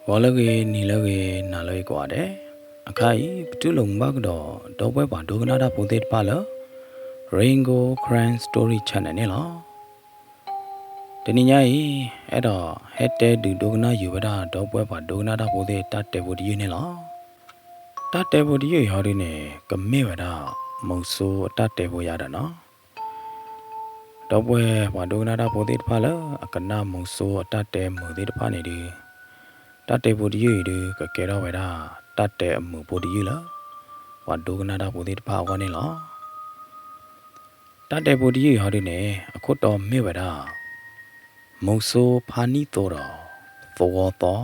ဂီၤလၢအဂ့ၤ, နံၤလၢအဂ့ၤ, နၤလၢအဂ့ၤကိးဂၤဒဲး, အခါအံၤ ပတူၢ်လိာ်မုာ်ဘၣ်ကဒီး ဒီပုၢ်ဝဲၢ်ပှၤဒိကနၣ်တၢ်ဖိသ့ၣ်တဖၣ်လၢ Rain Gold Karen Story Channel န့ၣ်လီၤ. တနံၤညါအံၤ အဲၣ်ဒိးဟဲတဲဒုးဒိကနၣ်ယုာ်ဝဲဒၣ် ဒီပုၢ်ဝဲၢ်ပှၤဒိကနၣ်တၢ်ဖိသ့ၣ် တၢ်တဲဖိတယုၢ်န့ၣ်လီၤ. တၢ်တဲဖိတယုၢ်အံၤဟီဒုန့ၣ် ကမ့ၢ်ဝဲဒၣ် မုဆိအတၢ်တဲဖိယါဒီးနီၤ. ဒီပုၢ်ဝဲၢ်ပှၤဒိကနၣ်တၢ်ဖိသ့ၣ်တဖၣ်လၢ အကနၣ်မုဆိအတၢ်တဲမုာ်သ့ၣ်တဖၣ်န့ၣ်ဒုး, တၢ်တဲဖိတယုၢ်အံၤဒုး ကကဲထီၣ်ဝဲဒၣ် တၢ်တဲအမုာ်ဖိတယုၢ်လၢ ပှၤဒိကနၣ်တၢ်ဖိသ့ၣ်တဖၣ်အဂီၢ်န့ၣ်လီၤ. တၢ်တဲဖိတယုၢ်အံၤဟီဒုန့ၣ် အခိၣ်တီမ့ၢ်ဝဲဒၣ် မုဆိဖါနံၣ်သိဒီး သဝီသီ.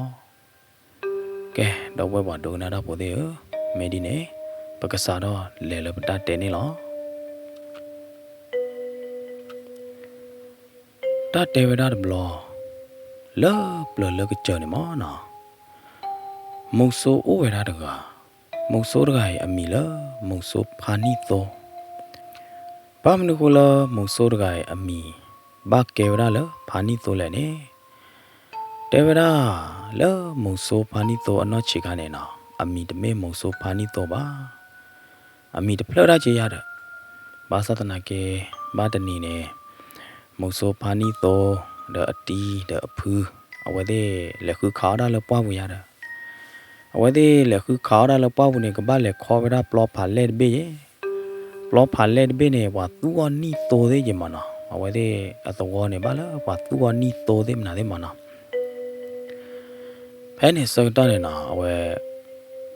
ကဲ ဒီပုၢ်ဝဲၢ်ပှၤဒိကနၣ်တၢ်ဖိသ့ၣ်ဧၢ, မ့ၢ်ဒ်န့ၣ် ပကစးထီၣ်လဲၤလၢပတၢ်တဲန့ၣ်လီၤ. တၢ်တဲဝဲဒၣ်တဘျီ လၢပျၢၤလၢကစၢၢ်န့ၣ်မ့ၢ်နီၤ, မုဆိအိၣ်ဝဲဒၣ်တဂၤ, မုဆိတဂၤအံၤအမံၤလၢ မုဆိဖါနံၣ်သိ. ဘၣ်မနုၤဃိလၢ မုဆိတဂၤအံၤအမံၤ ဘၣ်ကဲဝဲဒၣ်လၢဖါနံၣ်သိလဲၣ်န့ၣ်, တဲဝဲဒၣ် လၢမုဆိဖါနံၣ်သိအနီၢ်ဆံးခါန့ၣ်နီၤ, အမံၤတမ့ၢ်မုဆိဖါနံၣ်သိဘၣ်. အမံၤတဖျၢၣ်ဒၣ်က့ယါဒီး, ဘၣ်ဆၣ်သနာ်က့ ဘၣ်တနံၤန့ၣ် မုဆိဖါနံၣ်သိ ဒီးအတံၤဒီးအဖု အဝဲသ့ၣ်လဲၤဃုခးအီၣ်ဒၣ်လၢပှၢ်ပူၤယါဒီး, အဝဲသ့ၣ်လဲၤဃုခးအီၣ်ဒၣ်လၢပှၢ်ပူၤန့ၣ် ကဘၣ်လဲၤခီဝဲဒၣ်ပျီဖးလဲၢ်တဘ့ၣ်ယဲ. ပျီဖးလဲၢ်တဘ့ၣ်န့ၣ် ပှၤသူၣ်အီၣ်နံၣ်သိသ့ၣ်ယဲမ့ၢ်နီၤ, အဝဲသ့ၣ်အသဝီန့ၣ် ဘၣ်လၢပှၤသူၣ်အီၣ်နံၣ်သိသ့ၣ်မနုၤသ့ၣ်မ့ၢ်နီၤ. ဖဲန့ၣ်ဆၢကတီၢ်န့ၣ်နီၤ, အဝဲ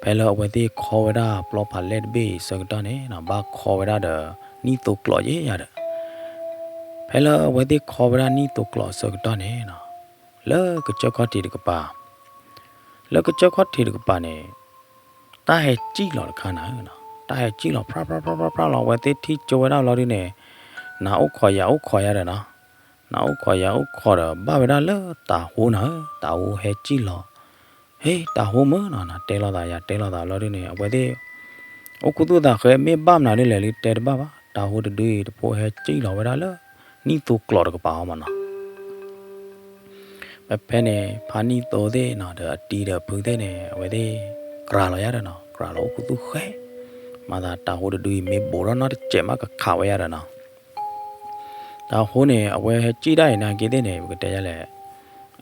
ဖဲလၢအဝဲသ့ၣ်ခီဝဲဒၣ်ပျီဖးလဲၢ်တဘ့ၣ်အံၤဆၢကတီၢ်န့ၣ်နီၤ, ဘၣ်ခီဝဲဒၣ်ဒီးနံၣ်သိကျိးယဲယါဒီး, ဖဲလၢအဝဲသ့ၣ်ခီဝဲဒၣ်နံၣ်သိကျိးအဆၢကတီၢ်န့ၣ်နီၤ, လၢကစၢၢ်ခီၣ်ထံးတကပၤ, လၢကစၢၢ်ခီၣ်ထံးတကပၤန့ၣ် တၢ်ဟဲစံၣ်လီၤတခါနၤဧၢ, တၢ်ဟဲစံၣ်လီၤ ဖြၣ်ဖြၣ်ဖြၣ်ဖြၣ်ဖြၣ်လီၤ, အဝဲသ့ၣ်ထံၣ်ကၠိဝဲဒၣ်လီၤဒုန့ၣ်, နၤအိၣ်ခိးယၤအိၣ်ခိးယၤဒီးနီၤ, နၤအိၣ်ခိးယၤအိၣ်ခိးဒီး ဘၣ်ဝဲဒၣ်လၢတၤဟိနၤဧၢ, တၤဟိဟဲစံၣ်လီၤ, ဟ့ တၤဟိမုၢ်နီၤ, နၤတဲလိာ်သးယၤတဲလိာ်သးလီၤဒုန့ၣ် အဝဲသ့ၣ် အိၣ်ခူသူၣ်သးဃဲ မ့ၢ်ဘၣ်မနုၤဒ်လဲၣ်လံတဲတဘၣ်ဘၣ်, တၤဟိတဒုအံၤတဖိဟဲစံၣ်လီၤဝဲဒၣ်လၢ နံၣ်သိကျိးတကပၤအီၤမ့ၢ်နီၤ. ဖဲဖဲန့ၣ် ဖါနံၣ်သိသ့ၣ်နီၤ ဒီးအတံၤဒီးအဖုသ့ၣ်န့ၣ် အဝဲသ့ၣ် ကြၤလီၤယါဒီးနီၤ, ကြၤလီၤအိၣ်ခူသူၣ်ဃဲ, မၤသးတၤဟိတဒုအံၤမ့ၢ်ဘူးထီၣ်နီတစဲးမးကခးဝဲယါဒီးနီၤ. တၤဟိန့ၣ် အဝဲဟဲစံၣ်ဒၣ်အံၤနာ်က့သ့ၣ်န့ၣ် ပကတဲယါလဲၣ်,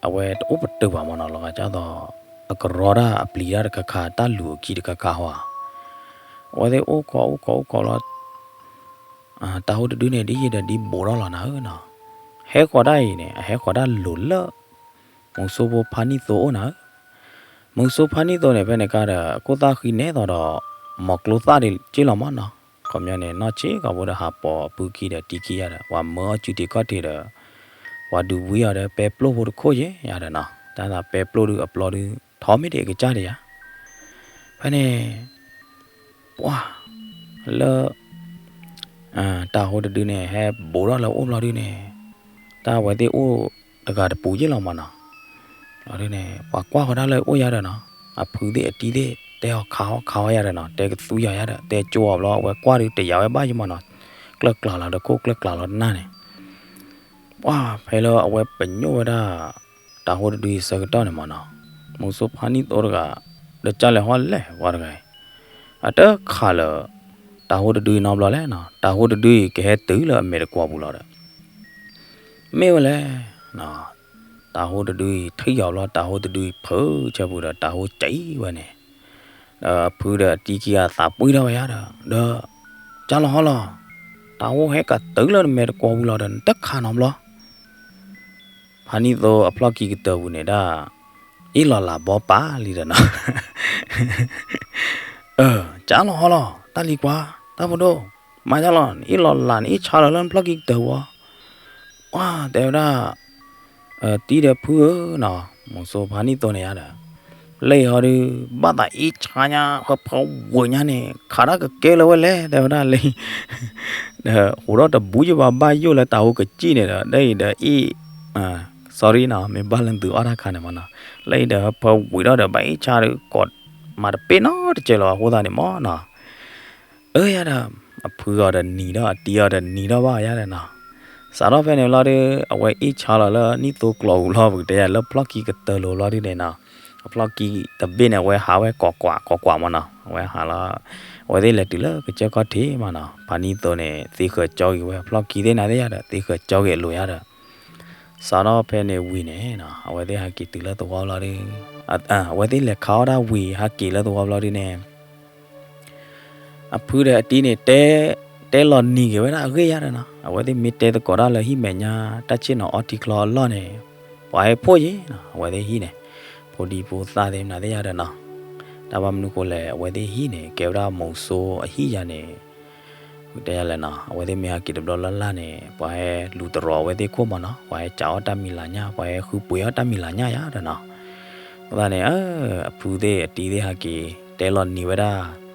အဝဲတအိၣ်ပတုာ်ဘၣ်မ့ၢ်နီၤ, လီၤဂာ်ဒ်သိး အကရီတၢ်အပျံၤတၢ်တခါခါ တၢ်လူၤအခံတခါခါဟီဧါ. အဝဲသ့ၣ်အိၣ်ခိးအိၣ်ခိးအိၣ်ခိးလီၤ တၤဟိတဒုန့ၣ် ဒ်ယံာ်ဒီးဒ်ဘူးထီၣ်လီၤနၤဧၢနီၤ. ဟဲဃီၤဒၣ်အံၤန့ၣ် အဟဲဃီၤဒၣ်လိၤလၢ မုဆိဖိဖါနံၣ်သိအိၣ်နၤဧၢ. မုဆိဖါနံၣ်သိန့ၣ် ဖဲန့ၣ်အခါဒီး အခိၣ်သၣ်ဃံနဲသိးဒီး မီၤကျိသၣ်ဒံးက့လီၤမ့ၢ်နီၤ. ခီပညီန့ၣ် နီၢ်ဆံးကီးဖိဒီးဟးပိာ်အပုၢ်ခံဒီးတံၤခံယါဒီး ပှၤမၢအီၣ်စုတံၤခီၣ်ထံးဒီး ပှၤဒုးဝံအီၤဒီးပဲပျိၢ်ဖိတခိၣ်ယဲၢ်ယါဒီးနီၤ. တၢ်သးပဲပျိၢ်ဒုးအပျီဒုး ထီမ့ၢ်ဒံးအကစၢ်ဒံးယါ. ဖဲန့ၣ် ပှၢ် လၢ တၤဟိတဒုန့ၣ် ဟဲဘူးထီၣ်လၢအအိၣ်ဘျီဒုန့ၣ် တၢ်အဝဲသ့ၣ်အိၣ်တဂၤတပူၤယ့ၢ်လီၤမ့ၢ်နီၤ. ဘျီဒုန့ၣ် ပှၤကွၢ်ဃီၤတၢ်လၢအအိၣ်ယါဒီးနီၤ အဖုသ့ၣ်အတံၤသ့ၣ် တဲအီၤခးအီၣ်ခးအီၣ်ယါဒီးနီၤ တဲကသူယီၤယါဒီး တဲကၠိအီၤဘျီ အဝဲကွၢ်ဒုးတယာ်ဝဲဘၣ်ယံမ့ၢ်နီၤ. ကျၢၢ်ကျၢ်လီၤတခိၣ်ကျၢၢ်ကျၢ်လီၤတနၢ်န့ၣ် ပှၢ်ဖဲလၢအဝဲပညိၣ်ဝဲဒၣ် တၤဟိတဒုအံၤဆၢကတီၢ်န့ၣ်မ့ၢ်နီၤ မုဆိဖါနံၣ်သိတဂၤ ဒီးကၢ်လဲၤဟီလဲၣ်ပှၤတဂၤအံၤ အတခးလၢ တၤဟိတဒုအံၤနီတဘျီလဲၣ်နီၤ တၤဟိတဒုအံၤကဟဲတုၤလၢအမဲာ်တကွီၤပူၤလီၤဒီး မ့ၢ်ဝဲလဲၣ် တၤဟိတဒုအံၤထံၣ်အီၤဘျီ တၤဟိတဒုအံၤဖုဆၢပူၤဒီး တၤဟိကံဝဲန့ၣ် ဒီးအဖုဒီးအတံၤခံဂၤသးပှံၢ်ထီၣ်ဝဲယါဒီး ဒီး ကၢ်လီၤဟီလီၤ တၤဟိဟဲကတုၤလၢနမဲာ်တကွီၤပူၤလီၤဒီး နတခးနီတဘျီ ဖါနံၣ်သိအဖျီၣ်ခံကတၢၢ်ပူၤန့ၣ်ဒၣ် အ့ၣ်လီၤလးဘီပာ်လံဒီးနီၤ ကၢ်လီၤဟီလီၤ တၢ်လံၤကွၢ် တၢ်ဖိဒိၣ် မၤယါလီၤ နအ့ၣ်လီၤလး နအ့ၣ်ဆါလီၤလၢနဖျီၣ်ခံကတၢၢ်ပူၤ ပှၢ်တဲဝဲဒၣ် တံၤဒီးဖုဧၢနီၤ မုဆိဖါနံၣ်သိန့ၣ်ယါဒီး လၢအံၤဟီဒုး ဘၣ်သးအ့ၣ်ဆါညါ ဟၢဖၢဝံၤညါန့ၣ် ခးတၢ်ကကဲလၢၤဝဲလဲၣ် တဲဝဲဒၣ်လၢ ဒီးဟူးထီၣ်တဘူးယဘၣ် ဘၣ်ယိၣ်လၢတၤဟိကစံၣ်န့ၣ်ဒီး လၢအံၤဒီးအ့ၣ် sorry နီၤ မ့ၢ်ဘၣ်လၢသုအီၣ်တၢ်ခါန့ၣ်မ့ၢ်နီၤ လၢအံၤဒီးဟၢဖၢဝံၤထီၣ်ဒီး ဘၣ်အ့ၣ်ဆါဒီး ကိးမၤတပ့ၢ်နီတစဲးလီၤအဃိသတးန့ၣ်မ့ၢ်နီၤ အၢယါဒီး အဖုအီၤဒီးနံၤထီၣ် အတံၤအီၤဒီးနံၤထီၣ်ဘၣ်ယါဒီးနီၤ စးထီၣ်ဖဲန့ၣ်လီၤဒီး အဝဲအ့ၣ်ဆါလီၤလၢနံၣ်သိကျိာ်ပူၤလီၤ ပကတဲယၤလၢဖျီၣ်ခံကတၢၢ်လိၤလီၤဒုန့ၣ်နီၤ အဖျီၣ်ကံတဘ့ၣ်န့ၣ် အဝဲဟးဝဲကိးကွၢ်ကိးကွၢ်မးနီၤ, အဝဲဟးလီၤ, အဝဲသ့ၣ်လဲၤတုၤလၢကစၢၢ်ခီၣ်ထံးမးနီၤ, ဖါနံၣ်သိန့ၣ် သ့ဃၢၤကၠီက့ၤဝဲ အဖျီၣ်ကံသ့ၣ်နၤသ့ၣ်ယါဒီး သ့ဃၢၤကၠီက့ၤအလိၤယါဒီး စးထီၣ်ဖဲန့ၣ်ဝံၤန့ၣ်နီၤ အဝဲသ့ၣ်ဟဲက့ၤတုၤလၢသဝီလီၤဒုး, အဝဲသ့ၣ်လဲၤခးအီၣ်တၢ်ဝံၤ ဟဲက့ၤလၢသဝီဘျီဒုးန့ၣ် အဖုဒီးအတံၤန့ၣ် တဲလီၤနံၤက့ၤဝဲဒၣ်အဂ့ၢ်ယါဒီးနီၤ, အဝဲသ့ၣ်မ့ၢ်တဲသကိးတၢ်လၢဟံၣ်မဲာ်ညါ တၢ်ဆ့ၣ်နီၤအီထံချီအလီၢ်န့ၣ် ပှၤဟဲဖှိၣ်ယံၤနီၤ, အဝဲသ့ၣ်ဟံၣ်န့ၣ် ဖိဒံဖိသၣ်သ့ၣ်မနုၤသ့ၣ်ယါဒီးနီၤ, တၢ်ဘၣ်မနုၤဃိလဲၣ် အဝဲသ့ၣ်ဟံၣ်န့ၣ် ကဲဝဲဒၣ်မိၤစိအဟံၣ်ယါန့ၣ် ပကတဲယါလဲၣ်နီၤ, အဝဲသ့ၣ်မ့ၢ်ဟဲက့ၤတဘျီလၢ်လၢ်န့ၣ် ပှၤဟဲလူၤတရီၤအဝဲသ့ၣ်ခိၣ်မးနီၤ, ပှၤဟဲစးအီၣ်တၢ်မံၤလၤညၣ် ပှၤဟဲဃုပှ့ၤအီၣ်တၢ်မံၤလၤညၣ်ယါဒီးနီၤ, အဃိသတးန့ၣ် အဖုသ့ၣ်အတံၤသ့ၣ်ဟဲက့ၤ တဲလီၤနံၤဝဲဒၣ်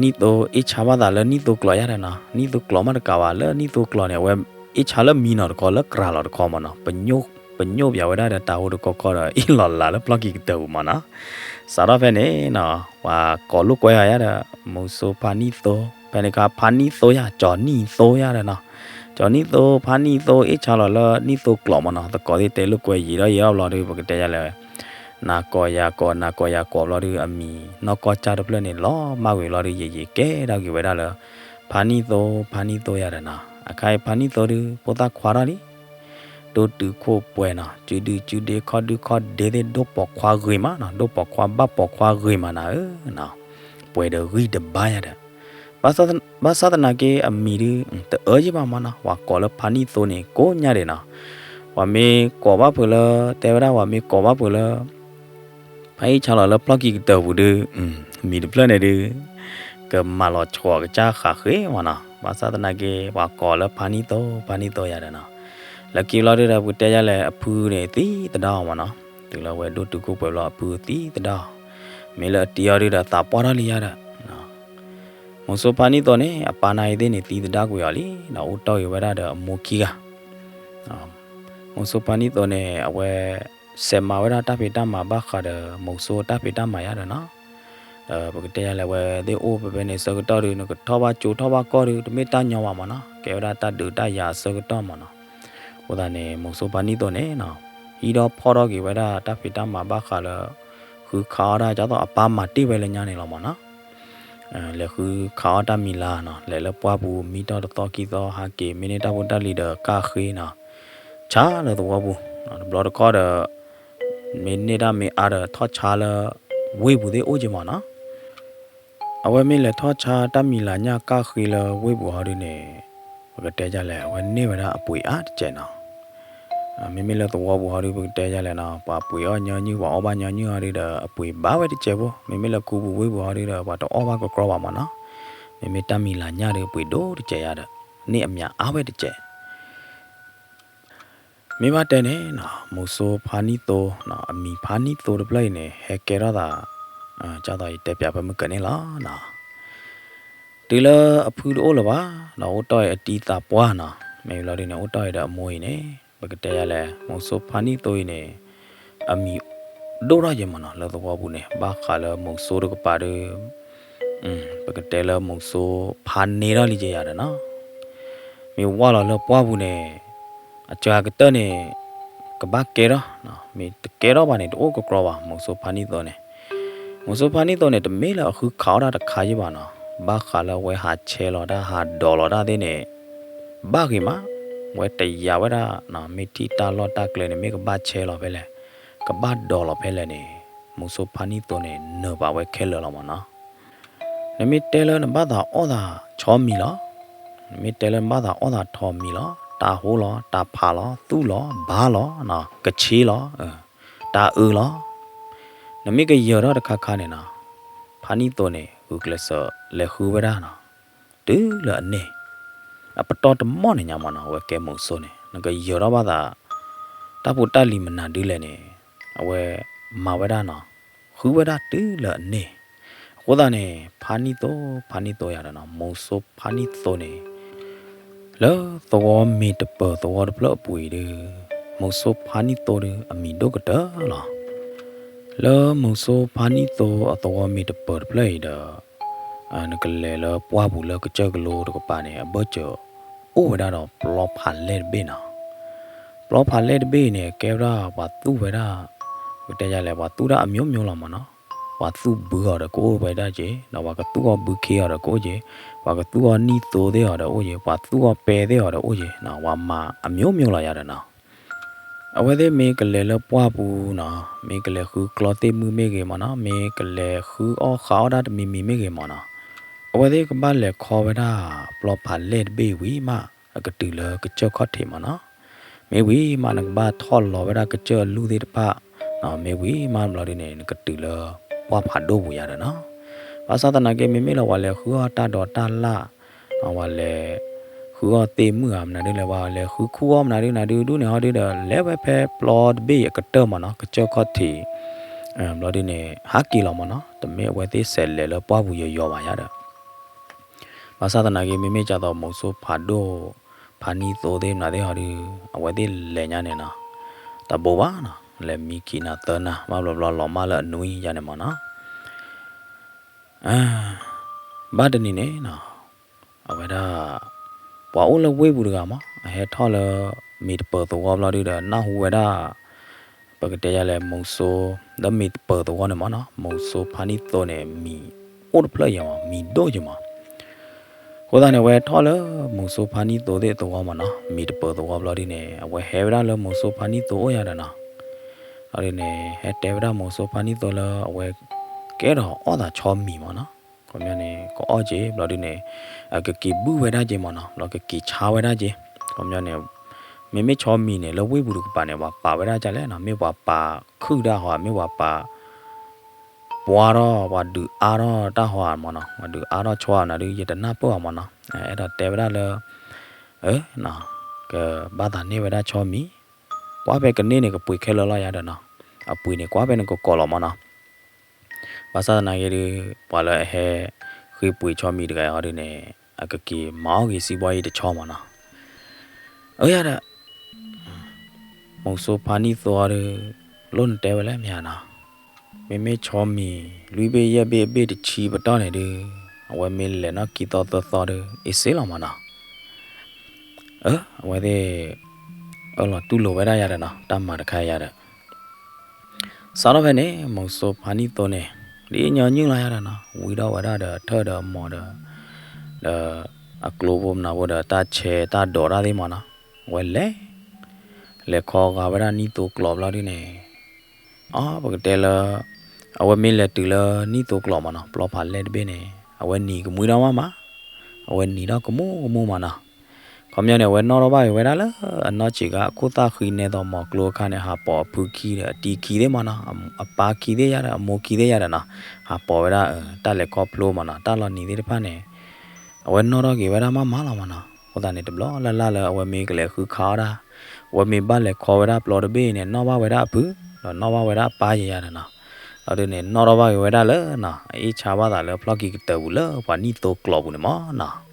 နံၣ်သိအ့ၣ်ဆါဘၣ်သးလၢနံၣ်သိကျိးယါဒီးနီၤ, နံၣ်သိကျိးမးတကးဘၣ် လၢနံၣ်သိကျိးန့ၣ် အဝဲအ့ၣ်ဆါလၢမံနီၤတခီ လၢကြၤလီၤတခီမးနီၤ, ပညိၣ်ပၠးဝဲဒၣ်ဒီးတၤဟူတခီခီဒီး အ့ၣ်လီၤလးလၢဖျီၣ်ကံကတၢၢ်ပူၤမးနီၤ, စးထီၣ်ဖဲန့ၣ်နီၤ ပှၤကိးလိာ်ကွဲအီၤယါဒီး မိၤစိဖါနံၣ်သိ, ဖဲန့ၣ်အခါ ဖါနံၣ်သိယါ ကၠီၤနံၣ်သိယါဒီးနီၤ, ကၠီၤနံၣ်သိ ဖါနံၣ်သိ အ့ၣ်ဆါလီၤလၢနံၣ်သိကျိးမးနီၤ, သကိးသ့ၣ်တဲလိာ်ကွဲယံာ်ဒီးယံာ်အီၤဘျီဒီး ပကတဲယါလဲၣ် နၤကိးယၤကိး နၤကိးယၤကိးဘျီဒီး အမံၤနီၢ်ကီၢ်ကၢ်တဖျၢၣ်န့ၣ် လီၤမၢ်ကွံာ်ဘျီဒီး ယံာ်ယံာ်ကဲထီၣ်က့ၤဝဲဒၣ်လၢ ဖါနံၣ်သိ ဖါနံၣ်သိယါဒီးနီၤ, အခါအံၤဖါနံၣ်သိဒီး ဖိသၣ်ခွါထီၣ်လံ, ဒိၣ်တုာ်ခိၣ်ပှဲၤနီၤ, စုဒုစုဒ့ခီၣ်ဒုခီၣ်ဒ့သ့ၣ် ဒိၣ်ပိာ်ခွါဂ့ၤမးနီၤ, ဒိၣ်ပိာ်ခွါဘၣ်ပိာ်ခွါဂ့ၤမးနၤဧၢနီၤ, ပှဲၤဒီးဂံၢ်တဘါယါဒီး ဘၣ်ဆၣ်သနာ်က့အမံၤဒီး တအၢယံၤဘၣ်မးနီၤ, ပှၤကိးလၢဖါနံၣ်သိန့ၣ် ကိးညါဒဲးနီၤ, ပှၤမ့ၢ်ကိးဘၣ်ဖုးလၢ တဲဝဲဒၣ်ပှၤမ့ၢ်ကိးဘၣ်ဖုးလၢ ဖါအ့ၣ်ဆါလီၤလၢဖျီၣ်ကံကတၢၢ်ပူၤဒီး မံၤတဖျၢၣ်န့ၣ်ဒီး ကမၤလီၤဆှီကစၢ်ဃးဃ့မးနီၤ, ဘၣ်ဆၣ်သနာ်က့ ပှၤကိးလၢဖါနံၣ်သိ ဖါနံၣ်သိယါဒီးနီၤ, လၢခံဘျီဒုဒီး ပကတဲယါလဲၣ် အဖုန့ၣ်သံသဒၣ်အီၤမးနီၤ, တုၤလၢအဝဲဒိၣ်တုာ်ခိၣ်ပှဲၤဘျီ အဖုသံသဒၣ်အီၤ, မ့ၢ်လၢအတံၤအီၤဒုဒီးသးပှၢ်ထီၣ်လံယါဒီး မိၤစိဖါနံၣ်သိန့ၣ် အပၢ်နၤအံၤသ့ၣ်န့ၣ် သံသဒၣ်ကွံာ်အီၤလံ, ဒီးအိၣ်တီၢ်က့ၤဝဲဒၣ်ဒီးအမိၢ်ခံဂၤ, မိၤစိဖါနံၣ်သိန့ၣ် အဝဲ ဆဲးမၤဝဲဒၣ်တၢ်ဖံးတၢ်မၤဘၣ်ဃးဒီး မိၤစိတၢ်ဖံးတၢ်မၤယါဒီးနီၤ, ဒီးပကတဲယါလဲၣ် အဝဲသ့ၣ်အိၣ်ဖဲဖဲန့ၣ်အဆၢကတီၢ်ဒီး နကထီၣ်ဘၣ်ကၠိထီၣ်ဘၣ်ကီၢ်ဒီး တမ့ၢ်တၢ်ညီဘၣ်မးနီၤ, ကဲဝဲဒၣ်တၢ်ဒုးတၢ်ယၤအဆၢကတီၢ်မးနီၤ, အဃိသတးန့ၣ် မိၤစိဖါနံၣ်သိန့ၣ်နီၤ ဟံးထီၣ်ဖီၣ်ထီၣ်က့ၤဝဲဒၣ်တၢ်ဖံးတၢ်မၤဘၣ်ဃးလၢ ဃုခးအီၣ်တၢ် ဒ်သိးအပၢ်မၤတ့ၢ်ဝဲလၢညါန့ၣ်လီၤမးနီၤ, လဲၤဃုခးအီၣ်တၢ်မံၤလၤနီၤ, လဲၤလၢပှၢ်ပူၤ မံထီၣ်တသီခံသီ ဟးက့ၤ မ့ၢ်န့ၢ်တၢ်ဖိတၢ်လံၤဒီးကၢ်ဃ့နီၤ, ဆါလၢသဝီပူၤ, တဘျီတခီၣ်ဒီး မ့ၢ်န့ၢ်တၢ်မ့ၢ်အါဒီးထီၣ်ဆါလၢ ဝ့ၢ်ပူၤသ့ၣ်အိၣ်က့ၤမးနီၤ, အဝဲမ့ၢ်လဲၤထီၣ်ဆါတၢ်မံၤလၤညၣ်ကၢ်ဃ့လၢဝ့ၢ်ပူၤဟီဒုန့ၣ်, ပကတဲယါလဲၣ် အဝဲန့ၢ်ဝဲဒၣ်အပှ့ၤအါတစဲးနီၤ, မ့မ့ၢ်လၢသဝီပူၤဟီဒု ပကတဲယါလဲၣ်နီၤ ပှၤပှ့ၤအီၣ်ညီနုၢ် ပှၤအီၣ်ဘၣ်ညီနုၢ်ဟီဒုဒီး အပှ့ၤဘၣ်ဝဲတစဲးဖိ, မ့မ့ၢ်လၢခူပူၤဝ့ၢ်ပူၤဟီဒုဒီး ပှၤတအီၣ်ဘၣ်ကကြီဘၣ်မးနီၤ, မ့မ့ၢ်တၢ်မံၤလၤညၣ်ဒီး ပှ့ၤဒိၣ်တစဲးယါဒီး န့ၢ်အမံၤအါဝဲတစဲး မ့ၢ်ဘၣ်တဲန့ၣ်နီၤ မိၤစိဖါနံၣ်သိနီၤ အမံၤဖါနံၣ်သိတဖျၢၣ်အံၤန့ၣ် ဟဲကဲထီၣ်သး ဒ်သိးယတဲပၠးဖဲမုၢ်ကနံၤလီၤနီၤ. တုၤလၢအဖုတအိၣ်လၢၤဘၣ်နီၤ အိၣ်တီၢ်အံၤအတံၤသးပှၢ်နီၤ မ့ၢ်ဘျီဒုန့ၣ် အိၣ်တီၢ်အံၤဒီးအမိၢ်အံၤန့ၣ် ပကတဲယါလဲၣ် မိၤစိဖါနံၣ်သိအံၤန့ၣ် အမံၤဒိၣ်ထီၣ်ယဲမးနီၤ လၢသဝီပူၤန့ၣ် ဘၣ်ဃးလၢမိၤစိတကပၤဒီး ပကတဲလၢမိၤစိဖါန့ၢ်ထီၣ်လံကယၤဒီးနီၤ မ့ၢ်ဝၢ်လီၤလၢပှၢ်ပူၤန့ၣ် အစှၤကတၢၢ်န့ၣ် ကဘၣ်ကဲထီၣ်, မ့ၢ်တကဲထီၣ်ဘၣ်န့ၣ် တအိၣ်ကကြီဘၣ် မိၤစိဖါနံၣ်သိန့ၣ်, မိၤစိဖါနံၣ်သိန့ၣ် တမ့ၢ်လၢအဃုခးအီၣ်တၢ်တခါယဲဘၣ်နီၤ, ဘၣ်ဃးလၢအဝဲဟးဆဲးလီၤတၢ် ဟးဒိးလီၤတၢ်သ့ၣ်န့ၣ် ဘၣ်ဂ့ၤမး, အဝဲတယာ်ဝဲဒၣ် မ့ၢ်ထံၣ်တၢ်လီၢ်တၢ်ကျဲန့ၣ် မ့ၢ်ကဘၣ်ဆဲးလီၤဖဲလဲၣ်, ကဘၣ်ဒိးလီၤဖဲလဲၣ်န့ၣ် မိၤစိဖါနံၣ်သိန့ၣ် နၢၤပာ်ဝဲခဲလၢာ်လီၤမးနီၤ. နမ့ၢ်တဲလၢနဘၣ်သးအီၣ်သးဆီမံၤလီၤ, နမ့ၢ်တဲလၢနဘၣ်သးအီၣ်သးထိးမံၤလီၤ, တၢ်ဟိလီၤ, တၢ်ဖးလီၤ, သူၣ်လီၤ, ဘါလီၤ, ကဆ့လီၤ, တၢ်အၢလီၤ, နမ့ၢ်ကယၢၤထီၣ်တခါခါန့ၣ်နီၤ, ဖါနံၣ်သိန့ၣ် ဂုာ်ကျဲးစၢးလဲၤဃုဝဲဒၣ်နီၤ, တုၤလၢအန့ၢ်, အပတီၢ်တမီၢ်န့ၣ်ညါမးနီၤ အဝဲကဲမိၤစိန့ၣ် နကယၢၤထီၣ်ဘၣ်သး တၢ်ဖိတၢ်လံၤမနုၤဒ်လဲၣ်န့ၣ် အဝဲမၤဝဲဒၣ်နီၤ, ဃုဝဲဒၣ်တုၤလၢအန့ၢ်, အဃိသတးန့ၣ် ဖါနံၣ်သိ ဖါနံၣ်သိယၤဒီးနီၤ မိၤစိဖါနံၣ်သိန့ၣ် လၢသဝီမ့ၢ်တပၢၤသဝီတဖျၢၣ်အပူၤအံၤဒီး မိၤစိဖါနံၣ်သိဒီးအမံၤဒိၣ်ကတၢၢ်လီၤ. လၢမိၤစိဖါနံၣ်သိအသဝီမ့ၢ်တပၢၤတဖျၢၣ်အံၤဒီး နကလဲၤလၢပှၢ်ပူၤလၢကစၢၢ်ကလိတကပၤန့ၣ် အဘၢၣ်စၢၤအိၣ်ဝဲဒၣ်ဒီးပျီဖးလဲၢ်တဘ့ၣ်နီၤ. ပျီဖးလဲၢ်တဘ့ၣ်အံၤန့ၣ် ကဲဝဲဒၣ်ပှၤသူၣ်ဝဲဒၣ်, ပကတဲယၤလဲၣ် ပှၤသူၣ်တၢ်အမျိုးမျိုးလီၤမးနီၤ. ပှၤသူၣ်ဘုအီၤဒီးကအိၣ်ဝဲဒၣ်က့ၤ, ဒီးပှၤကသူၣ်အီၤဘုခ့အီၤဒီးကအိၣ်က့ၤ, ပှၤကသူၣ်အီၤနံၣ်သိသ့ၣ်အီၤဒီးအိၣ်က့ၤ, ပှၤသူၣ်အီၤပဲသ့ၣ်အီၤဒီးအိၣ်က့ၤ, ပှၤမၤအမျိုးမျိုးလီၤယၤဒီးနီၤ. အဝဲသ့ၣ်မ့ၢ်ကလဲၤလၢပှၢ်ပူၤနီၤ, မ့ၢ်ကလဲၤဃုကျီသ့ၣ်မုၣ်မ့ၢ်ဂ့ၤမးနီၤ, မ့ၢ်ကလဲၤဃုအီၣ်ဃးအီၣ်တၢ်တမံၤမံၤမ့ၢ်ဂ့ၤမးနီၤ, အဝဲသ့ၣ်ကဘၣ်လဲၤခီဝဲဒၣ် ပျီဖးလဲၢ်တဘ့ၣ်ဝံၤမး အကတုၤလၢကစၢၢ်ခီၣ်ထံးမးနီၤ. မ့ၢ်ဝံၤမး နကဘၣ်ထီၣ်လီၤဝဲဒၣ်ကစၢၢ်အလူၢ်သ့ၣ်တဖၣ်, မ့ၢ်ဝံၤမးဘျီဒုန့ၣ် နကတုၤလၢပှၢ်ဖးဒိၣ်ပူၤယၤဒီးနီၤ. ဘၣ်ဆၣ်သနာ်က့ မ့မ့ၢ်လၢပှၤလဲၤဃုအီၣ်တၢ်ဒိးတၢ်လၣ်, ပှၤလဲၤဃုအီၣ်သ့ၣ်မုၣ်ဧါ မနုၤဒုလဲၣ်, ပှၤလဲၤဃုခူၣ်အီၣ်မနုၤဒုနၤဒုဒူန့ၣ် ဟီဒုဒီး လဲၤဝဲဖဲပျီတဘ့ၣ်အကတၢၢ်မးနီၤ, ကစၢၢ်ခီၣ်ထံး ဘျီဒုန့ၣ် ဟးက့ၤလီၤမးနီၤ, တမ့ၢ်အဝဲသ့ၣ်ဆဲးလဲၤလၢပှၢ်ပူၤယီၤယီၤဘၣ်ယၤဒီး ဘၣ်ဆၣ်သနာ်က့ မ့မ့ၢ်ကသိး မိၤစိဖးဒိၣ် ဖါနံၣ်သိသ့ၣ်မနုၤသ့ၣ်ဟီဒု အဝဲသ့ၣ်လဲၤညါန့ၣ်နီၤ, တဘိဘၣ်နီၤ, လဲၤမံခံနၤသၢနၤ ဘၣ်ဘျီဘျီလီၤမၢ်လၢအနွံယၤန့ၣ်မးနီၤ. ဘၣ်တနံၤန့ၣ်နီၤ, အဝဲဒၣ် ပှၤအိၣ်လၢဝ့ၢ်ပူၤတဂၤမး အဟဲထီၣ်လၢ မ့ၤတပၢၤသဝီဘျီဒုဒီး နၢ်ဟူဝဲဒၣ် ပကတဲယၤလဲၣ် မိၤစိ လၢမ့ၤတပၢၤသဝီန့ၣ်မးနီၤ, မိၤစိဖါနံၣ်သိန့ၣ် မံၤအိၣ်တဖျၢၣ်ယဲမး မံၤဒိၣ်ယဲမး. အဃိသတးန့ၣ် အဝဲထီၣ်လၢမိၤစိဖါနံၣ်သိသ့ၣ်သဝီမးနီၤ, မ့ၤတပၢၤသဝီဘျီဒုန့ၣ် အဝဲဟဲဝဲဒၣ်လၢမိၤစိဖါနံၣ်သိအိၣ်ယၤဒီးနီၤ, ဘျီဒုန့ၣ် ဟဲတဲဝဲဒၣ်မိၤစိဖါနံၣ်သိလၢအဝဲ ကဲထီၣ်အီၣ်သးဆီမံၤမးနီၤ, ခီပညီန့ၣ် ကအီၣ်က့ၤ ဘျီဒုန့ၣ် အကက့ၤဘုၣ်ဝဲဒၣ်က့ၤမးနီၤ, ဘျီကက့ၤဆါဝဲဒၣ်က့ၤ, ခီပညီန့ၣ် မ့မ့ၢ်ဆီမံၤန့ၣ် လၢဝ့ၢ်ပူၤတကပၤန့ၣ် ပှၤပာ်ဝဲဒၣ်ဒ်လဲၣ်နီၤ, မ့ၢ်ပှၤပာ်ခုၣ်တၢ်ဟီဧါ, မ့ၢ်ပှၤပာ် ပှၤထီၣ် ပှၤဒုးအါထီၣ်တၢ်ဟီဧါမးနီၤ, ပှၤဒုးအါထီၣ်ဆီဧါမနုၤဒု ယတနၢ်ပၢၢ်အီၤမးနီၤ, အဲၣ်ဒိးတဲဝဲဒၣ်လၢ ကဘၣ်သးန့ၢ်ဝဲဒၣ်ဆီမံၤ, ကွၢ်ဖဲကန့ၢ်န့ၣ် ကပှ့ၤခဲလၢာ်လီၤယၤဒီးနီၤ, အပှ့ၤန့ၣ် ကွၢ်ဖဲနကကိးလီၤမးနီၤ. ဘၣ်ဆၣ်သနာ်က့ဒု ပှၤလၢအဟဲ ဃ့ပှ့ၤဆီမံၤတဂၤအံၤဟီဒုန့ၣ် အကက့ၤမၤအီၣ်က့ၤစံးဘီအံၤတဆီမးနီၤ. အၢ ယၤဒီး မိၤစိဖါနံၣ်သိအီၤဒု လိၣ်နတဲဝဲလဲၣ်မ့ၢ်ဧါနီၤ, မ့မ့ၢ်ဆီမံၤ လွံၢ်ဘ့ၣ်ယဲၢ်ဘ့ၣ်အဘ့ၣ်တဆံပတီၢ်န့ၣ်ဒု အဝဲမ့ၢ်လဲၤနီၣ်ခံသီသၢသီဒု အ့ၣ်စ့လီၤမးနီၤ. အၢ အဝဲသ့ၣ် အၢၣ်လီၤတူၢ်လိာ်ဝဲဒၣ်ယၤဒီးနီၤ တၢ်မၤတခါယၤဒီး စးထီၣ်ဖဲန့ၣ် မိၤစိဖါနံၣ်သိန့ၣ် ဒ်ညီနုၢ်လီၤယၤဒီးနီၤ ဝံထီၣ်ဝဲဒၣ်ဒီးထၢၣ်ဒီးအမိၢ်ဒီး ဒီးအကျိဖိမနၤဖိဒီး တၢ်ဆဲးတၢ်ဒိးတၢ်သ့ၣ်မးနီၤ, အဝဲလဲၤ လဲၤခီဂာ်ဝဲဒၣ်နံၣ်သိကျိးဘျီဒုန့ၣ် အ ပကတဲလၢ အဝဲမ့ၢ်လဲၤတုၤလၢနံၣ်သိကျိးမးနီၤ ပျီဖးလဲၢ်တဘ့ၣ်န့ၣ် အဝဲနံၤကမှံထီၣ်မးမး, အဝဲနံၤထီၣ်ကမူကမူမးနီၤ. ခီပညီန့ၣ် အဝဲနီၣ်ထီၣ်ဘၣ်က့ၤဝဲဒၣ်လၢအနီၢ်ဆံးခါအခိၣ်သၣ်ဃံနဲသိးမီၤကျိအခါန့ၣ် ဟးပိာ်အဖုခံဒီးအတံၤခံသ့ၣ်မးနီၤ, အပၢ်ခံသ့ၣ်ယၤဒီး အမိၢ်ခံသ့ၣ်ယၤဒီးနီၤ, ဟးပိာ်ဝဲဒၣ် တၢ်လဲၤခီဖျိမးနီၤ တၢ်လီၤနံၤသ့ၣ်တဖၣ်န့ၣ် အဝဲနီၣ်ထီၣ်က့ၤဝဲဒၣ်မးမးလီၤမးနီၤ. အဃိသတးန့ၣ် တဘျီလၢ်လၢ်လၢအဝဲမ့ၢ်ကလဲၤဃုခးအီၣ်ဒၣ်, အဝဲမ့ၢ်ဘၣ်လဲၤခီဝဲဒၣ်ပျီတဘ့ၣ်အံၤန့ၣ် နီၣ်ဘၣ်ဝဲဒၣ်အဖု, ဒီးနီၣ်ဘၣ်ဝဲဒၣ်အပၢ်ယဲယၤဒီးနီၤ. လီၤဒုန့ၣ် နီၣ်ထီၣ်ဘၣ်က့ၤဝဲဒၣ်လၢနီၤ အအ့ၣ်ဆါဘၣ်သးလၢဖျီၣ်ခံကတၢၢ်ပူၤလၢပှၤနံၣ်သိကျိးပူၤန့ၣ်မးနီၤ.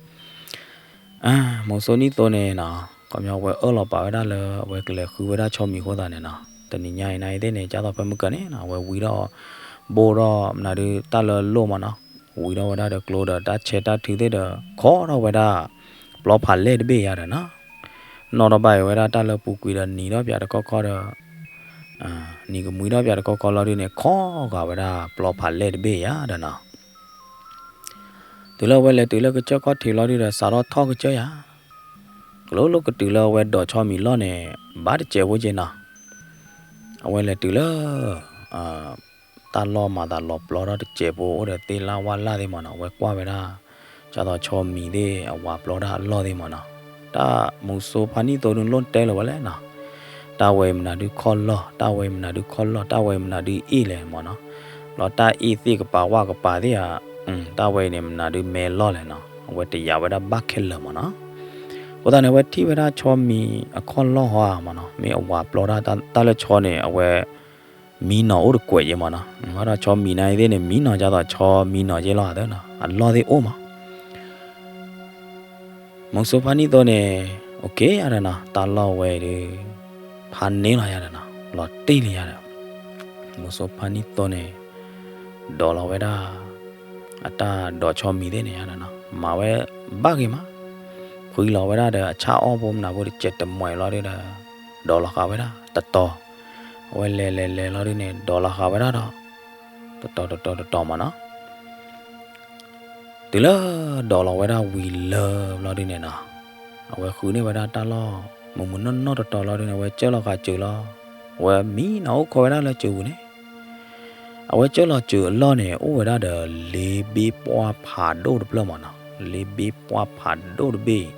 မိၤစိနံၣ်သိန့ၣ်နီၤ ခီပညီဝဲအၢၣ်လီၤပာ်ဝဲဒၣ်လၢ အဝဲကလဲၤဃုဝဲဒၣ်ဆီမံၤအဃိသတးန့ၣ်နီၤ တနံၤညါအံၤနၤအံၤသ့ၣ်န့ၣ် ကၢ်သိးဖဲမုၢ်ကၢန့ၣ်နီၤ အဝဲဝံထီၣ် ဘိၣ်ထီၣ်မနုၤဒုတၢ်လၢလိၣ်မးနီၤ, ဝံထီၣ်ဝဲဒၣ်ဒီးကျိဒီးတၢ်ဆဲးတၢ်ထုသ့ၣ်ဒီး ခီထီၣ်ဝဲဒၣ် ပျီဖးလဲၢ်တဘ့ၣ်ယၤဒီးနီၤ, နီၣ်ထီၣ်ဘၣ်အံၤဝဲဒၣ်တၢ်လၢပူၤကွံာ်ဒီးနံၤထီၣ်ပၠးတခီခီဒီး နံၤကမှံထီၣ်ပၠးတခီခီလီၤဒုန့ၣ် ခီဂာ်ဝဲဒၣ်ပျီဖးလဲၢ်တဘ့ၣ်ယၤဒီးနီၤ. တုၤလၢအဝဲလဲၤတုၤလၢကစၢၢ်ခီၣ်ထံးလီၤဒုဒီး စးထီၣ်ထီၣ်ကစၢၢ်ယၤ, ကလိၤလိၤကတုၤလၢအဝဲဒိးဆီမံၤလီၢ်န့ၣ် ဘၣ်တစဲးဖိက့နီၤ. အဝဲလဲၤတုၤလၢ တၢ်လီၢ်မၤသးလီၤပျီထီၣ်တစဲးဖိ အိၣ်ဒီးသ့ၣ်လၣ်ဝၣ်လၣ်သ့ၣ်မးနီၤ, အဝဲကွၢ်ဝဲဒၣ် ကၢ်သိးဆီမံၤသ့ၣ် အဝၤပျီတၢ်အလီၢ်သ့ၣ်မးနီၤ, တၢ်မိၤစိဖါနံၣ်သိဒုလိၣ်တဲလၢၤဝဲလဲၣ်နီၤ, တၢ်ဝဲအံၤမနုၤဒုခီၣ်လီၢ်, တၢ်ဝဲအံၤမနုၤဒုခီၣ်လီၢ်, တၢ်ဝဲအံၤမနုၤဒုအ့ၣ်လဲၣ်မးနီၤ, လီၤတၢ်အ့ၣ်သ့ၣ်ကပၤဝၣ်ကပၤသ့ၣ်ဧါ, တၢ်ဝဲအံၤန့ၣ် မနုၤဒုမဲလီၢ်လဲၣ်နီၤ, အဝဲတယာ်ဝဲဒၣ်ဘၣ်ခဲလၢာ်မးနီၤ. အဃိသတးန့ၣ် အဝဲထံၣ်ဝဲဒၣ်ဆီမံၤအခီၣ်လီၢ်ဟီဧါမးနီၤ, မ့ၢ်အဝၤပျီတၢ် တၢ်လၢဆီန့ၣ် အဝဲ မံနီၤအိၣ်တကွဲးယဲမးနီၤ, ဘၣ်ဒီးဆီမံၤနၤအံၤသ့ၣ်န့ၣ် မံနီၤကၢ်သိးဆီမံနီၤယဲလီၤသၢနီၤ, အလီၢ်သ့ၣ်အိၣ်မး မိၤစိဖါနံၣ်သိန့ၣ် အိၣ်က့ၤယၤဒီးနီၤ, တၢ်လီၢ်ဝဲအံၤဒီး ဖးန့ၢ်လီၤယၤဒီးနီၤ, လီၤတံၢ်လံယၤဒီး မိၤစိဖါနံၣ်သိန့ၣ် ဒိးလီၤဝဲဒၣ် အတၢ်ဒိးဆီမံၤသ့ၣ်န့ၣ်ယၤဒီးနီၤ, မၤဝဲဘၣ်ဂ့ၤမး, ဖှံလီၤဝဲဒၣ်ဒီးအဆၣ်အီၣ်ဖိမနုၤဖိတစဲးတမှဲးလီၤဒီး ဒိးလီၤဃာ်ဝဲဒၣ်တတီၤ, အဝဲလဲၤလဲၤလဲၤလီၤဒုန့ၣ် ဒိးလီၤဃာ်ဝဲဒၣ်ဒီး တတီၤတတီၤတတီၤမးနီၤ. တုၤလၢဒိးလီၤဝဲဒၣ်ဝံၤလၢာ်ဘျီဒုန့ၣ်နီၤ, အဝဲဃုန့ၢ်ဝဲဒၣ်တၢ်လီၢ်မုာ်မုာ်နီၢ်နီၢ်တတီၤလီၤဒုန့ၣ် အဝဲကၢၢ်လီၤဃာ်စၢၤလီၤ. အဝဲမံနီၤအိၣ်ခိးဝဲဒၣ်လၢစၢၤပူၤန့ၣ် အဝဲကၢၢ်လီၤစၢၤအလီၢ်န့ၣ် အိၣ်ဝဲဒၣ်ဒီးလ့ဘ့ပှၢ်ဖးဒိၣ်တဖျၢၣ်မးနီၤ, လ့ဘ့ပှၢ်ဖးဒိၣ်တဘ့ၣ်,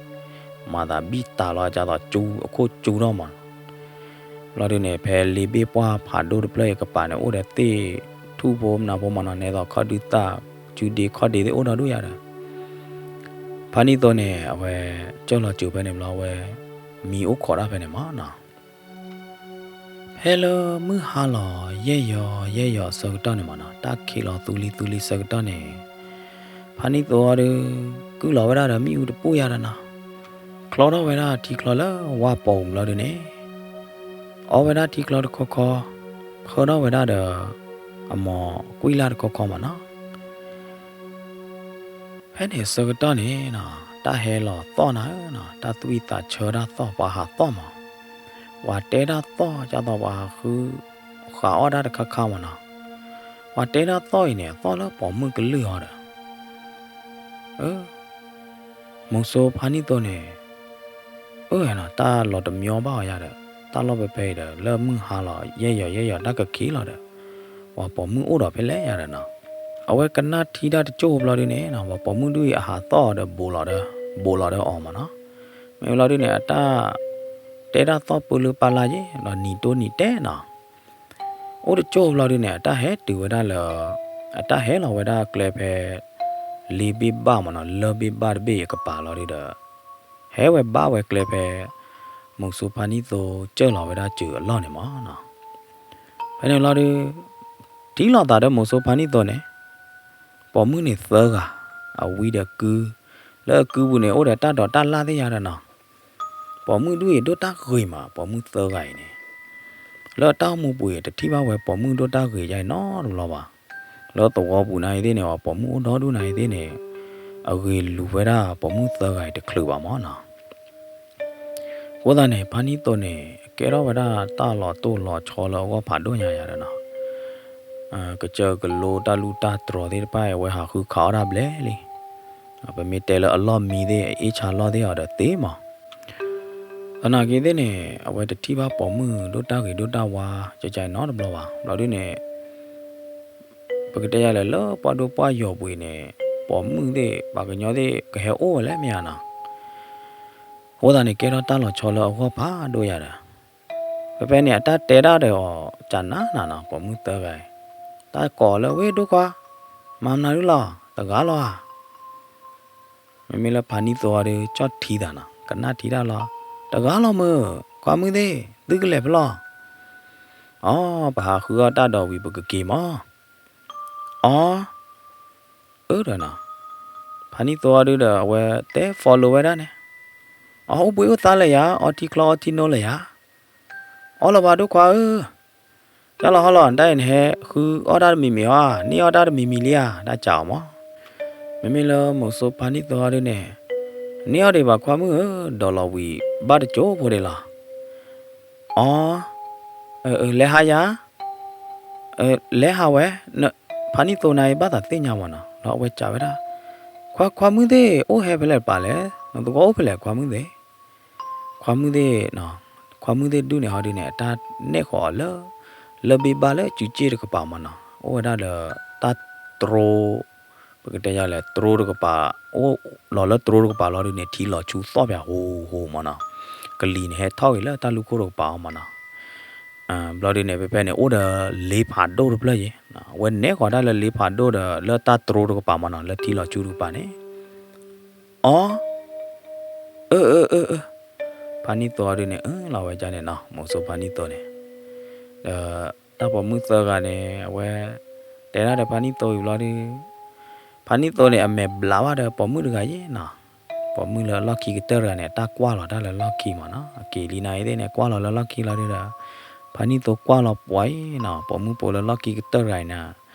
မၤသးဘံၣ်တၢ်လီၤအသးကၠူအခိၣ်ကၠူထီၣ်မးနီၤ. ဘျီဒုန့ၣ် ဖဲလ့ဘ့ပှၢ်ဖးဒိၣ်တဖျၢၣ်အံၤကပၤန့ၣ် အိၣ်ဒီးသ့ၣ်ထူၣ်ဖိမနၤဖိမးနီၤ, နဲသိးခီၣ်ဒုသၣ် စုဒ့ခီၣ်ဒ့သ့ၣ်အိၣ်ဒီးဒိၣ်ယၤဒီး ဖါနံၣ်သိန့ၣ် အဝဲကၢၢ်လီၤစၢၤဖဲန့ၣ်ဘျီ အဝဲမံအိၣ်ခိးတၢ်ဖဲန့ၣ်မးနီၤ. ဖဲလၢမုၢ်ဟါလီၤယဲၢ်ယီၤယဲၢ်ယီၤအဆၢကတီၢ်န့ၣ်မးနီၤ, တၢ်ခံးလီၤသူလံၤသူလံၤဆၢကတီၢ်န့ၣ်, ဖါနံၣ်သိအီၤဒီး ကုၢ်လီၤဝဲဒၣ်ဒီးမ့ၣ်အူတပူၢ်ယၤဒီးနီၤ, ချီထီၣ်ဝဲဒၣ်ထံချီလၢဝၢ်ပိာ်မုၣ်ဘျီဒုန့ၣ်, အီဝဲဒၣ်ထံချီတခီခီ, ဖၢထီၣ်ဝဲဒၣ်ဒီး အမိၢ်ကွံာ်လၢ်တခီခီမးနီၤ. ဖဲန့ၣ်အဆၢကတီၢ်န့ၣ်နီၤ, တၢ်ဟဲလီၤသီၣ်နၤဧၢနီၤ, တၢ်သွံၣ်သးဆၢတၢ်သီၣ် ပှၤဟးသီၣ်မး, ပှၤတဲတၢ်သီၣ် ကၢ်သိးပှၤဃုဃးအီၣ်တၢ်တခါခါမးနီၤ, ပှၤတဲတၢ်သီၣ်အံၤန့ၣ် အသီၣ်လၢပိာ်မုၣ်ကလုၢ်အီၤဒီး မိၤစိဖါနံၣ်သိန့ၣ်, အၢနီၤ တၢ်လီၤတမညီဘၣ်အီၤယၤဒီး, တၢ်လီၢ်ဖဲဖဲအံၤဒီး လၢမုၢ်ဟါလီၤယဲၢ်ယီၤယဲၢ်ယီၤတၢ်ကခံးလီၤဒီး, ပှၤပိာ်မုၣ်အိၣ်ဒီးဖဲလဲၣ်ယၤဒီးနီၤ, အဝဲကနၣ်ထံတၢ်တကၠိၢ်ဘျီဒုန့ၣ်နီၤ, ပှၤပိာ်မုၣ်ဒုအံၤအဟးသီၣ်ဒီးဘူးလီၤဒီး, ဘူးလီၤဒီးအီၤမးနီၤ, မ့ၢ်ဘျီဒုန့ၣ် အတၢ်တဲတၢ်သီၣ်ပၢလၢပာ်လၢယဲၢ်ဒီးနံၤတိၢ်နံၤတဲနီၤ အိၣ်တကၠိၢ်ဘျီဒုန့ၣ် အတၢ်ဟဲတုၤဝဲဒၣ်လၢ, အတၢ်ဟဲလီၤဝဲဒၣ်ကျဲဖဲ လ့ဘ့ၣ်ဘၣ်မးနီၤ, လၢဘ့ၣ်ဘၣ်တဘ့ၣ်အကပၤလီၤဒုဒီး, ဟဲဝဲဘၣ်ဝဲကျဲဖဲ မိၤစိဖါနံၣ်သိကၢၢ်လီၤဝဲဒၣ်စၢၤအလီၢ်န့ၣ်မးနီၤ. ဖဲန့ၣ်လီၤဒု ထံၣ်လိာ်သးဒီးမိၤစိဖါနံၣ်သိန့ၣ်, ပိာ်မုၣ်န့ၣ်သၢဂၤ, အဝံဒီးကု, လၢအကုပူၤန့ၣ် အိၣ်ဒီးတၢ်ဒိးတၢ်လၣ်သ့ၣ်ယၤဒီးနီၤ ပိာ်မုၣ်ဒုအံၤဒိၣ်တၢ်ဂ့ၤမး, ပိာ်မုၣ်သၢဂၤအံၤန့ၣ်, လၢအတၢ်အိၣ်မူပူၤအံၤ တထံၣ်ဘၣ်ဝဲပိာ်မုၣ်ဒိၣ်တၢ်ဂ့ၤယါအံၤနီတဘျီဘၣ်. လၢသဝီပူၤနၤအံၤသ့ၣ်န့ၣ် ပိာ်မုၣ်အိၣ်ဒီဒူၣ်နၤအံၤသ့ၣ်န့ၣ်, အဂ့ၤလူၤဝဲဒၣ်ပိာ်မုၣ်သၢဂၤအံၤတချုးဘၣ်မးနီၤ. အဃိသတးန့ၣ် ဖါနံၣ်သိန့ၣ် ကဲထီၣ်ဝဲဒၣ်တၢ်လီၤတိၢ်လီၤဆီလၢအဂီၢ်ဖးဒိၣ်ညါယၤဒီးနီၤ, ကစၢၢ်ကလိတၢ်လူၢ်တၢ်တြီၤသ့ၣ်တဖၣ်အံၤ အဝဲဟးဃုခးအီၣ်ဒၣ်ဘျဲၣ်လံ. ပမ့ၢ်တဲလၢအလီၢ်မံသ့ၣ် အအ့ၣ်ဆါလီၢ်သ့ၣ်အီၤဒီးသ့မး သနာ်က့သ့ၣ်န့ၣ် အဝဲတထံၣ်ဘၣ်ပိာ်မုၣ်ဒိၣ်တၢ်ဂ့ၤဒိၣ်တၢ်ဝါ ကကါအံၤနီတဘျီဘၣ်. ဘျီဒုန့ၣ် ပကတဲယၤလဲၣ် လၢပှၢ်ဒိၣ်ပှၢ်ယီၤပူၤအံၤန့ၣ် ပိာ်မုၣ်သ့ၣ် ပှၤကညီသ့ၣ်ကဟဲအိၣ်ဝဲလဲၣ်မ့ၢ်ဧါနီၤ. အဃိသတးန့ၣ် ကဲထီၣ်တၢ်လီၤဆီလၢအဂီၢ်ဖးဒိၣ်ယၤဒီး ဖဲဖဲန့ၣ် အတၢ်တဲဒၣ်ဒီးအီၤ ကနၤနၤနီၤ ပိာ်မုၣ်သၢဂၤအံၤ, တၢ်ကိးလၢ ဝ့ၢ်ဒိၣ်ခွါ, မၤမနုၤဒုလီၤ, တဂၤလီၤဧါ. မ့မ့ၢ်လၢဖါနံၣ်သိအီၤဒီး ကၠီၣ်ထံသးနီၤ ကနၣ်ထံတၢ်လီၤ, တဂၤလီၤမုၢ်, ခွါမုၣ်သ့ၣ် သုကလဲၤဖဲလဲၣ်. အီ ပဟးဃုအီၣ်တၢ်ဒီးဝံၤပကက့ၤမး. အီ အၢဒီးနီၤ ဖါနံၣ်သိအီၤဒုဒီး အဝဲတဲ follow ဝဲဒၣ်န့ၣ်, အီ အိၣ်ဘှံးအိၣ်သါလၢယၤ, အီထံချီအီထံနိလၢယၤ, အီလီၤဘၣ်ဒိၣ်ခွါဧၢ, ကၢ်လီၤဟီလီၤ တၢ်အံၤနဟဲဃုအီၣ်တၢ်တမံၤမံၤဧါ, န့ၢ်အီၣ်တၢ်တမံၤမံၤလံဧါ, တၢ်ကးအီၤမး. မ့မ့ၢ်လၢမိၤစိဖါနံၣ်သိအီၤဒုန့ၣ်, န့ၢ်အီၣ်ဒံးဘၣ်ခွါမုၣ်ဧၢ, ဒိးလီၤဝံၤဘၣ်တကၠိဖိဒံးလီၤ. အီ လဲၤဟးယၤ, လဲၤဟးဝဲ, ဖါနံၣ်သိနၤအံၤဘၣ်သးသ့ၣ်ညါမးနီၤ, ဒီးအဝဲကးဝဲဒၣ်, ခွါခွါမုၣ်သ့ၣ် အိၣ်ဟဲဖဲလဲၣ်တပၤလဲၣ်, နသဝီအိၣ်ဖဲလဲၣ်ခွါမုၣ်သ့ၣ်. ခွါမုၣ်သ့ၣ်, ခွါမုၣ်သ့ၣ်ဒုန့ၣ်ဟီဒုန့ၣ် အတၢ်နဲၣ်ဃီၤအီၤလၢ လၢဘ့ၣ်ဘၣ်လၢစုစ့ၣ်တကပၤမးနီၤ, အိၣ်ဝဲဒၣ်ဒီးတၢ်တြိ, ပကတဲယၤလဲၣ် တြိတကပၤ, အိၣ်လီၤလၢတြိတကပၤလီၤဒုန့ၣ် ထံလီၤဆူသီၣ်ပၠးဟူဟူမးနီၤ, ကလံၤန့ၣ်ဟဲထီၣ်ဂ့ၤလၢတၢ်လူၢ်ခိၣ်တကပၤအီၤမးနီၤ. ဘျီဒုန့ၣ် ဖဲဖဲန့ၣ် အိၣ်ဒီးလ့ဖးဒိၣ်တဖျၢၣ်ယဲ, အဝဲနဲၣ်ဃီၤတၢ်လၢလ့ဖးဒိၣ်ဒီး လၢတၢ်တြိတကပၤမးနီၤ, လၢထံလီၤဆူတကပၤန့ၣ် အီ အၢ အၢ အၢ အၢ, ဖါနံၣ်သိအီၤဒုန့ၣ် အၢလီၤဝဲဒၣ်န့ၣ်နီၤ, မိၤစိဖါနံၣ်သိန့ၣ်, ဒီးတၢ်ပိာ်မုၣ်သၢဂၤန့ၣ် အဝဲတဲဒၣ်ဒီးဖါနံၣ်သိအံၤဘျီဒု, ဖါနံၣ်သိန့ၣ် အမဲာ်ဘျးဘၣ်ဒီးပိာ်မုၣ်တဂၤယဲနီၤ, ပိာ်မုၣ်လၢလီၢ်ခံကတၢၢ်တဂၤန့ၣ် အတၢ်ကွၢ်လီၤတၢ်လၢလီၢ်ခံမးနီၤ, အက့ၤလံနၤအံၤသ့ၣ်န့ၣ် ကွၢ်လီၤလၢလီၢ်ခံလီၤဒုဒီး, ဖါနံၣ်သိကွၢ်လီၤပှၤအံၤနီၤ, ပိာ်မုၣ်ဖိလၢလီၢ်ခံကတၢၢ်တဂၤအံၤန့ၣ်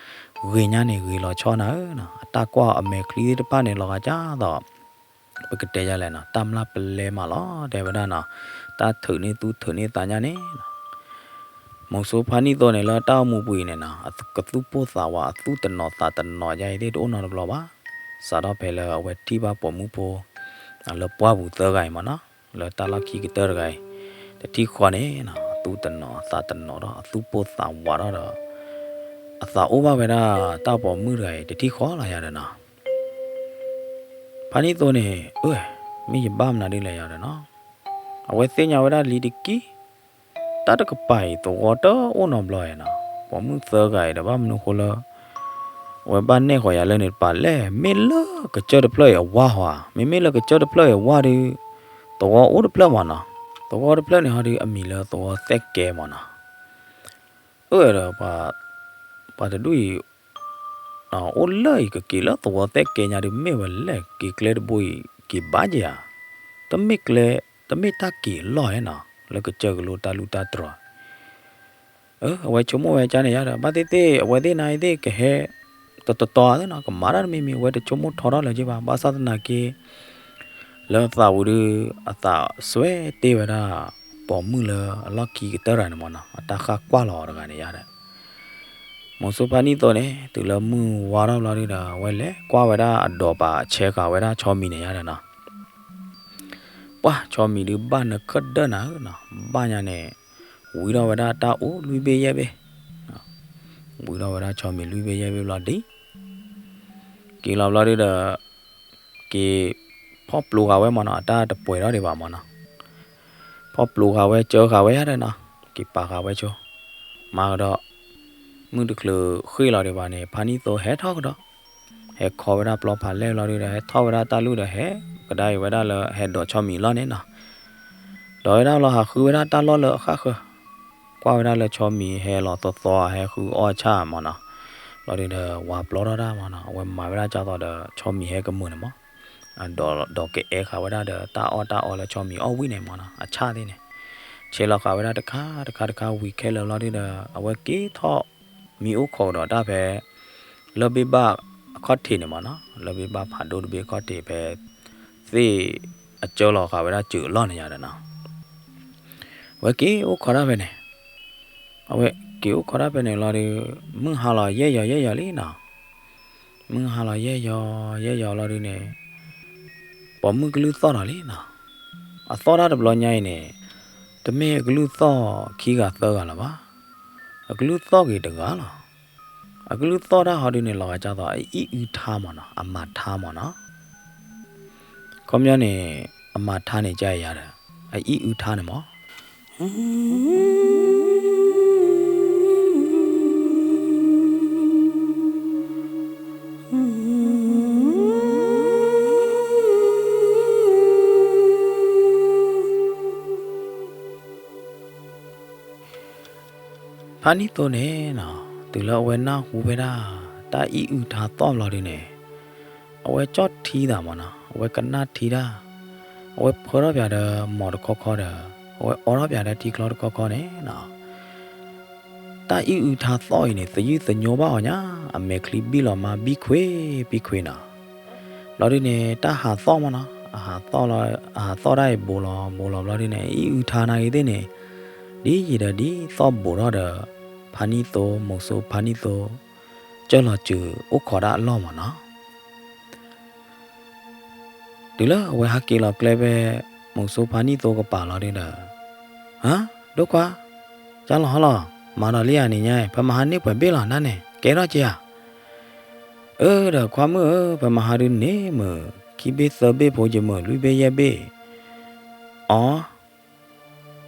ဂ့ၤညါန့ၣ် ဂ့ၤလီၤဆီနၤဧၢနီၤ, အတၢ်ကွၢ်အမဲာ်ချံသ့ၣ်တဖၣ်န့ၣ် လီၤဂာ်ကၢ်သိး, ပကတဲယၤလဲၣ်နီၤ, တၢ်မျၢ်ပလဲမးလီၤ, တဲဝဲဒၣ်နီၤ, တၢ်ထုးန့ၢ်သူၣ်ထုးန့ၢ်သးညါန့ၣ်နီၤ, မုၢ်စိဖါနံၣ်သိန့ၣ် လၢတၢ်အိၣ်မူပူၤအံၤန့ၣ်နီၤ အကသူၣ်ပိၢ်သးဝး အသူၣ်တနီၤသးတနီၤယါအံၤသ့ၣ်တအိၣ်နီတဘျီဘၣ်. စးထီၣ်ဖဲလၢအဝဲထံၣ်ဘၣ်ပိာ်မုၣ်ဖိ လၢပှၢ်ပူၤသၢဂၤအံၤမ့ၢ်နီၤ, လၢတၢ်လီၢ်ခံကတၢၢ်တဂၤအံၤ တထံၣ်ဃီန့ၣ်နီၤ အသူၣ်တနီၤသးတနီၤဒီး အသူၣ်ပိၢ်သးဝးထီၣ်ဒီး အသးအိၣ်ဘၣ်ဝဲဒၣ်တၢ်ပိာ်မုၣ်တဂၤအံၤ တထံၣ်ဃီလီၤယၤဒီးနီၤ. ဖါနံၣ်သိန့ၣ် အၢ မ့ၢ်ယဘၣ်မနုၤဒ်လဲၣ်ယၤဒီးနီၤ, အဝဲသ့ၣ်ညါဝဲဒၣ်လံတက့ၢ်. တၢ်တကပၤအံၤ သဝီတအိၣ်နီတဘျီအံၤနီၤ, ပိာ်မုၣ်သၢဂၤအံၤဒီး ဘၣ်မနုၤဃိလၢ အဝဲဘၣ်နဲၣ်ဃီၤယၤလၢန့ၣ်တပၤလဲၣ်, မ့ၢ်လၢကစၢၢ်တဖျၢၣ်အံၤအဝါဟီဧါ, မ့မ့ၢ်လၢကစၢၢ်တဖျၢၣ်အံၤအဝါဒီး သဝီအိၣ်တဖျၢၣ်မ့ၢ်နီၤ, သဝီတဖျၢၣ်န့ၣ်ဟီဒီး အမံၤလၢသဝီသဲကဲမ့ၢ်နီၤ. အၢဒီး ပှၤတဒူၣ်အံၤ အိၣ်လၢအံၤ ကက့ၤလၢသဝီသဲကဲညါဒီး မ့ၢ်ဝဲလဲၣ်, က့ၤကျဲတဘိအံၤ က့ၤဘၣ်က့ၤဧါ, တမ့ၢ်ကျဲ တမ့ၢ်တၢ်က့ၤအလီၢ်ဧါနီၤ, လၢကစၢၢ်ကလိတၢ်လူၢ်တၢ်တြီၤ. အၢ အဝဲဆိကမိၣ်ဝဲကန့ၣ်ယၤဒီး ဘၣ်သ့ၣ်သ့ၣ် အဝဲသ့ၣ်နၤအံၤသ့ၣ်ကဟဲ တတီၤတီၤဧါနီၤ, ကမၤတၢ်တမံၤမံၤ အဝဲတဆိကမိၣ်ထီထီၣ်လၢၤက့ဘၣ်, ဘၣ်ဆၣ်သနာ်က့ လၢအသးပူၤဒီး အသးစွဲတ့ၢ်ဝဲဒၣ် ပိာ်မုၣ်လၢအလီၢ်ခံကတၢၢ်တဂၤန့ၣ်မ့ၢ်နီၤ, အတၢ်ဃၣ်ကွၢ်လီၤအီၤတဂၤန့ၣ်ယၤဒီး မုၢ်စိဖါနံၣ်သိန့ၣ် တုၤလၢမုၢ်ဝါထီၣ်ဘျီဒုဒီး အဝဲလဲၤကွၢ်ဝဲဒၣ်အဒိးပာ်ဆဲးဃာ်ဝဲဒၣ်ဆီမံၤန့ၣ်ယၤဒီးနီၤ, ပှၢ်ဆီမံၤဒုဘၣ်နၢခၢၣ်ဒၢၣ်နၤဧၢနီၤ, ဘၣ်ညါန့ၣ် ဝံထီၣ်ဝဲဒၣ်တၢ်အိၣ်လွံၢ်ဘ့ၣ်ယဲၢ်ဘ့ၣ်, ဝံထီၣ်ဝဲဒၣ်ဆီမံၤလွံၢ်ဘ့ၣ်ယဲၢ်ဘ့ၣ်ဘျီဒု က့ၤလီၤဘျီဒုဒီး က့ၤဖီၣ်ပျိဃာ်ဝဲမ့ၢ်နီၤ, အတၢ်တပှဲၤထီၣ်ဒံးဘၣ်မ့ၢ်နီၤ, ဖီၣ်ပျိဃာ်ဝဲ စၢဃာ်ဝဲယၤဒီးနီၤ, က့ၤပာ်ဃာ်ဝဲဆိ, မၤကဒီး မုၢ်တချုးဃ့ၢ်လီၤဒံးဘၣ်န့ၣ် ဖါနံၣ်သိဟဲထီၣ်ကဒီး, ဟဲခီဝဲဒၣ်ပျီဖးလဲၢ်ဘျီဒုဒီး ဟဲထီၣ်ဝဲဒၣ်တၢ်လူၢ်ဒီး ဟဲကဒါအံၤဝဲဒၣ်လၢဟဲဒိးဆီမံၤလီၢ်န့ၣ်နီၤ, ဒိးဝဲဒၣ်လီၤ ဟးဃုဝဲဒၣ်တၢ်လီၢ်လၢအဃၣ်ဃၢၤ, ကွၢ်ဝဲဒၣ်လၢဆီမံၤဟဲလီၤသီသီ ဟဲဃုအီၣ်ဆၣ်မ့ၢ်နီၤ, ဘျီဒုဒီး ဝၤပျီထီၣ်တၢ်မ့ၢ်နီၤ, အဝဲမၤဝဲဒၣ်ကၢ်သိးဒီး ဆီမံၤဟဲကမုာ်န့ၣ်မ့ၢ် ဒီးကအဲၣ်ဃာ်ဝဲဒၣ်ဒီး တၢ်အီၣ်တၢ်အီလၢဆီမံၤအီၣ်ဝံၣ်န့ၣ်မ့ၢ်နီၤ, အဆၣ်သ့ၣ်န့ၣ် ဆဲးလီၤဃာ်ဝဲဒၣ်တခါတခါတခါ ဝံၤခဲလၢာ်ဘျီဒုဒီး အဝဲက့ၤထီၣ်မံအိၣ်ခိးကဒီးတၢ်ဖဲ လၢၢ်ဘ့ၣ်ဘၣ်အခီၣ်ထံးန့ၣ်မ့ၢ်နီၤ, လၢၢ်ဘ့ၣ်ဘၣ်ဖးဒိၣ်တဘ့ၣ်အခီၣ်ထံးဖဲ သ့ၣ်အစၢလီၤဃာ်ဝဲဒၣ်စၢၤအလီၢ်န့ၣ်ယၤဒီးနီၤ, အဝဲက့ၤအိၣ်ခိးတၢ်ဖဲန့ၣ်, အဝဲက့ၤအိၣ်ခိးတၢ်ဖဲန့ၣ်လီၤဒီး မုၢ်ဟါလီၤယဲၢ်ယီၤယဲၢ်ယီၤလံနီၤ, မုၢ်ဟါလီၤယဲၢ်ယီၤယဲၢ်ယီၤလီၤဒုန့ၣ် ပိာ်မုၣ်ကလုၢ်သီၣ်ထီၣ်လံနီၤ, အသီၣ်တၢ်တဘျီညါအံၤန့ၣ် တမ့ၢ်အကလုၢ်သီၣ်ခံဂၤသၢဂၤလၢၤဘၣ်, အကလုၢ်သီၣ်က့ၤတဂၤလီၤ, အကလုၢ်သီၣ်တၢ်ဟီဒုန့ၣ် လီၤဂာ်ကၢ်သိး အအံၣ်အုထါမ့ၢ်နီၤ, အမၤထါမ့ၢ်နီၤ, ခီပညီန့ၣ် အမၤထါန့ၣ်ကယၤဒီး အအံၣ်အုထါန့ၣ်မ့ၢ် ဖါနံၣ်သိန့ၣ်နီၤ, တုၤလၢအဝဲနၢ်ဟူဝဲဒၣ် တၢ်အံၣ်အုထါသီၣ်ဘျီဒုန့ၣ်, အဝဲကၠီၣ်ထံသးမ့ၢ်နီၤ, အဝဲကနၣ်ထံတၢ်, အဝဲဖၢထီၣ်ပၠးဒီးမိာ်တခီခီဒီး အဝဲအိးထီၣ်ပၠးဒီးထံချီတခီခီန့ၣ်နီၤ, တၢ်အံၣ်အုထါသီၣ်အံၤန့ၣ် သယုၢ်သညိဘၣ်အီၤညါ, အမဲာ်ချံဘံၣ်လီၤမါဘံၣ်ခွ့ဘံၣ်ခွ့နီၤ. ဘျီဒုန့ၣ် တၢ်ဟးသီၣ်မ့ၢ်နီၤ, အဟးသီၣ်လီၤ, အဟးသီၣ်တၢ်အံၤဘူးလီၤဘူးလီၤဘျီဒုန့ၣ် အံၣ်အုထါနာ်ဂ့ၤသ့ၣ်န့ၣ်, ဒ်ယံာ်ဒီးဒ်သီၣ်ဘူးထီၣ်ဒီး ဖါနံၣ်သိ မိၤစိဖါနံၣ်သိ ကၢၢ်လီၤစၢၤအိၣ်ခိးတၢ်အလီၢ်မ့ၢ်နီၤ. တုၤလၢအဝဲဟးက့ၤလီၤကျဲဖဲ မိၤစိဖါနံၣ်သိကပၤလီၤဒုဒီး, ဟါ, ဒိၣ်ခွါ, ကၢ်လီၤဟီလီၤ, မၤဒီးလံဧါနံၤညါအံၤ ဖဲမဟါန့ၢ်ပှဲၤဘ့ၣ်လီၤနၤန့ၣ် ကဲထီၣ်က့ၤဧါ. အၢ ဒီးခွါမုၣ်ဧၢ, ဖဲမဟါဒုန့ၣ်မုၢ် ခံဘ့ၣ်သၢဘ့ၣ်ဖိယမုၢ် လွံၢ်ဘ့ၣ်ယဲၢ်ဘ့ၣ်, အီ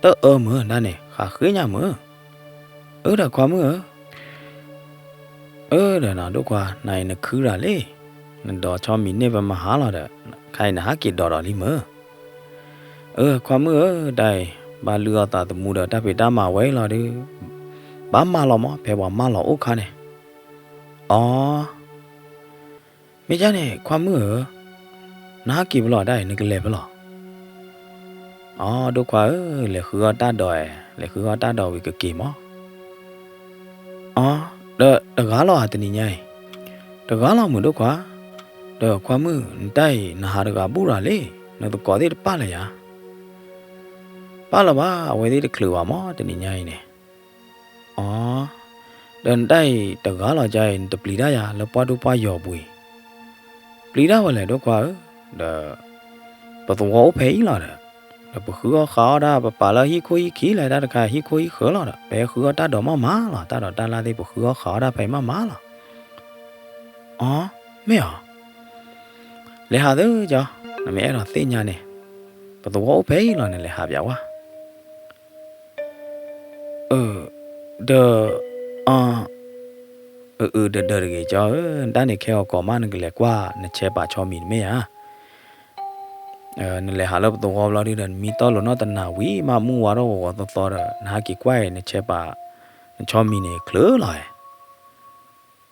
တအၢမုၢ်ဒၣ်န့ၣ် ဃးဃ့ညါမုၢ်. အၢ ဒီးခွါမုၣ်ဧၢ, အၢ ဒီးနဒိၣ်ခွါ နၤအံၤနခုရၤလံ, နဒိးဆီမံၤန့ၢ်ဖဲမဟါလီၤဒီး ခါအံၤနဟးက့ၤဒိးဒီးလံမုၢ်. အၢ ခွါမုၣ်ဧၢ, တၢ်အံၤ ဘၣ်လုၢ်အီၣ်သးသမူဒီး တၢ်ဖံးတၢ်မၤဝဲအံၤလီၤဒုး ဘၣ်မၤလီၤမး ဖဲပှၤမၢလီၤအိၣ်ခါန့ၣ်. အီ မ့ၢ်ဒ်န့ၣ် ခွါမုၣ်ဧၢ, နဟးက့ၤဖဲလဲၣ်ဒၣ်အံၤ နကလဲၤဖဲလဲၣ်. အီ ဒိၣ်ခွါဧၢ, လဲၤဃုအီၣ်တၢ်ဒိးဧါ, လဲၤဃုအီၣ်တၢ်ဒိးဝံၤကက့ၤမး. အီ ဒီးတဂၤလီၤဧါတနံၤညါအံၤ. တဂၤလီၤမုၢ်ဒိၣ်ခွါ. ဒီးခွါမုၣ် နတၢ်အံၤ နဟးတဂၤဘူၣ်ရၤလံ, နသကိးသ့ၣ်တပၣ်လၢၤယၤ. ပာ်လီၤဘၣ် အဝဲသ့ၣ်တချုးဘၣ်မး တနံၤညါအံၤန့ၣ်. အီ, ဒီးနတၢ်အံၤတဂၤလီၤ ကါအံၤ နတပျံၤတၢ်ယၤလၢပှၢ်ဒိၣ်ပှၢ်ယီၤပူၤအံၤ. ပျံၤတၢ်ဝဲလဲၣ် ဒိၣ်ခွါဧၢ, ဒီး ပသဝီအိၣ်ဖဲအံၤလီၤဒီး, ဒီးပဃုအီၣ်ဃးအီၣ်ဒၣ် ပပာ်လၢဟံၣ်ခိၣ်ဟံၣ်ခံလဲၣ် တၢ်တခါ ဟံၣ်ခိၣ်ဟံၣ်ဃၢၤလီၤဒီး ပဟဲဃုအီၣ်တၢ်ဒိးမီၢ်မးလီၤ, တၢ်ဒိးတၢ်လၢ်သ့ၣ် ပဃုအီၣ်ဃးအီၣ်ဒၣ်ဖဲအံၤမးမးလီၤ. အီ, မ့ၢ်အီၤ, လဲၤဟးသုကၠီ, နမ့ၢ်အဲၣ်ဒိးသ့ၣ်ညါန့ၣ်, ပသဝီအိၣ်ဖဲအံၤလီၤန့ၣ် လဲၤဟးပၠးဝဲ. အၢ, ဒီး, အၢ, အၢ အၢ ဒီး ဒီးတဂ့ၤ ကၠီဧၢ, နတၢ်န့ၣ်ခဲဂီၤကိးမး နကလဲၤကွၢ် နဆဲးပာ်ဆီမံၤတမ့ၢ်ဧါ. နလဲၤဟးလၢပသဝီဘျီဒုဒီး နမံတီၢ်လိာ်နီၢ်တနၤဝံၤမး မုၢ်ဝါထီၣ်ဂီၤဂီၤသီသီဒီး နဟဲက့ၤကွၢ်အံၤ နဆဲးပာ် နဆီမံၤန့ၣ်ချုးလီၤဧါ.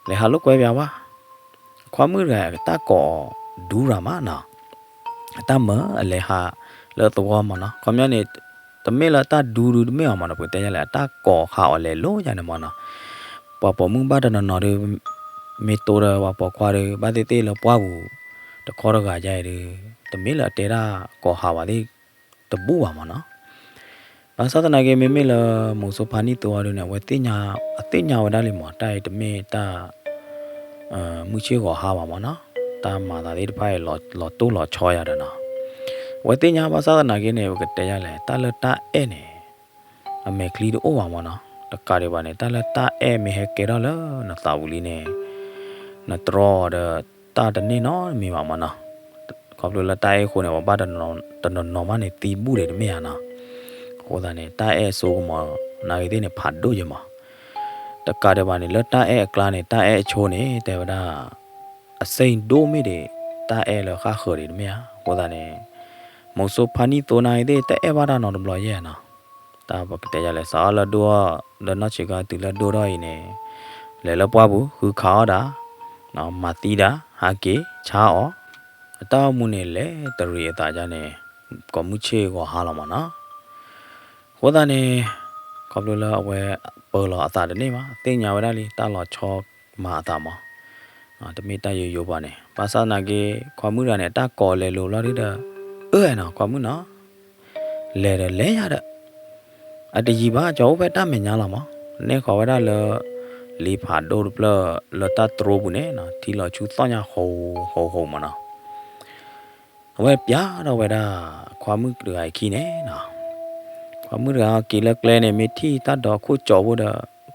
လဲၤဟးလိာ်ကွဲပၠးဝဲ, ခွါမုၣ်တဂၤအတၢ်ကိးအီၤဒူရၤမးနီၤ, အတၢ်မၢအလဲၤဟးလၢသဝီမးနီၤ, ခီပညီန့ၣ် တမ့ၢ်လၢတၢ်ဒူဒုတမ့ၢ်အီၤမးနီၤ, ပကတဲယလဲၣ် အတၢ်ကိးဟးအီၤလဲၤလိာ်ယါန့ၣ်မးနီၤ, ပှၤပိာ်မုၣ်ဘၣ်တနီၤနီၤဒီး မ့ၢ်တိဒီးပှၤပိာ်ခွါဒီး ဘၣ်သ့ၣ်သ့ၣ်လၢပှၢ်ပူၤ တခီတဂၤယါအံၤဒီး တမ့ၢ်လၢအတဲဒၣ်ကိးဟးဝဲသ့ၣ် တဘူၣ်ဘၣ်မးနီၤ. ဘၣ်ဆၣ်သနာ်က့ မ့မ့ၢ်လၢ မိၤစိဖါနံၣ်သိအီၤဒုန့ၣ် အဝဲသ့ၣ်ညါ အသ့ၣ်ညါဝဲဒၣ်လံမး တၢ်အံၤတမ့ၢ်တၢ် မုၢ်ဆ့ၣ်ဂီၤဟါဘၣ်မးနီၤ, တၢ်မၤသးသ့ၣ်တဖၣ်အံၤ လီၤတိၢ်လီၤဆီယါဒီးနီၤ, အဝဲသ့ၣ်ညါဘၣ်ဆၣ်သနာ်က့န့ၣ် ပကတဲယလဲၣ် တၢ်လၢတၢ်အဲၣ်န့ၣ် အမဲာ်ချံတအိၣ်ဘၣ်မးနီၤ, တကးဒံးဘၣ်န့ၣ် တၢ်လၢတၢ်အဲၣ်မ့ၢ်ဟဲကဲထီၣ်လၢနသးပူၤလံန့ၣ် နတြီအီၤဒီးတၢ်တန့ၢ်နီတမံၤဘၣ်မးနီၤ, ခီဖျိလၢတၢ်အဲၣ်အဃိန့ၣ် ပှၤဘၣ်တနီၤနီၤမးန့ၣ် သံဘူၣ်ဒံးတမ့ၢ်ဧါနီၤ, အဃိသတးန့ၣ် တၢ်အဲၣ်အစိကမီၤ နာ်ဂ့ၤသ့ၣ်န့ၣ် ဖးဒိၣ်ယဲမး, တကးဒံးဘၣ်န့ၣ် လၢတၢ်အဲၣ်အကျါန့ၣ် တၢ်အဲၣ်အဆိန့ၣ် တဲဝဲဒၣ် အစ့ၣ်ဒိၣ်မ့ၢ်ဒံး တၢ်အဲၣ်လၢဃၣ်ဃၢၤဒံးတမ့ၢ်ဧါ, အဃိသတးန့ၣ် မိၤစိဖါနံၣ်သိနာ်ဂ့ၤသ့ၣ် တအဲၣ်ဘၣ်တၢ်နီတဘျီယဲၢ်နီၤ, တၢ်ပကတဲယလဲၣ် စးအီၣ်လၢဒိၣ်အီၣ် လၢနီၢ်ဆံးခါတုၤလၢဒိၣ်ထီၣ်အံၤန့ၣ် လဲၤလၢပှၢ်ပူၤ ဃုခးအီၣ်ဒၣ် မၤသံဒၣ် ဟးက့ၤ ဆါအီၤ, အတၢ်အိၣ်မူန့ၣ် လဲၤတရံးအသးဒ်န့ၣ် ကိးမုၢ်ဆ့ၣ်ဂီၤဟါလီၤမးနီၤ. အဃိသတးန့ၣ် ခီဖျိလၢအဝဲပၢၤလီၤအသးတန့ၢ်ဘၣ် သ့ၣ်ညါဝဲဒၣ်လံ တၢ်လီၤဆီမၤအသးမး တမ့ၢ်တၢ်ယိယိဘၣ်န့ၣ် ဘၣ်ဆၣ်သနာ်က့ ခွါမုၣ်တဂၤန့ၣ် အတၢ်ကိးလဲၤလိာ်ဘျီဒုဒီး အၢၣ်နီၤ ခွါမုၣ်နီၤ လဲၤဒီးလဲၤယၤဒီး အတယံာ်ဘၣ် ကၠီအိၣ်ဖဲတၢ်မဲာ်ညါလီၤမး နဲၣ်ဃီၤဝဲဒၣ်လၢ လံာ်ဖးဒိၣ်တဖျၢၣ်လၢတၢ်တြိပူၤန့ၣ် ထံလီၤဆူသီၣ်ညါဟိဟိဟိမးနီၤ. အဝဲပျးထီၣ်ဝဲဒၣ် ခွါမုၣ်တဂၤအခံန့ၣ်နီၤ ခွါမုၣ်တဂၤက့ၤလၢကျဲန့ၣ် မ့ၢ်ထံၣ်တၢ်ဒိးခိၣ်ကၠီဖိဒီး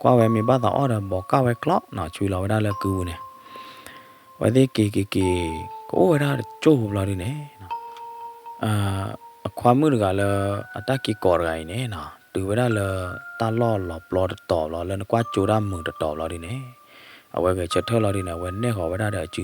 ကွၢ်ဝဲမ့ၢ်ဘၣ်သးအီၣ်ဒီး ဘီးကၣ်ဝဲကျီနီၤ ဆွံလီၤဝဲဒၣ်လၢကုပူၤန့ၣ် အဝဲသ့ၣ်က့ၤက့ၤက့ၤ ကအိၣ်ဝဲဒၣ်တကၠိၢ်ဖိဘျီဒုန့ၣ် အခွါမုၣ်တဂၤလၢ အတၢ်က့ၤကိးတဂၤအံၤန့ၣ်နီၤ တုၤဝဲဒၣ်လၢ တၢ်လီၢ်လီၤပျီတတီၤဘျီ လၢနကွၢ်ကၠိတၢ်မုာ်တတီၤဘျီဒုန့ၣ် အဝဲဂဲၤဆၢထၢၣ်လီၤဒုန့ၣ် အဝဲနဲၣ်ဃီၤဝဲဒၣ်ဒီးအစု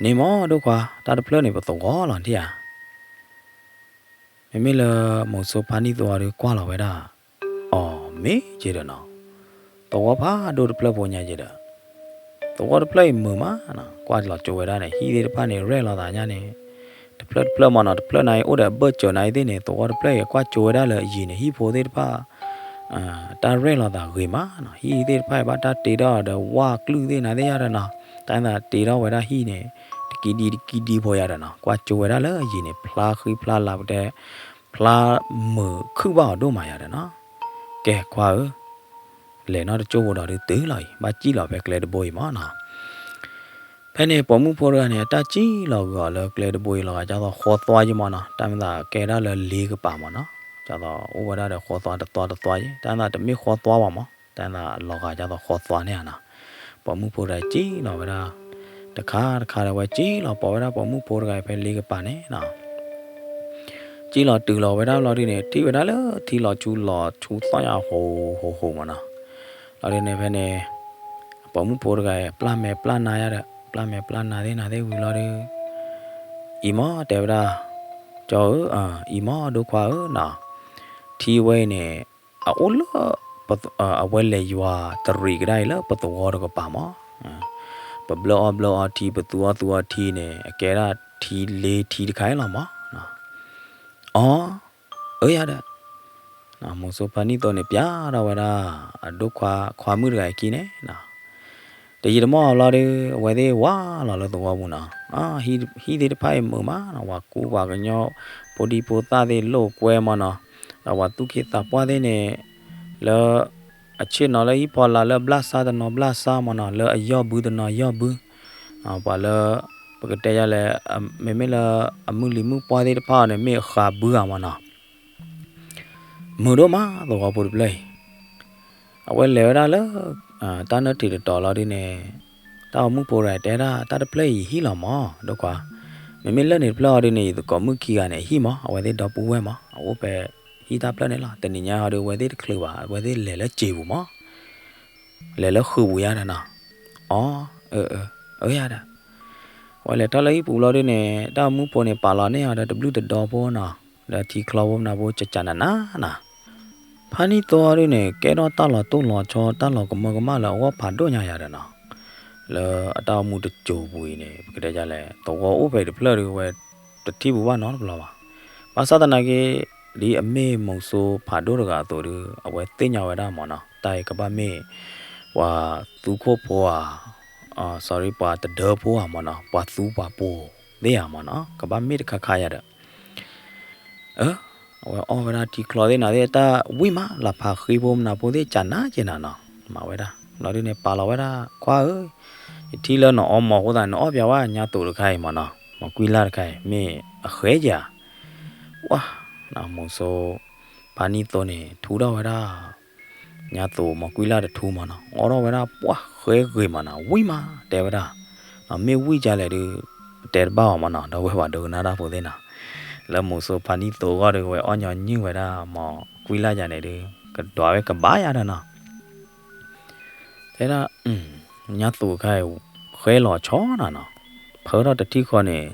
န့ၣ်မးဒိၣ်ခွါ တၢ်တဖျၢၣ်န့ၣ် ပသဝီလီၤထံၣ်ဧါ မ့မ့ၢ်လၢ မိၤစိဖါနံၣ်သိအီၤဒီးကွၢ်လီၤဝဲဒၣ် အီၤ မ့ၢ်က့ဒီးနီၤ သဝီဖးဒိၣ်တဖျၢၣ်ဖိညါက့ဒီး သဝီတဖျၢၣ်အံၤမုာ်မးနီၤ ကွၢ်လီၤကၠိဝဲဒၣ်န့ၣ် ဟံၣ်သ့ၣ်တဖၣ်န့ၣ် ရဲၣ်လီၤသးညါန့ၣ် တဖျၢၣ်တဖျၢၣ်မးနီၤ တဖျၢၣ်န့ၣ်အိၣ်ဒီးအဘၢၣ်စၢၤန့ၣ်သ့ၣ်န့ၣ် သဝီတဖျၢၣ်အံၤ ကွၢ်ကၠိဝဲဒၣ်လၢအယံၤန့ၣ် ဟံၣ်ဖိသ့ၣ်တဖၣ် တၢ်ရဲၣ်လီၤသးဂ့ၤမးနီၤ ဟံၣ်သ့ၣ်တဖၣ်အံၤ ဘၣ်တၢ်တ့ထီၣ်ဒီးဝၣ်ကျုၢ်သ့ၣ်နၤသ့ၣ်ယါဒီးနီၤ တၢ်သးတ့ထီၣ်ဝဲဒၣ်ဟံၣ်န့ၣ် တကံဒံတကံဒံဖိယါဒီးနီၤ ကွၢ်ကၠိဝဲဒၣ်လၢအယံၤန့ၣ် ဖျါဃံဖျါလၤပတဲ ဖျါမုာ်ခုၣ်ဘၣ်အီၤဒိၣ်မးယါဒီးနီၤ ကဲခွါဧၢ လဲၤနီတကၠိၢ်ဖိဒီးဒုးတုၤလီၤအံၤ ဘၣ်စံၣ်လီၤဖဲကျဲတဘိအံၤမးနီၤ ဖဲန့ၣ် ပိာ်မုၣ်ဖိတဂၤန့ၣ် အတၢ်စံၣ်လီၤဂုာ်အီၤလၢကျဲတဘိအံၤလီၤဂာ် ဒ်သိးဃီသွါယံမးနီၤ တၢ်မ့ၢ်သးကဲဒၣ်လၢလ့ကပၤမးနီၤ ဒ်သိးအိၣ်ဝဲဒၣ်ဒီးဃီသွါတသွါတသွါယံ တၢ်မ့ၢ်သးတမ့ၢ်ဃီသွါဘၣ်မး တၢ်မ့ၢ်သးလီၤဂာ်ဒ်သိးဃီသွါန့ၣ်ဧါနီၤ ပိာ်မုၣ်ဖိတဂၤစံၣ်လီၤဝဲဒၣ် တခါတခါဒီးဝဲစံၣ်လီၤ ပိာ်ဝဲဒၣ်ပိာ်မုၣ်ဖိတဂၤအံၤဖဲလ့ကပၤန့ၣ်နီၤ စံၣ်လီၤတုၤလီၤဝဲဒၣ်ဘျီဒုန့ၣ် ထံၣ်ဝဲဒၣ်လၢထံလီၤဆူလီၤဆူသီၣ်ညါဟိဟိဟိမးနီၤ လီၤဒုန့ၣ်ဖဲန့ၣ် ပိာ်မုၣ်ဖိတဂၤအံၤ ပျၢ်မဲာ်ပျၢ်နါယါဒီး ပျၢ်မဲာ်ပျၢ်နါသ့ၣ်နၤသ့ၣ်ဝံၤလီၤဒု အံၤမးတဲဝဲဒၣ် ကၠီဧၢ အံၤမးဒိၣ်ခွါဧၢနီၤ ထံဝဲအံၤန့ၣ် အအိၣ်လၢ အဝဲလဲၤယွၤတရံးကဒါအံၤလၢပသဝီတကပၤမး ပဘျၢအီၣ်ဘျၢအီထံ ပသူအီၣ်သူအီထံန့ၣ် အကဲဒၣ်ထံလ့ထံတခါအံၤလီၤမး အီ အၢယၤဒီး မိၤစိဖါနံၣ်သိန့ၣ် ပျးထီၣ်ဝဲဒၣ် အဒိၣ်ခွါခွါမုၣ်တဂၤအခံန့ၣ်နီၤ တယံာ်တမီၢ်အဘျီဒီး အဝဲသ့ၣ်ဝးလီၤလၢသဝီပူၤနီၤ ဟံၣ်သ့ၣ်တဖၣ်အံၤမုာ်မးနီၤ ပှၤကူပှၤကညီ ဖိဒံဖိသၣ်သ့ၣ်လိာ်ကွဲမးနီၤ အဝဲသူၣ်က့သးပှၢ်သ့ၣ်န့ၣ် လၢ အဆ့ၣ်နီၤလၢဟံၣ်ဖီလာ်လၢအဘျၣ်စၢ်တနီၤဘျၣ်စၢ်မၢ်နီၤ, လၢအယီၢ်ဘုတနီၤယီၢ်ဘု, ပှၤလၢ ပကတဲယၤလဲၣ်, မ့မ့ၢ်လၢ အမုၢ်လံၤမုၣ်ပှၢ်သ့ၣ်တဖၣ်အီၤန့ၣ် မ့ၢ်အဃးဘုဧါမၢ်နီၤ. မုာ်ဒိၣ်မးသဝီဖိတဖျၢၣ်အံၤ, အဝဲလဲၤဝဲဒၣ်လၢ တၢ်နၢၣ်ထံးတတီၤလီၤဒုန့ၣ်, တၢ်အိၣ်မူဖိတဂၤတဲဒၣ် တၢ်တဖျၢၣ်အံၤယဟံၣ်လီၤမၢ် ဒိၣ်ခွါ, မ့မ့ၢ်လၢန့ၣ်တဖျၢၣ်အီၤဒုန့ၣ် ယသကိးမုၣ်ခံဂၤန့ၣ် အဟံၣ်မၢ်, အဝဲသ့ၣ်ဒီပုၢ်ဝဲၢ်မၢ်, အအိၣ်ဖဲဟံၣ်တၢ်ဖျၢၣ်န့ၣ်လီၤ. တနံၤညါအီၤဒု အဝဲသ့ၣ်တချုးဘၣ် အဝဲသ့ၣ်လဲၤလၢစံာ်ပူၤမၢ်, လဲၤလၢဃုာ်ပူၤယါဒီးနီၤ, အီ အၢ အၢ အၢယါဒီး, အဝဲလဲၤထီၣ်လၢဟံၣ်ပူၤလီၤဒုန့ၣ် တၢ်အိၣ်မူဖိန့ၣ် ပာ်လီၤန့ၢ်အီၤဒီးတဘျုးတဒီဖိနီၤ, ဒီးထံချီဖိမနၤဖိ ကကနးနးနီၤ ဖါနံၣ်သိအီၤဒုန့ၣ် ကဲထီၣ်တၢ်လီၤတိၢ်လီၤဆီ တၢ်လီၤကမၢကမၣ်လၢအဂီၢ်ဖးဒိၣ်ညါယါဒီးနီၤ, လၢအတၢ်အိၣ်မူတစိၤပူၤအံၤန့ၣ် ပကတဲဒ်လဲၣ် သဝီအိၣ်ဖဲအံၤတဖျၢၣ်ဒု အဝဲတထံၣ်ပူၤဘၣ်နီတဘျီဘၣ်. ဘၣ်ဆၣ်သနာ်က့ ဒ်အမ့ၢ်မုဆိုးဖးဒိၣ်တဂၤအသိးဒု အဝဲသ့ၣ်ညါဝဲဒၣ်မၢ်နီၤ, တၢ်အံၤကဘၣ်မ့ၢ် ပှၤသူခိၣ်ဖိဧါ, sorry ပှၤတဒၢဖိဧါမၢ်နီၤ, ပှၤသူပှၤပိာ်သ့ၣ်ဧါမၢ်နီၤ, ကဘၣ်မ့ၢ်တခါခါယါဒီး အဝဲအီၣ်ဝဲဒၣ်ထံချီသ့ၣ်နၤသ့ၣ် တၢ်ဝံၣ်မး လၢဖးဃံဖိမနၤဖိသ့ၣ် ကနးကနးနီၤ, မၤဝဲဒၣ် လီၤဒုန့ၣ် ပာ်လီၤဝဲဒၣ် ခွါဧၢ, ယထံၣ်လၢနအီမီၤအဃိသတး နအီၣ်ပၠးဝဲညါသိးတခါအံၤမၢ်နီၤ, မီၤကွံလၢ်တခါအံၤ မ့ၢ်အဃဲယၤ, ဝါ, မုဆိုးဖါနံၣ်သိန့ၣ် ထူထီၣ်ဝဲဒၣ် ညါသိးမီၤကွံလၢ်တထူမၢ်နီၤ, အီၣ်ထီၣ်ဝဲဒၣ် ပှၢ်ဃဲဂ့ၤမၢ်နီၤ, ဝံၣ်မး တဲဝဲဒၣ်, မ့ၢ်ဝံၣ်ကလဲၣ်ဒု ပတဲတဘၣ်အီၤမၢ်နီၤ, ဒီပုၢ်ဝဲၢ်ပှၤဒိကနၣ်တၢ်ဖိသ့ၣ်နီၤ, လၢမုဆိုးဖါနံၣ်သိအဂီၢ်ဒု ဝဲအီၣ်ညီနုၢ်ဝဲဒၣ် မီၤကွံလၢ်ယၤန့ၣ်ဒု ကဒွးဝဲကဘၣ်ယါဒီးနီၤ တဲဒၣ်, ညါသိးခါအံၤ ဃဲလီၤဆီနီၤနီၤ, ဖၢထီၣ်တထံၣ်ဃီန့ၣ်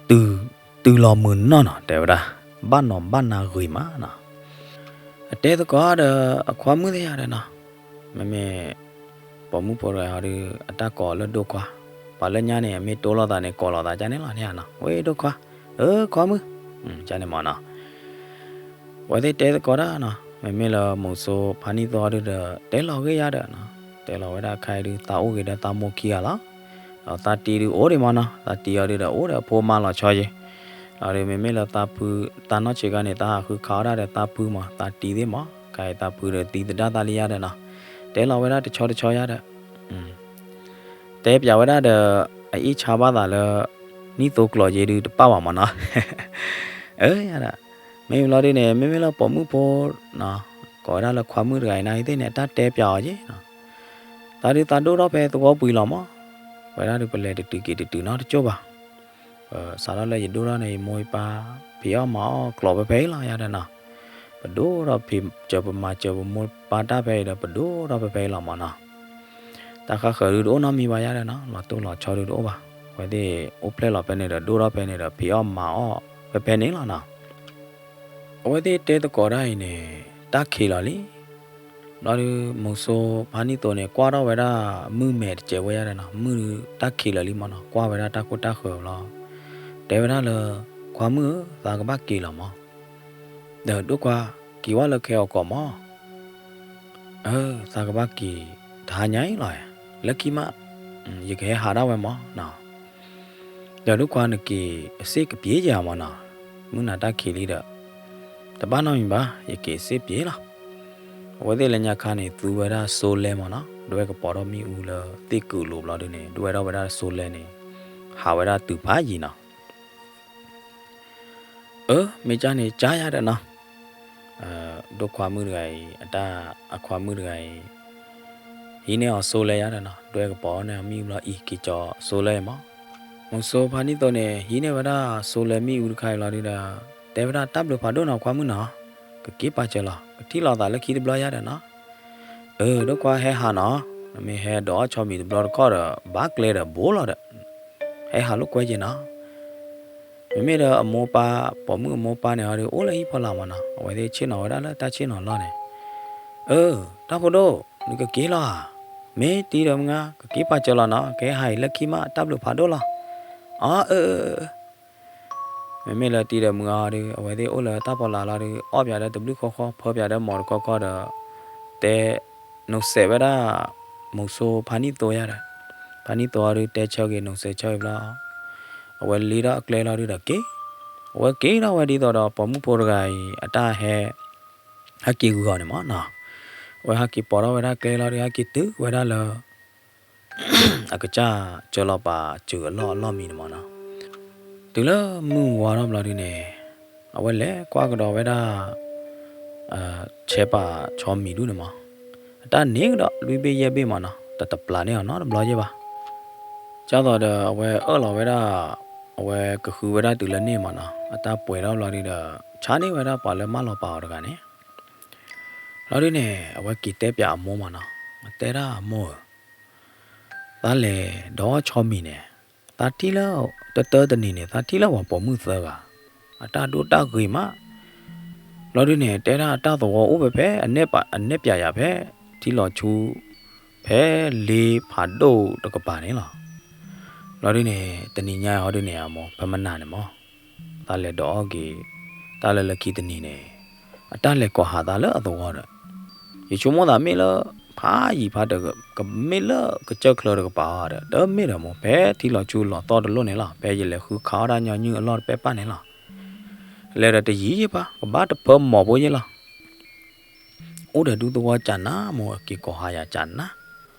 တုၤလီၤမုာ်နီၢ်နီၤ တဲဝဲဒၣ်, ဘၣ်နီၤဘၣ်နၤဂ့ၤမးနီၤ, အတဲသကိးဒီးအခွါမုၣ်သ့ၣ်ယါဒီးနီၤ, မ့မ့ၢ် ပိာ်မုၣ်ဖိတဂၤဟီဒု အတၢ်ကိးလၢဒိၣ်ခွါ, ပှၤလၢညါန့ၣ် မ့ၢ်တိလိာ်သးန့ၣ် ကိးလိာ်သးကန့ၣ်လီၤန့ၣ်နီၤ, ဝဲဒိၣ်ခွါ, အၢ ခွါမုၣ်, ကန့ၣ်မၢ်နီၤ အဝဲသ့ၣ်တဲသကိးတၢ်နီၤ, မ့မ့ၢ်လၢမုဆိုးဖါနံၣ်သိဒုဒီး တဲလီၤဂ့ၢ်ယါဒီးနီၤ, တဲလီၤဝဲဒၣ်ခါအံၤဒု သးအိၣ်ဂ့ၤဒီးသးမိၢ်ခံဂၤလီၤ, ဒီးသးတံၤဒုအိၣ်ဒံးမၢ်နီၤ, သးတံၤအီၤဒုဒီးအိၣ်ဒီးအဖိမါလီၤဆီယ့ၤ, ဒီးမ့မ့ၢ်လၢသးဖု သးနီၢ်ဆံးခါန့ၣ် သးဟးဃုခးအီၣ်ဒၣ်ဒီးသးဖုမၢ်, သးတံၤသ့ၣ်မၢ်, ခါအံၤသးဖုဒီးသံသဒၣ်သးလံယါဒီးနီၤ, တဲလီၤဝဲဒၣ်တဆီတဆီယါဒီး တဲပၠးဝဲဒၣ်ဒီး အအ့ၣ်ဆါဘၣ်သးလၢ နံၣ်သိကျိးယ့ဒုတပၣ်ဘၣ်မၢ်နီၤ, အၢ ယါဒီး, မ့ၢ်လီၤဒုန့ၣ် မ့မ့ၢ်လၢပိာ်မုၣ်ဖိ ကိးဝဲဒၣ်လၢခွါမုၣ်တဂၤအံၤန့ၣ်သ့ၣ်န့ၣ် အတၢ်တဲပၠးအီၤက့ၤနီၤ, သးဒုသးဒိၣ်ထီၣ်ဖဲသဝီပူၤလီၤမၢ်, ဝဲဒၣ်ဒုပလဲၤတတုၤက့ၤတတုၤနီတကၠိၢ်ဘၣ် ပစးထီၣ်လၢယဒိၣ်ထီၣ်န့ၣ် ယမိၢ်ယပၢ် ဖံးအီၣ်မၤအီၣ်ကျိးဖဲဖဲအံၤလီၤယါဒီးနီၤ, ပဒိၣ်ထီၣ်ဖံးစၢၤပမၤစၢၤပမိၢ်ပၢ်တၢ်ဖဲအံၤဒီး ပဒိၣ်ထီၣ်ဖဲဖဲအံၤလီၤမၢ်နီၤ, တၢ်ဃၣ်ဃၢၤဒုတအိၣ်နီတမံၤဘၣ်ယါဒီးနီၤ, လီၤတိၢ်လီၤဆီဒုတအိၣ်ဘၣ်, အဝဲသ့ၣ်အိၣ်ဖျဲၣ်လီၤဖဲန့ၣ်ဒီး ဒိၣ်ထီၣ်ဖဲန့ၣ်ဒီး ဖံးအီၣ်မၤအီၣ်ဖဲဖဲန့ၣ်လီၤနီၤ အဝဲသ့ၣ်တဲသကိးတၢ်အံၤန့ၣ် တၢ်ခံးလီၤလံ, ဘျီဒုးမုဆိုးဖါနံၣ်သိန့ၣ် ကွၢ်ထီၣ်ဝဲဒၣ်မုၢ်မဲာ်တစဲးဝဲယါဒီးနီၤ, မုၢ်ဒုးတၢ်ခံးလီၤလံမၢ်နီၤ, ကွၢ်ဝဲဒၣ်တၢ်ခိၣ်တၢ်ဃၢၤဘျီ, တဲဝဲဒၣ်လၢ ခွါမုၣ်ဧၢ, သးကဘၣ်က့ၤလီၤမၢ်, ဒီးဒိၣ်ခွါ က့ၤဝဲလၢခဲအီၤကီးမၢ် အၢ သးကဘၣ်က့ၤတဟါညါအံၤလီၤ, လၢခံမး ယကဟဲဟးဒၣ်ဝဲမၢ်နီၤ, ဒီးဒိၣ်ခွါနက့ၤအစ့ၣ်ကပျ့ၤယၤမၢ်နီၤ, မုၢ်နၤတၢ်ခံးလံဒီး တဘၣ်နီတမံၤဘၣ်, ယက့ၤစ့ၣ်ပျ့ၤလီၤ. အဝဲသ့ၣ်လၢညါခါန့ၣ် သူဝဲဒၣ်စိလဲမၢ်နီၤ, ဒွဲၣ်ကပီၤထီၣ်မ့ၣ်အူလၢသ့ၣ်ကုာ်လိၤဘျီဒုန့ၣ် ဒွဲၣ်ထီၣ်ဝဲဒၣ်စိလဲန့ၣ် ဟးဝဲဒၣ်တုၤဖးယံၤနီၤ အၢ မ့ၢ်ကၢ်န့ၣ် ကၢ်ယါဒီးနီၤ, ဒိၣ်ခွါမုၣ်တဂၤအံၤ အတၢ်အခွါမုၣ်တဂၤအံၤ ဟံးန့ၢ်အီၤစိလဲယါဒီးနီၤ, ဒွဲၣ်ကပီၤန့ၢ်အီၤမ့ၣ်အူဘျီအံၤ က့ၤကၠီစိလဲအံၤမၢ်. မုဆိုးဖါနံၣ်သိန့ၣ် ဟံးန့ၢ်ဝဲဒၣ်စိလဲမ့ၣ်အူတခါအံၤလီၤဒုဒီး တဲဝဲဒၣ်တၢ်ဘျုးဖးဒိၣ်နီၤ ခွါမုၣ်နီၤ, ကက့ၤပာ်စၢၤလီၤ, ကထံၣ်လိာ်သးလၢခံတဘျီယါဒီးနီၤ. အၢ ဒိၣ်ခွါဟဲဟးနီၤ, မ့ၢ်ဟဲဒိးအီၣ်ဆီမံၤတဘျီတခီၣ်ဒီး ဘၣ်ကျဲဒီးဘိလီၤဒီး ဟဲဟးလိာ်ကွဲက့ၤနီၤ. မ့မ့ၢ်ဒီးအမိၢ်ပၢ် ပိာ်မုၣ်အမိၢ်ပၢ်န့ၣ်ဟီဒုး အိၣ်လၢဟံၣ်ဖီလာ်မၢ်နီၤ, အဝဲသ့ၣ်ဆ့ၣ်နီၤဝဲဒၣ်လၢတၢ်ဆ့ၣ်နီၤလီၢ်န့ၣ်. အၢ တၢ်ဖိဒိၣ် နကက့ၤလီၤဧါ, မ့ၢ်တံၤဒီးမုၢ်ဂၤ ကက့ၤပာ်စၢၤလီၤနီၤ, ကဟဲဟးအံၤလၢခံမး တၢ်ဘျုးဖးဒိၣ်လီၤ. အီ အၢ မ့မ့ၢ်လၢတံၤဒီးမုၢ်ဂၤဟီဒုး အဝဲသ့ၣ်အိၣ်လၢတၢ်ဖီလာ်လီၤဒုး အီၣ်ပၠးဒီးတဘျုးခီခီ ဖၢပၠးဒီးမီၤတခီခီဒီး တဲ နိးစဲးဝဲဒၣ် မုဆိုးဖါနံၣ်သိယါဒီး ဖါနံၣ်သိဟီဒုး တဲဆၢက့ၤ နိးစဲးဆၢက့ၤဘျီ အဝဲလ့ထီၣ်အကျဲလီၤဒုးဒီးက့ၤ အဝဲက့ၤထီၣ်ဝဲဒ်သိးဒီးပိာ်မုၣ်ဖိတဂၤအံၤ အတၢ်ဟဲ ဟဲက့ၤဂုာ်အီၤန့ၣ်မးနီၤ. အဝဲဟဲက့ၤပိာ်ထီၣ်ဝဲဒၣ်ကျဲလီၤဒီး ဟဲက့ၤတုၤဝဲဒၣ်လၢ အကစၢ်စၢၤလီၤပာ်စၢၤအလီၢ်အလီၢ်မံၤန့ၣ်မးနီၤ. တုၤလၢမုၢ်ဝါထီၣ်ဘျီဒုန့ၣ် အဝဲလဲၤကွၢ်ကဒီးဝဲဒၣ် ဆဲးပာ်ဆီမံၤဒုန့ၣ်မး, အတၢ်န့ၢ်ကဒီးလွံၢ်ဘ့ၣ်ယဲၢ်ဘ့ၣ်မးနီၤ, တတပျးန့ၢ်အီၤနီတဘျီယဲၢ်ဘၣ်. ဒ်သိးဒီးအဝဲအၢၣ်လီၤဝဲဒၣ်, အဝဲကဃုဝဲဒၣ်တုၤလၢန့ၣ်မးနီၤ, အတၢ်ပှဲၤထီၣ်ဘျီဒုဒီး ဆါန့ၢ်ဝဲဒၣ်ပှၤလၢမၢလီၤပာ်အီၤတဂၤန့ၣ် လီၤဒုန့ၣ် အဝဲက့ၤတဲပၠးအမိၢ်မးနီၤ, တဲဒၣ်အမိၢ်ဧၢ, သးလဲၤဒိးဆီမံၤန့ၣ်, သးထံၣ်လၢ တတၢတနံၤန့ၣ် သးထံၣ်လၢပှၤပိာ်မုၣ်သၢဂၤ, အတၢ်ဒိၣ်တၢ်ဂ့ၤမး, လီၤဒုန့ၣ် တဲဒၣ်တၢ်သဝီအိၣ်ဖဲဖဲ အနဲၣ်ပၠးယၤဖဲ ထံလီၤဆူ ဖဲလ့ဖးဒိၣ်တကပၤန့ၣ်လီၤ. လီၤဒုန့ၣ် တနံၤညါဟီဒုန့ၣ် အမိၢ် ဖဲမနၤန့ၣ်မး သးလဲၤဒိးအီၣ်က့ၤ တၢ်လၢလၢခံတနံၤန့ၣ် အတၢ်လဲၤကိးဟးသးလၢအသဝီဒီး ယဆိကမိၣ်သးမ့ၢ်လၢ ဖးယံၤဖးတၢၢ် ကမ့ၢ်လၢကစၢၢ်ချၢတကပၤဧါဒီး တမ့ၢ်ဒီးမိၢ် ဖဲထံလီၤဆူလီၤသီတလိၣ်န့ၣ်လီၤ. ဖဲယလဲၤဃုခးအီၣ်ဒၣ်ညီနုၢ်အလီၢ်တပဲၢ်ပၢ်န့ၣ်လီၤ. လဲၤဒီးတယံာ်ယံာ်ဘၣ် ကဘၣ်တဖၢမီၤဖိယဲၢ်လီၤ. အိၣ်ဒီးဒူသဝီကနၤ မိၢ် အက့ၤကိးဟးယၤကန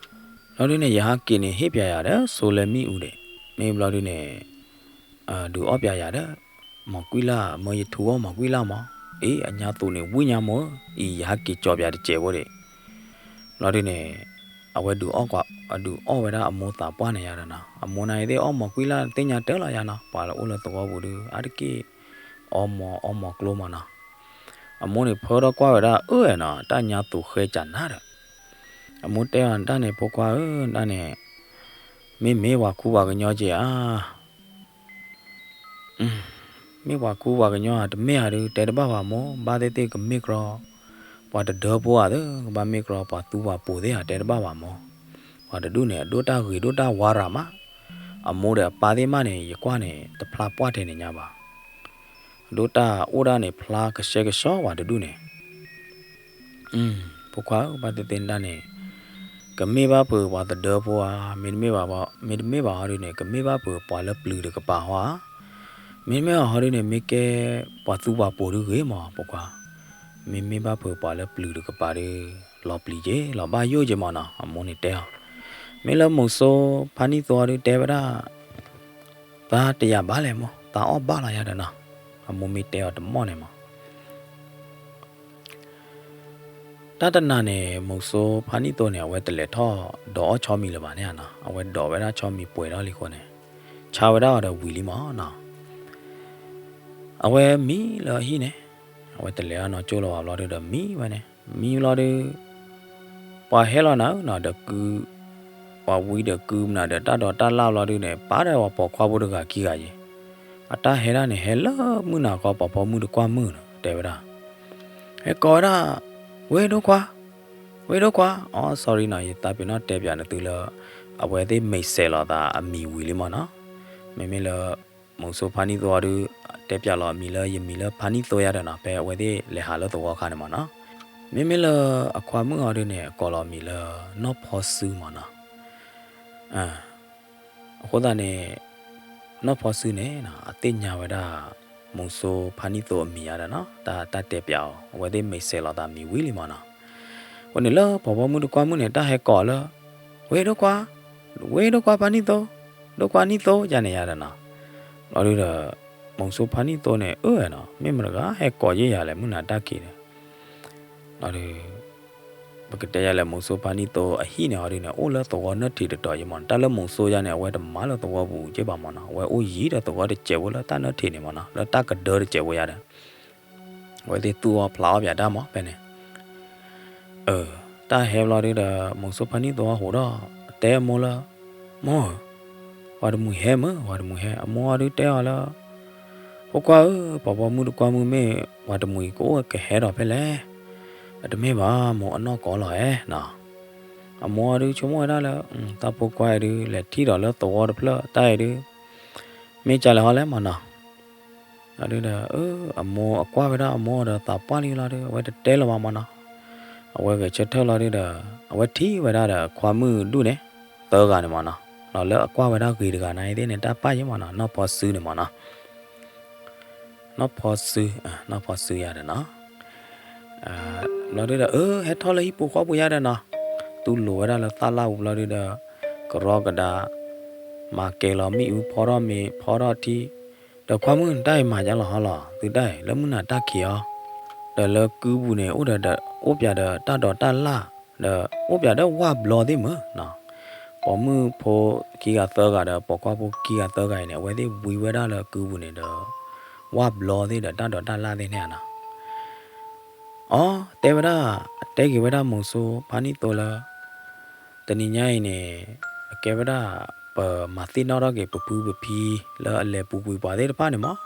ၤ. လီၤဒုန့ၣ် ယဟးက့ၤန့ၣ် ဟ့ၣ်ပၠးယၤဒီး စိလၢမ့ၣ်အူဒံး, မ့ၢ်ဘျီဒုန့ၣ် ဒုးအီၣ်ပၠးယၤဒီး မီၤကွံလၢ် မၢယထူအီၣ်မီၤကွံလၢ်မး, အ့ အညါသူန့ၣ် ဝံၣ်ညါမိၢ်ဧၢ, အံၤ ယဟးက့ၤကၠီပၠးတစဲးဖိဒံး. လီၤဒုန့ၣ် အဝဲဒုးအီၣ်ကွၢ် အဒုးအီၣ်ဝဲဒၣ်အမိၢ်သးပှၢ်န့ၣ်ယၤဒီးနီၤ, အမိၢ်န့ၣ်သ့ၣ်အီၣ်မီၤကွံလၢ်သ့ၣ်ညါတၢ်လီၤယၤနီၤ, ပှၤလၢအိၣ်လၢသဝီပူၤဒု အါတက့ၢ် အီၣ်မီၤအီၣ်မီၤကျိမးနီၤ. အမိၢ်န့ၣ်ဖၢထီၣ်ကွၢ်ဝဲဒၣ်အၢၣ်နီၤ, တၢ်ညါသူဃဲကနၤဒီး အမိၢ်တဲအီၤ တၢ်န့ၣ် ဖိခွါဧၢ, တၢ်န့ၣ် မ့မ့ၢ်ပှၤခူပှၤကညီက့ၤဧါ. မ့ၢ်ပှၤခူပှၤကညီဧါ, တမ့ၢ်ဧါဒု တဲတဘၣ်ဘၣ်မိၢ်, ဘၣ်သ့ၣ်သ့ၣ်ကမ့ၢ်ကြီ ပှၤတဒၢဖိဧါသၢ, ကဘၣ်မ့ၢ်ကြီပှၤသူပှၤပိာ်သ့ၣ်ဧါ, တဲတဘၣ်ဘၣ်မိၢ်. ပှၤတဒူၣ်န့ၣ် အဒိၣ်တၢ်ဂ့ၤဒိၣ်တၢ်ဝါရၤမး, အမိၢ်ဒီးအပၢ်သ့ၣ်မးန့ၣ် ယကွၢ်န့ၣ် တဖျါပှၢ်ထဲန့ၣ်ညါဘၣ်. အဒိၣ်တၢ်အိၣ်ဒၣ်န့ၣ် ဖျါကဆှဲကဆှီပှၤတဒူၣ်န့ၣ် ဖိခွါဧၢ, ဘၣ်သ့ၣ်သ့ၣ်တၢ်န့ၣ် ကမ့ၢ်ဘၣ်ပှၤသဒၢဖိဧါ, မ့တမ့ၢ်ဘၣ်, မ့တမ့ၢ်ဘၣ်ဟီဒုန့ၣ် ကမ့ၢ်ဘၣ်ပှၤလၢပျုၤတကပၤဟီဧါ, မ့တမ့ၢ်ဘၣ်ဟီဒုန့ၣ် မ့ၢ်ကဲပှၤသူပှၤပိာ်ဒုဂ့ၤမး ဖိခွါ, မ့မ့ၢ်ဘၣ်ပှၤလၢပျုၤတကပၤဒီး လီၤပျံၤက့ၤ လီၤဘၣ်ယိၣ်က့ၤမးနီၤ, အမိၢ်န့ၣ်တဲအီၤ. မ့ၢ်လၢမုဆိဖါနံၣ်သိဒုတဲဝဲဒၣ် သးတယာ်ဘၣ်လဲၣ်မိၢ်, သးအီၣ်ဘၣ်လီၤယၤဒီးနီၤ, အမိၢ်မ့ၢ်တဲအီၤတမီၢ်န့ၣ်မး တၢ်တနၤန့ၣ် မုဆိဖါနံၣ်သိန့ၣ် အဝဲတလဲၤထီၣ်ဒိးအီၣ်ဆီမံၤလၢၤဘၣ်န့ၣ်နီၤ, အဝဲဒိးဝဲဒၣ်ဆီမံၤပှဲၤထီၣ်လံအဃိန့ၣ် ဆါဝဲဒၣ်အီၤဒီးဝံၤလံမးနီၤ. အဝဲမံလၢအဟံၣ်န့ၣ်, အဝဲတလဲၤအနီၢ်ကၠိလၢၤဘၣ်ဘျီဒုဒီးမံဝဲန့ၣ်, မံဘျီဒု ပှၤဟဲလီၤနၤဧၢနီၤ, ဒီးကု ပှၤဝံဒီးကုမနၤဒီးတၢ်ဒိးတၢ်လၢ်ဘျီဒုန့ၣ် ပာ်ဒီးပှၤပိာ်ခွါဖိတဂၤခံဂၤယံၤ, အတၢ်ဟဲဒၣ်န့ၣ် ဟဲလၢမုၢ်နၤခီ ပှၤပိာ်မုၣ်တကွၢ်မုၢ်နီၤ တဲဝဲဒၣ်, ဟဲကိးဝဲဒၣ်, ဝ့ၢ်ဒိၣ်ခွါ, ဝ့ၢ်ဒိၣ်ခွါ, အီ sorry နီၤ, ယသးပ့ၤနီၣ်တဲပၠးနသုလၢ အဝဲသ့ၣ်မ့ၢ်စဲးလီၤသးအမံၤဝံၤလံမးနီၤ. မ့မ့ၢ်လၢ မုဆိဖါနံၣ်သိအီၤဒု တဲပၠးလီၤအမံၤလၢ ယမံၤလၢဖါနံၣ်သိယၤဒီးနီၤ, ဖဲအဝဲသ့ၣ်လဲၤဟးလၢသဝီအခါန့ၣ်မးနီၤ. မ့မ့ၢ်လၢအခွါမုၣ်အီၤဒုန့ၣ် အကိးလီၤအမံၤလၢ နီၢ်ဖီစုမးနီၤ. အဃိသတးန့ၣ် နီၢ်ဖီစုန့ၣ် အသ့ၣ်ညါဝဲဒၣ် မုဆိဖါနံၣ်သိအမံၤယၤဒီးနီၤ, တၢ် တၢ်တဲပၠးအီၤ အဝဲသ့ၣ်မ့ၢ်စဲးလီၤသးမံၤဝံၤလံမးနီၤ. အဃိန့ၣ်လၢပှၤပိာ်မုၣ်တကွၢ်မုၢ်န့ၣ် တၢ်ဟဲကိးလၢ ဝ့ၢ်ဒိၣ်ခွါ, ဝ့ၢ်ဒိၣ်ခွါဖါနံၣ်သိ, ဒိၣ်ခွါနံၣ်သိယၤန့ၣ်ယၤဒီးနီၤ. လီၤဒုဒီး မုဆိဖါနံၣ်သိန့ၣ် အၢၣ်နီၤ, မ့ၢ်မတၤတဂၤဟဲကိးယဲၢ်ယၤလဲၣ် မုၢ်နၤတၢ်က့ၤဒီး လီၤဒု ပကတဲယၤလဲၣ် မုဆိဖါနံၣ်သိအဟံၣ်န့ၣ်ဟီဒုန့ၣ် အိၣ်လၢသဝီနၢၣ်ထံးတတီၤယဲၢ်မးနီၤ, တၢ်လၢမုဆိယၤန့ၣ် အဝဲတမၤလၢသဝီပူၤက့ဘၣ်မးနီၤ, အဝဲအိၣ်ယံၤဒီးသဝီတစဲးဖိလၢတၢ်နၢၣ်ထံးန့ၣ်မးနီၤ, လၢတၢ်ကဒၢတစဲးဖိယၤဒီး အဝဲသ့ၣ်သူၣ်အီၣ်ဖျးအီၣ်ပၠးတၢ်မးဖဲန့ၣ် တၢ်ဟဲဘျီဒုဒီး မုဆိဖါနံၣ်သိဟးဒီး တဲအမိၢ်လၢ မိၢ်ဧၢ, ပှၤတမှံၤဟဲမး, ပှၤတမှံၤဟဲ, အမိၢ်အီၤဒုတဲအီၤလၢ ဖိခွါဧၢ, ပှၤပိာ်မုၣ်တကွၢ်မုၢ်မ့ၢ် ပှၤတမှံၤကအိၣ်ကဟဲဒီးဖဲလဲၣ်, တမ့ၢ်ဘၣ်မိၢ်, အနီၢ်ကီးလီၤဧါနီၤ. အမိၢ်အီၤဒုဆိကမိၣ်ဝဲဒၣ်လၢ တၢ်ဖိခွါအံၤဒု လဲၤထံၣ်ဒီးလၢသဝီတဖျၢၣ်တၢ်အံၤဒု မ့ၢ်ကလဲၤဟီလဲၣ်မးနီၤ. လီၤဒုဒီး အမိၢ်အကွၢ်ဝဲဒၣ်အမိၢ်အီၤဒီးသးပှၢ်လံလီၤဒု အဝဲတတဲလၢၤဘၣ်မးနီၤ. အဝဲဂဲၤဆၢထၢၣ်လီၤဒုဒီး အဝဲထံၣ်ဝဲဒၣ်ဒီးခွါမုၣ်ဒူၣ်န့ၣ် သၢဂၤန့ၣ်မးနီၤ. လီၤလၢအကွၢ်ဝဲဒၣ်ဂ့ၤတဂၤန့ၣ်သ့ၣ်န့ၣ် တၢ်ပၢ်ယဲၢ်မးနီၤ, နီၢ်ဖီစုန့ၣ်မးနီၤ. နီၢ်ဖီစု, နီၢ်ဖီစုယၤဒီးနီၤ, ဘျီဒုဒီး အၢ ဟဲထီၣ်လၢဟံၣ်ပူၤဃီပူၤယၤဒီးနီၤ, တူၢ်လိာ်ဝဲဒၣ်လၢသၣ်လၣ်ပူၤဘျီဒုဒီး ကရီကဒါ မၤကဲၤလီၤမ့ၣ်အူ ဖီထီၣ်မ့ၤ ဖီထီၣ်ထံ, ဒီးခွါမုၣ် တၢ်အံၤမၤယါလီၤဟီလီၤ သုတၢ်အံၤ လၢမုၢ်နၤတၢ်ခံးအီၤ, ဒီးလၢကုပူၤန့ၣ် အိၣ်ဒီး အိၣ်ပၠးဒီးတၢ်ဒိးတၢ်လၣ်, ဒီးအိၣ်ပၠးဒီးဝၣ်ဘျီသ့ၣ်မၢ်နီၤ, ပိာ်မုၣ်ဖိခံဂၤသၢဂၤဒီး ပိာ်ခွါဖိခံဂၤသၢဂၤအံၤန့ၣ် အဝဲသ့ၣ်ဝံဝဲဒၣ်လၢကုပူၤန့ၣ်ဒီး ဝၣ်ဘျီသ့ၣ်ဒီးတၢ်ဒိးတၢ်လၣ်သ့ၣ်န့ၣ်ဧါနီၤ အီ တဲဝဲဒၣ်, တဲက့ၤဝဲဒၣ်မိၤစိဖါနံၣ်သိလၢ တနံၤညါအံၤန့ၣ် အကဲဝဲဒၣ် ပမၤသ့ၣ်နီၣ်ထီၣ်က့ၤ ပဖုပဖံလၢအလဲၤပူၤကွံာ်ပှၤသ့ၣ်တဖၣ်န့ၣ်မး,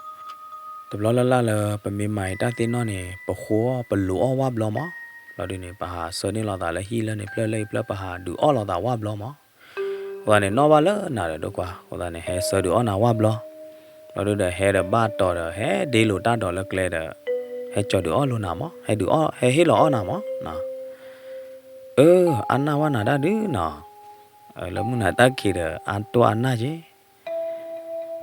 တဘျီလၢ်လၢ်လၢ ပမ့ၢ်မၤအံၤတၢ်သ့ၣ်နီၣ်န့ၣ် ပဃိအီၣ်ပလိာ်အီၣ်ဝၣ်ဘျီမး, ဘျီဒုန့ၣ် ပဟးဆှၢန့ၢ်လိာ်သးလၢဟံၣ်လၢန့ၣ် ဖျၢၣ်လၢအံၤဖျၢၣ် ပဟးဒုးအီၣ်လိာ်သးဝၣ်ဘျီမး, အဃိသတးန့ၣ် နီၣ်ဘၣ်လၢနၤဒီးဒိၣ်ခွါ, အဃိသတးန့ၣ် ဟဲဆှၢဒုးအီၣ်နၤဝၣ်ဘျီ, ဘျီဒုဒီး ဟဲဒီးဘၣ်တီၤဒီး ဟဲဒ့လိာ်တၢ်ဒိးလၢကျဲဒီး ဟဲကၠီၤဒုးအီၣ်လိာ်နၤမး, ဟဲဒုးအီၣ် ဟဲဟ့ၣ်လီၤအီၣ်နၤမး, အၢ အါနၢ်ဝဲနၤတၢ်ဒုးနီၤ, လၢမုၢ်နၤတၢ်ခံးဒီး အါတိၢ်အါနၢ်က့ၤ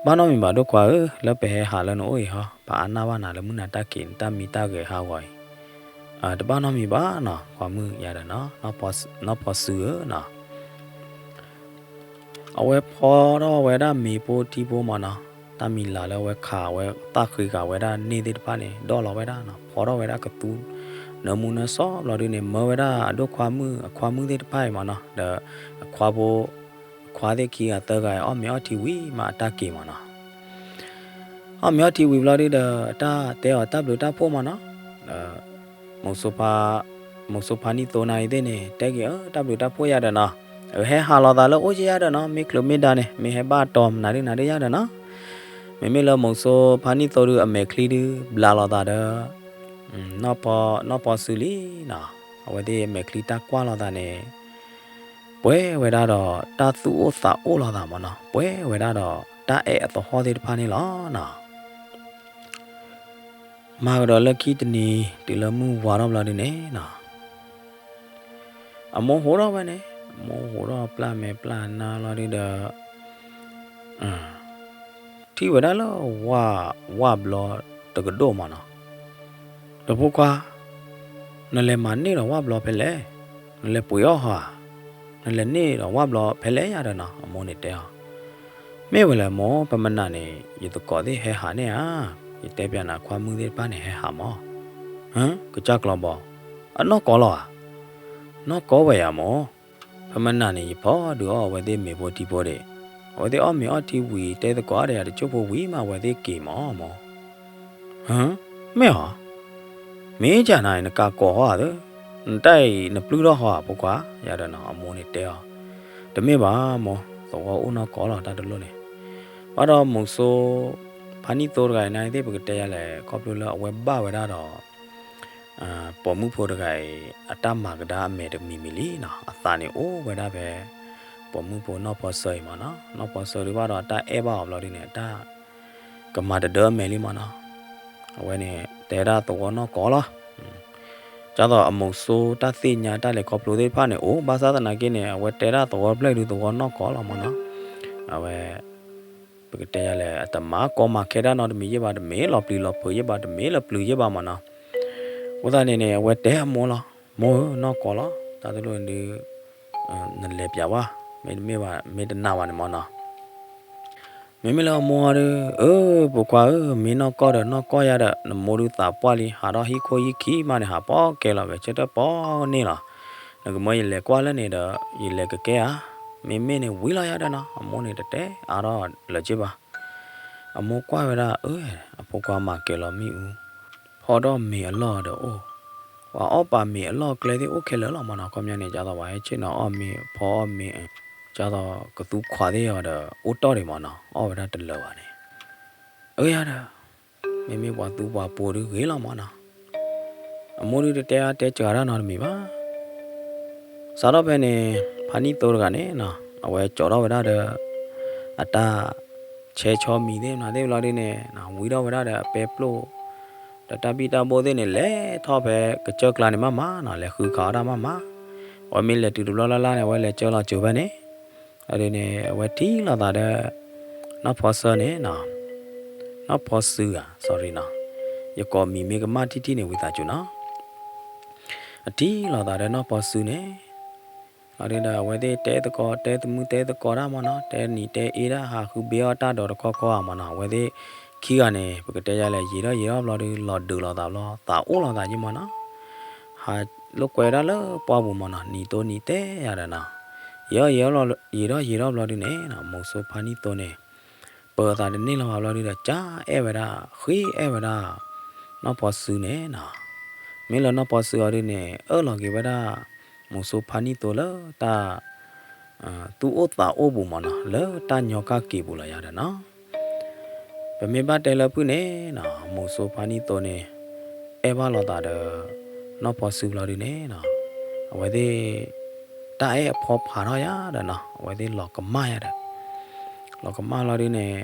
ဘၣ်နီတမံၤဘၣ်ဒိၣ်ခွါဧၢ, လၢပဟဲဟးလၢနအိၣ်အံၤဟီ, ပအါနၢ်ဘၣ်နၤလၢမုၢ်နၤတၢ်ခံး နတၢ်မံတၢ်ဂဲၤဟးဂီၤအံၤ, တဘၣ်နီတမံၤဘၣ်နီၤ, ခွါမုၣ်ယၤဒီးနီၤ, နီၢ်ဖီစုဧၢနီၤ, အဝဲဖီထီၣ်ဝဲဒၣ်မ့ၤဖိထံဖိမးနီၤ, တၢ်မံၤလၤလၢအဝဲခးဝဲသၣ်ဃံဃာ်ဝဲဒၣ်န့ၢ်သ့ၣ်တဖၣ်န့ၣ် ဒိးလီၤဝဲဒၣ်နီၤ, ဖီထီၣ်ဝဲဒၣ်ကသူ နၢမူနၢဆှီဘျီဒုန့ၣ် မၢဝဲဒၣ်အဒိၣ်ခွါမုၣ်အခွါမုၣ်သ့ၣ်တဖၣ်အံၤမးနီၤ, ဒီးအခွါဖိ အခွါသ့ၣ်ခံဂၤသၢဂၤအံၤ အီၣ်မ့ၤအီထံဝံၤမးအတၢ်က့ၤမးနီၤ, အီၣ်မ့ၤအီထံဝံၤဘျီဒုဒီး တၢ်တဲအီၤတၢ်ဘျုးတၢ်ဖှိၣ်မးနီၤ, ဒီး မိၤစိဖါနံၣ်သိနၤအံၤသ့ၣ်န့ၣ် တဲက့ၤအီၤ တၢ်ဘျုးတၢ်ဖှိၣ်ယၤဒီးနီၤ, အဟဲဟးလိာ်သးလၢအိၣ်က့ယၤဒီးနီၤ, မ့ၢ်ချုးမ့ၢ်ဒါန့ၣ် မ့ၢ်ဟဲဘၣ်တီၤနၤဒုနၤဒုယၤဒီးနီၤ, မ့မ့ၢ်လၢမိၤစိဖါနံၣ်သိဒုအမဲာ်ချံဒု ဘျးလိာ်သးဒီး နီၢ်ဖီစုလံနီၤ, အဝဲသ့ၣ်အမဲာ်ချံတၢ်ကွၢ်လိာ်သးန့ၣ် ပှဲၤဝဲဒၣ်ဒီး တၢ်သူၣ်အိၣ်သးအိၣ်လိာ်သးမးနီၤ, ပှဲၤဝဲဒၣ်ဒီး တၢ်အဲၣ်အသဟီၣ်သ့ၣ်တဖၣ်န့ၣ်လီၤနီၤ. မၤကဒီးလၢခံတနံၤ တုၤလၢမုၢ်ဝါထီၣ်ဘျီဒုန့ၣ်နီၤ, အမိၢ်ဟိးထီၣ်ဝဲန့ၣ်, အမိၢ်ဟိးထီၣ်ပျၢ်မဲာ်ပျၢ်နါလီၤဒုဒီး ထံၣ်ဝဲဒၣ်လၢ ဝၣ်ဘျီတကဒိၣ်မးနီၤ, ဒီးဖိခွါ, နလဲၤမၤန့ၢ်ဒီးဝၣ်ဘျီဖဲလဲၣ်, နလဲၤပှ့ၤအီၣ်ဟီဧါ, နလဲၤန့ၢ်ဒီးဝၣ်ဘျီဖဲလဲၣ်ယၤဒီးနီၤ, အမိၢ်န့ၣ်တဲအီၤ, မ့ၢ်ဝဲလဲၣ်မိၢ်, ပမနၤန့ၣ် ယသကိးသ့ၣ်ဟဲဟးန့ၣ်ဧါ, ယတဲပျးနၤခွါမုၣ်သ့ၣ်တဖၣ်န့ၣ်ဟဲဟးမး, ဟၢ, ကစၢ်ကျီဘီ, အနီၢ်ကီလီၤဧါ, နီၢ်ကီဝဲယၤမိၢ် ဖဲမနၤန့ၣ် ယဖီဒုးအီၣ်အဝဲသ့ၣ်မ့ၤဖိထံဖိဒံး, အဝဲသ့ၣ်အီၣ်မ့ၤအီထံဝံၤ တဲသကိးဒီးယၤတစိၢ်ဖိဝံၤမး အဝဲသ့ၣ်က့ၤမးမိၢ်, ဟၢ, မ့ၢ်ဧါ, မ့ၢ်ကနၤအံၤ နကးကိးဟီဧါသၢ, နတၢ်အံၤနပျုၢ်ထီၣ်ဟီဧါ ဖိခွါ, ယၤဒီးနီၤ အမိၢ်န့ၣ်တဲအီၤ, တမ့ၢ်ဘၣ်မိၢ်, သဝီအိၣ်နီၢ်ကီလီၤတၢ်တလိၣ်န့ၣ်, ဘၣ်ဒီးမိၤစိ ဖါနံၣ်သိတဂၤအံၤန့ၣ်သ့ၣ် ပကတဲယၤလဲၣ် ခီဖျိလၢအဝဲဘၣ်ဝဲဒၣ်ဒီး ပိာ်မုၣ်ဖိတဂၤအံၤ အတၢ်မၤကဒါအမဲာ်တမံၤမံၤလံနီၤ, အသးန့ၣ်အိၣ်ဝဲဒၣ်ဖဲ ပိာ်မုၣ်ဖိနီၢ်ဖီဆၢအံၤမးနီၤ, နီၢ်ဖီဆၢဒုးဘၣ်ဒီးတၢ်အဲၣ်ဘၣ်အီၤဘျီဒုန့ၣ် အတၢ်ကမၤတဒၢအမဲာ်လံမးနီၤ, အဝဲန့ၣ် တဲဒၣ်သဝီနီၢ်ကီလီၤ, ဒ်သိးအမိၤစိတၢ်သ့ၣ်ညါတၢ်လဲၤခီဖျိသ့ၣ်တဖၣ်န့ၣ်အိၣ်, ဘၣ်ဆၣ်သနာ်က့န့ၣ် အဝဲတဲဒၣ်သဝီတဖျၢၣ်ဒုးသဝီနီၢ်ကီလီၤမးနီၤ, အဝဲ ပကတဲယၤလဲၣ် အတမၤကီမၤခဲတၢ်နီတမံၤယဲၢ်ဘၣ်, တမ့ၢ်လီၤပျံၤလီၤဖုးယဲၢ်ဘၣ်, တမ့ၢ်လီၤပျုၤယဲၢ်ဘၣ်မးနီၤ, အဃိသတးန့ၣ်န့ၣ် အဝဲတဲအမိၢ်လီၤ, မိၢ်ဧၢ နီၢ်ကီလီၤ, တၢ်တလိၣ်န့ၣ်ဒုး နလဲၤပျးဝဲ, မ့တမ့ၢ်ဘၣ် မ့ၢ်တနာ်ဘၣ်န့ၣ်မးနီၤ မ့မ့ၢ်လၢအမိၢ်ဒီး အၢ ပိာ်ခွါဧၢ, မ့ၢ်နီၢ်ကီၢ်ဒီးနီၢ်ကီၢ်ယၤဒီး နမိၢ်ဒုးသးပှၢ်လံ, ဟးထီၣ်ဟံၣ်ခိၣ်ဟံၣ်ခံမးန့ၣ် ဟးပိာ်ကဲလီၤ ဂဲၤဆၢထၢၣ်ပိာ်န့ၢ်လီၤ, နကမၢယလဲၤကွၢ်လၢန့ၣ်ဒီး ယလဲၤကကဲဧါ, မ့မ့ၢ်န့ၣ်ဝံၤလီၤယၤဒီးနီၤ, အမိၢ်န့ၣ်တတဲအါထီၣ်လၢၤက့ဘၣ်, အမိၢ်ကွၢ်ဝဲဒၣ် အၢ အဖိခွါမၤကဲၤလီၤမ့ၣ်အူ ဖီထီၣ်မ့ၤအလီၢ်ဒီးအိၣ်, ပှၤအီၣ်ပာ်မ့ၤအလီၢ်အကျဲသ့ၣ်အိၣ်ခဲလၢာ်လီၤမးနီၤ, ခီပညီန့ၣ် ဒ်သိးပှၤဟဲဆ့ၣ်နီၤအီၣ်မ့ၤ ဖီအီၣ်မ့ၤ, ဒ်သိးကသူခွးသ့ၣ်အီၤဒီး အိၣ်တီၢ်ဒံးမးနီၤ, အီၣ်ဝဲဒၣ်တလၢာ်ဘၣ်န့ၣ်, အၢယၤဒီး မ့မ့ၢ်ပှၤသူပှၤပိာ်ဒုးဂ့ၤလီၤမးနီၤ, အမိၢ်ဒုးတတဲအါတဲစှၤတၢ်နီတမံၤဘၣ် စးထီၣ်ဖဲန့ၣ် ဖါနံၣ်သိတဂၤန့ၣ်နီၤ အဝဲကၠီထီၣ်ဝဲဒၣ်ဒီး အတၢ်ဆဲးဆီမံၤသ့ၣ်မနုၤသ့ၣ်ဘျီဒုန့ၣ် ဝံထီၣ်ဝဲဒၣ်ဒီးအပဲပျိၢ် ဒီးတၢ်ဘံၣ်တၢ်ဘိၣ်သ့ၣ်န့ၣ် လဲၤထီၣ်ဖဲကစၢၢ်ကျါန့ၣ်မးမးနီၤ, လဲၤဃုခးအီၣ်တၢ်မးမး, အဝဲမ့ၢ်လဲၤတုၤတဘျီလၢ်လၢ်န့ၣ် အဝဲလဲၤကၢလီၤစၢၤဖဲန့ၣ်, အဒုန့ၣ် အဝဲထံၣ်လိာ်သးဒီး နီၢ်ဖီဆၢန့ၣ်နီၤ, နီၢ်ဖီစုဧါ sorry နီၤ ယကိးမံၤမ့ၢ်ကမၣ်ထံၣ်ထံၣ်န့ၣ် ဝံသးစူၤနီၤ. အထံၣ်လိာ်သးဒီးနီၢ်ဖီစုန့ၣ် လီၤဒုဒီး အဝဲသ့ၣ်တဲသကိး တဲသမုၢ်တဲသကိးတၢ်မၢ်နီၤ, တဲနံၤတဲအ့တၢ် ဟးဃုဘ့အီၣ်တၢ်ဒီးတခီခီဧါမၢ်နီၤ. အဝဲသ့ၣ်ခံဂၤန့ၣ် ပကတဲယၤလဲၣ် ယံာ်ထီၣ်ယံာ်ထီၣ်ဘျီဒု လီၤဒုးလိာ်သးဘျီ သးအိၣ်လိာ်သးယ့ၢ်မၢ်နီၤ. ဟးလိာ်ကွဲဒၣ်လၢပှၢ်ပူၤမၢ်နီၤ, နံၤတိၢ်နံၤတဲယၤဒီးနီၤ, ယံာ်ထီၣ်ယံာ်ထီၣ်ဘျီဒုန့ၣ် မုဆိုးဖါနံၣ်သိန့ၣ် ပၢၤသးတန့ၢ်လၢၤဘၣ်ဘျီဒုဒီး ကအဲၣ်ဝဲဒၣ် ဃ့အဲၣ်ဝဲဒၣ် နီၢ်ဖီစုန့ၣ်နီၤ. မ့ၢ်လၢနီၢ်ဖီစုအီၤဒုန့ၣ် အၢၣ်လီၤက့ၤဝဲဒၣ် မုဆိုးဖါနံၣ်သိလၢတၢ် သူၣ်အိၣ်သးအိၣ်ပူၤမၢ်နီၤ, လၢတၢ်ညီကၢ်က့ၤပူၤလီၤယၤဒီးနီၤ. ပမ့ၢ်ဘၣ်တဲလၢဖုၣ်န့ၣ်နီၤ, မုဆိုးဖါနံၣ်သိန့ၣ် အဲၣ်ဘၣ်လိာ်သးဒီး နီၢ်ဖီစုဘျီဒုန့ၣ်နီၤ, အဝဲသ့ၣ် တၢ်အဲၣ်အဖီဖးထီၣ်ယၤဒီးနီၤ, အဝဲသ့ၣ်လီၤကမၣ်ယၤဒီး လီၤကမၣ်လီၤဒုန့ၣ်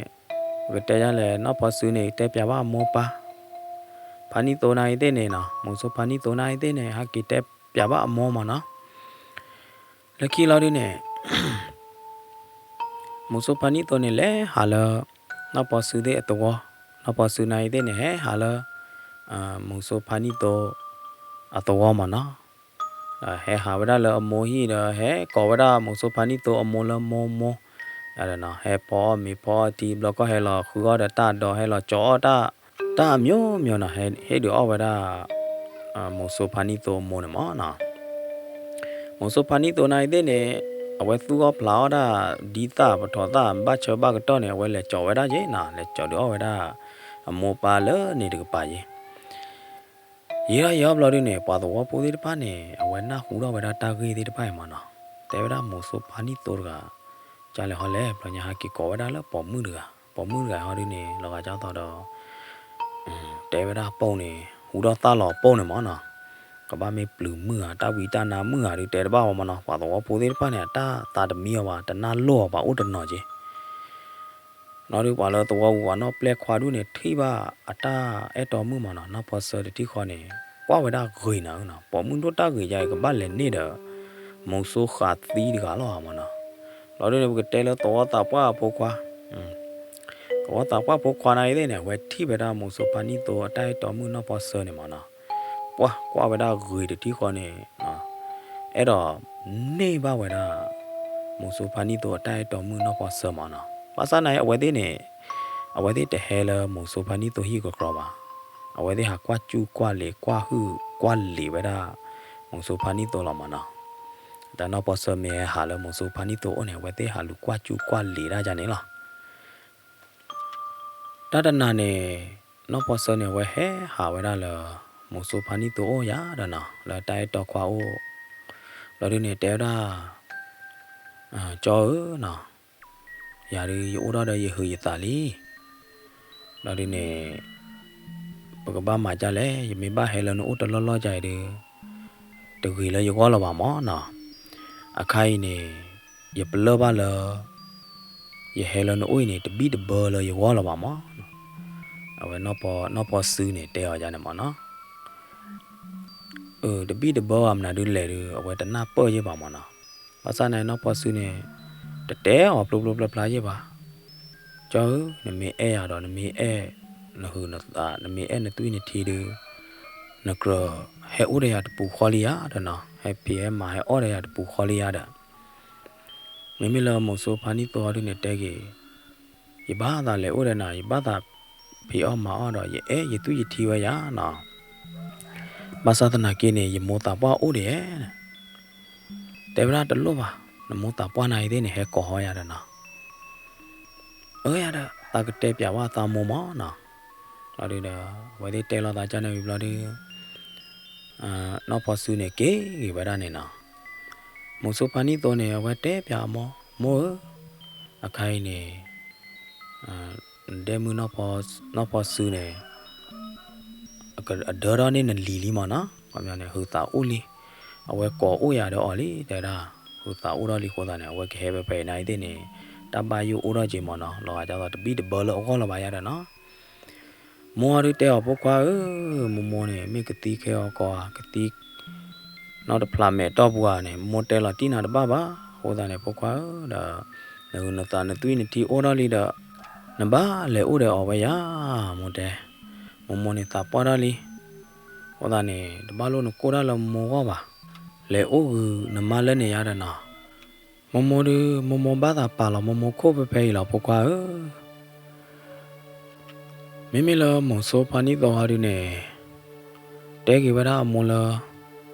ပကတဲယၤလဲၣ် နီၢ်ဖီစုန့ၣ် တဲပျးဘၣ်အမိၢ်ပၢ် ဖါနံၣ်သိနၤအံၤသ့ၣ်န့ၣ်နီၤ, မုဆိုးဖါနံၣ်သိနၤအံၤသ့ၣ်န့ၣ် ဟဲက့ၤတဲပျးဘၣ်အမိၢ်မၢ်နီၤ. လၢခံလီၤဒုန့ၣ် မုဆိုးဖါနံၣ်သိန့ၣ် လဲၤဟးလၢ နီၢ်ဖီစုသ့ၣ်အသဝီ, နီၢ်ဖီစုနၤအံၤသ့ၣ်န့ၣ် ဟဲဟးလၢ မုဆိုးဖါနံၣ်သိ အသဝီမၢ်နီၤ. ဟဲဟးဝဲဒၣ်လၢအမိၢ်ဟံၣ်ဒီး ဟဲကိးဝဲဒၣ်မုဆိုးဖါနံၣ်သိအမိၢ်လၢမိၢ်မိၢ်, ဟဲဖီအီၣ်မ့ၤဖီအီၣ်ထံ ဘျီကီၢ်ဟဲလီၤဃုအီၣ်ဒီးတၢ်ဒီး ဟဲလီၤကၠီအီၣ်တၢ် တၢ်အမျိုးမျိုးနီၤ, ဟဲဟ့ၣ်ဒုးအီၣ်ဝဲဒၣ် မုဆိုးဖါနံၣ်သိအမိၢ်န့ၣ်မၢ်နီၤ. မုဆိုးဖါနံၣ်သိနၤအံၤသ့ၣ်န့ၣ် အဝဲသူၣ်အီၣ်ဖျးအီၣ်တၢ် ဒ်သၣ်ပထီၣ်သၣ် ဘၣ်ဆၢဘၣ်ကတီၢ်န့ၣ် အဝဲလဲၤကၠီဝဲဒၣ်က့ၤနီၤ, လဲၤကၠီဒုးအီၣ်ဝဲဒၣ် အမိၢ်ပၢ်လၢန့ၣ်တကပၤက့ၤ ယံာ်ထီၣ်ယံာ်ထီၣ်ဘျီဒုန့ၣ် ပှၤသဝီဖိသ့ၣ်တဖၣ်န့ၣ် အဝဲနၢ်ဟူထီၣ်ဝဲဒၣ်တၢ်ဂ့ၢ်သ့ၣ်တဖၣ်အံၤမၢ်နီၤ, တဲဝဲဒၣ်မုဆိုးဖါနံၣ်သိတဂၤ ကလဲၤဟီလဲၣ် ဘျီညါဟဲက့ၤကိးဝဲဒၣ်လၢပိာ်မုၣ်တဂၤ, ပိာ်မုၣ်တဂၤဟီဒုန့ၣ် လီၤဂာ်ကၢ်သိးဒီး တဲဝဲဒၣ်ပိာ်န့ၣ် ဟူထီၣ်သၣ်လီၤပိာ်န့ၣ်မၢ်နီၤ, ကဘၣ်မ့ၢ်ပျုၤမုၣ်ဧါ တၢ်ဝံတၢ်နါမုၣ်ဧါဒု တဲတဘၣ်ဝဲမၢ်နီၤ, ပှၤသဝီဖိသ့ၣ်တဖၣ်န့ၣ် အတၢ်သးတမံအီၤဘၣ် တနၢ်လိၣ်အီၤဘၣ် အိၣ်တနီၤက့ၤ လီၤဒု ပှၤလၢသဝီပူၤပှၤနီၢ်ပျဲၢ်ခွါဒုန့ၣ် ထံၣ်ဘၣ်အတၢ်အဲၣ်တီမုၣ်မၢ်နီၤ, နီၢ်ဖီစၢတထံၣ်ဃီန့ၣ် ကွၢ်ဝဲဒၣ်ဂ့ၤနၤဧၢနီၤ, ပိာ်မုၣ်ဒိၣ်တၢ်ဂ့ၤယါအံၤ ကဘၣ်လဲၤန့ၢ်ဒီး မုဆိုးဃာ်သံတဂၤလီၤမၢ်နီၤ, လီၤဒုန့ၣ် ပကတဲလၢသဝီသးပှၢ်အဖိခွါ သဝီသးပှၢ်ဖိခွါနၤအံၤသ့ၣ်န့ၣ် အဝဲထံၣ်ဝဲဒၣ်မုဆိုးဖါနံၣ်သိအတၢ်အဲၣ်တီမုၣ်နီၢ်ဖီစၢန့ၣ်မၢ်နီၤ, ပှၤကွၢ်ဝဲဒၣ်ဂ့ၤတထံၣ်ဃီန့ၣ် အဲၣ်ဒိးန့ၢ်ဘၣ်ဝဲဒၣ် မုဆိုးဖါနံၣ်သိအတၢ်အဲၣ်တီမုၣ်နီၢ်ဖီစၢမၢ်နီၤ, ဘၣ်ဆၣ်နာ်အံၤ အဝဲသ့ၣ်န့ၣ် အဝဲသ့ၣ်တဟဲလၢမုဆိုးဖါနံၣ်သိဟံၣ်ကကြီဘၣ်, အဝဲသ့ၣ်ဟးကွၢ်စူၢ်ကွၢ်လ့ၤ ကွၢ်ဟုၣ်ကွၢ်လ့ၤဝဲဒၣ် မုဆိုးဖါနံၣ်သိလီၤမၢ်နီၤ, တၢ်နီၢ်ဖီစၢမ့ၢ်ဟဲဟးလၢမုဆိုးဖါနံၣ်သိအိၣ်န့ၣ် အဝဲသ့ၣ်ဟးလူၤကွၢ်စူၢ်ကွၢ်လ့ၤဒၣ်ယါန့ၣ်လီၤ. တၢ်တနၤန့ၣ် နီၢ်ဖီစၢန့ၣ် အဝဲဟဲဟးဝဲဒၣ်လၢ မုဆိုးဖါနံၣ်သိအိၣ်ယါဒီးနီၤ လၢတၢ်အဲၣ်တီခွါအိၣ်, လီၤဒုန့ၣ် တဲဝဲဒၣ် ကၠီဧၢနီၤ, ယၤဒုးယအိၣ်ထီၣ်ဒီးယဟုးယသးလံ, လီၤဒုန့ၣ် ပကဘၣ်မၤဒ်လဲၣ်, ယမ့ၢ်ဘၣ်ဟဲလၢနအိၣ်တလီၢ်လီၢ်ဒ်အံၤဒုး တဂ့ၤလၢယဂီၢ်လၢၤဘၣ်မၢ်နီၤ, အခါအံၤန့ၣ် ယပလၢၢ်ဘၣ်လၢ ယဟဲလၢနအိၣ်အံၤန့ၣ် တဘံၣ်တဘၢလၢယဂီၢ်လၢၤဘၣ်မၢ်နီၤ, အဝဲနီၢ်ဖီစုန့ၣ် တဲအီၤဒ်န့ၣ်မၢ်နီၤ တဘံၣ်တဘၢဘၣ်မနုၤဒုးလဲၣ်ဒုး အဝဲတနၢ်ပၢၢ်ယဲၢ်ဘၣ်မၢ်နီၤ, ဘၣ်ဆၣ်န့ၣ် နီၢ်ဖီစုန့ၣ် တတဲအီၤပျိပျိဖျါဖျါယဲၢ်ဘၣ်, ကၠီဧၢ, နမ့ၢ်အဲၣ်ယၤဒီး နမ့ၢ်အဲၣ်နဟုးနသး နမ့ၢ်အဲၣ်နသွံၣ်နထံဒုး နကြၢးဟဲအိၣ်ဒီးယၤတပူၤဃီလံယါဒီးနီၤ, ဟဲဖံးဟဲမၤဟဲအီၣ်ဒီးယၤတပူၤဃီလံယါဒီး မ့မ့ၢ်လၢမုဆိုးဖါနံၣ်သိအီၤဒုးန့ၣ်တဲက့ၤ, ယဘၣ်သးလဲၤအိၣ်ဒီးနၤ ယဘၣ်သးဖံးအီၣ်မၤအီၣ်ဒီး ယအဲၣ်ယသွံၣ်ယထံဝဲယါနီၤ, ဘၣ်ဆၣ်သနာ်က့န့ၣ် ယမိၢ်သးပှၢ်အိၣ်ဒီးယဲ, တဲဝဲဒၣ်တလိၣ်ဘၣ်, နမိၢ်သးပှၢ်နၤအံၤသ့ၣ်န့ၣ် ဟဲကိးဟီယါဒီးနီၤ, အၢယါဒီး သးကတဲပျးဝဲသးမိၢ်မၢ်နီၤ, လီၤဒုဒီး အဝဲသ့ၣ်တဲလိာ်သးကၢ်န့ၣ်ဝံၤဘျီဒု နီၢ်ဖီစုန့ၣ် က့ၤဂ့ၤဝဲဒၣ်န့ၣ်နီၤ, မုဆိုးဖါနံၣ်သိန့ၣ် အဝဲတဲပျးအမိၢ်, မိၢ်ဧၢ, အခါအံၤန့ၣ် နဒဲမုၣ်နီၢ်ဖီစုန့ၣ် အဒၢထီၣ်န့ၢ်နလံၤလံမၢ်နီၤ, ခီပညီန့ၣ် ဟုးသးအိၣ်လံ, အဝဲကိးအိၣ်ယၤဒီးအီၤလံ တဲဒၣ်, ဟုးသးအိၣ်ထီၣ်လံအဃိသတးန့ၣ် အဝဲကဟဲဖဲဖဲအံၤနၤအံၤသ့ၣ်န့ၣ် တၢ်ဘၣ်ယိၣ်အိၣ်ထီၣ်က့ၤမၢ်နီၤ, လီၤဂာ်ဒ်သိးတဘံၣ်တဘၢလၢအဂီၢ်လၢၤဘၣ်ယါဒီးနီၤ မိၢ်အီၤဒုးတဲအီၤဖိခွါဧၢ, မိၢ်မိၢ်န့ၣ် မ့ၢ်ကသံခဲအီၤကီးဧါ, ကသံ နီတဖျးမဲာ်တီၢ်ပူၤဧါန့ၣ် မိၢ်တဲလီၤတံၢ်နၤတဘၣ်ဘၣ်, အဃိသတးန့ၣ် ဖိခွါဧၢဒီး နဟုးနသးနသွံၣ်နထံအိၣ်ထီၣ်လံဒီး နဘၣ်လဲၤအိၣ်ဒီးအီၤဝဲယါ, မိၢ်တဲ, မိၢ်မိၢ်န့ၣ်သးပှၢ်ထီၣ်လံ, အဃိသတးန့ၣ် တဘၣ်လိၣ်နကိၢ်တၢ်လၢမိၢ်ဂီၢ်ဘၣ်, လဲၤအိၣ်ဂုာ်နမါလၢန့ၣ်ယါဒီးနီၤ. မိၢ်မိၢ်ဒုး မိၢ်မိၢ်ဘၣ်သးပာ်လီၤမိၢ်မိၢ်ခိၣ်ဖဲဖဲအံၤလီၤ ဖိခွါဧၢ. မ့မ့ၢ်လၢမုၢ်စိဖါနံၣ်သိဟီဒုးန့ၣ် တဲက့ၤဝဲဒၣ်အမိၢ်လၢ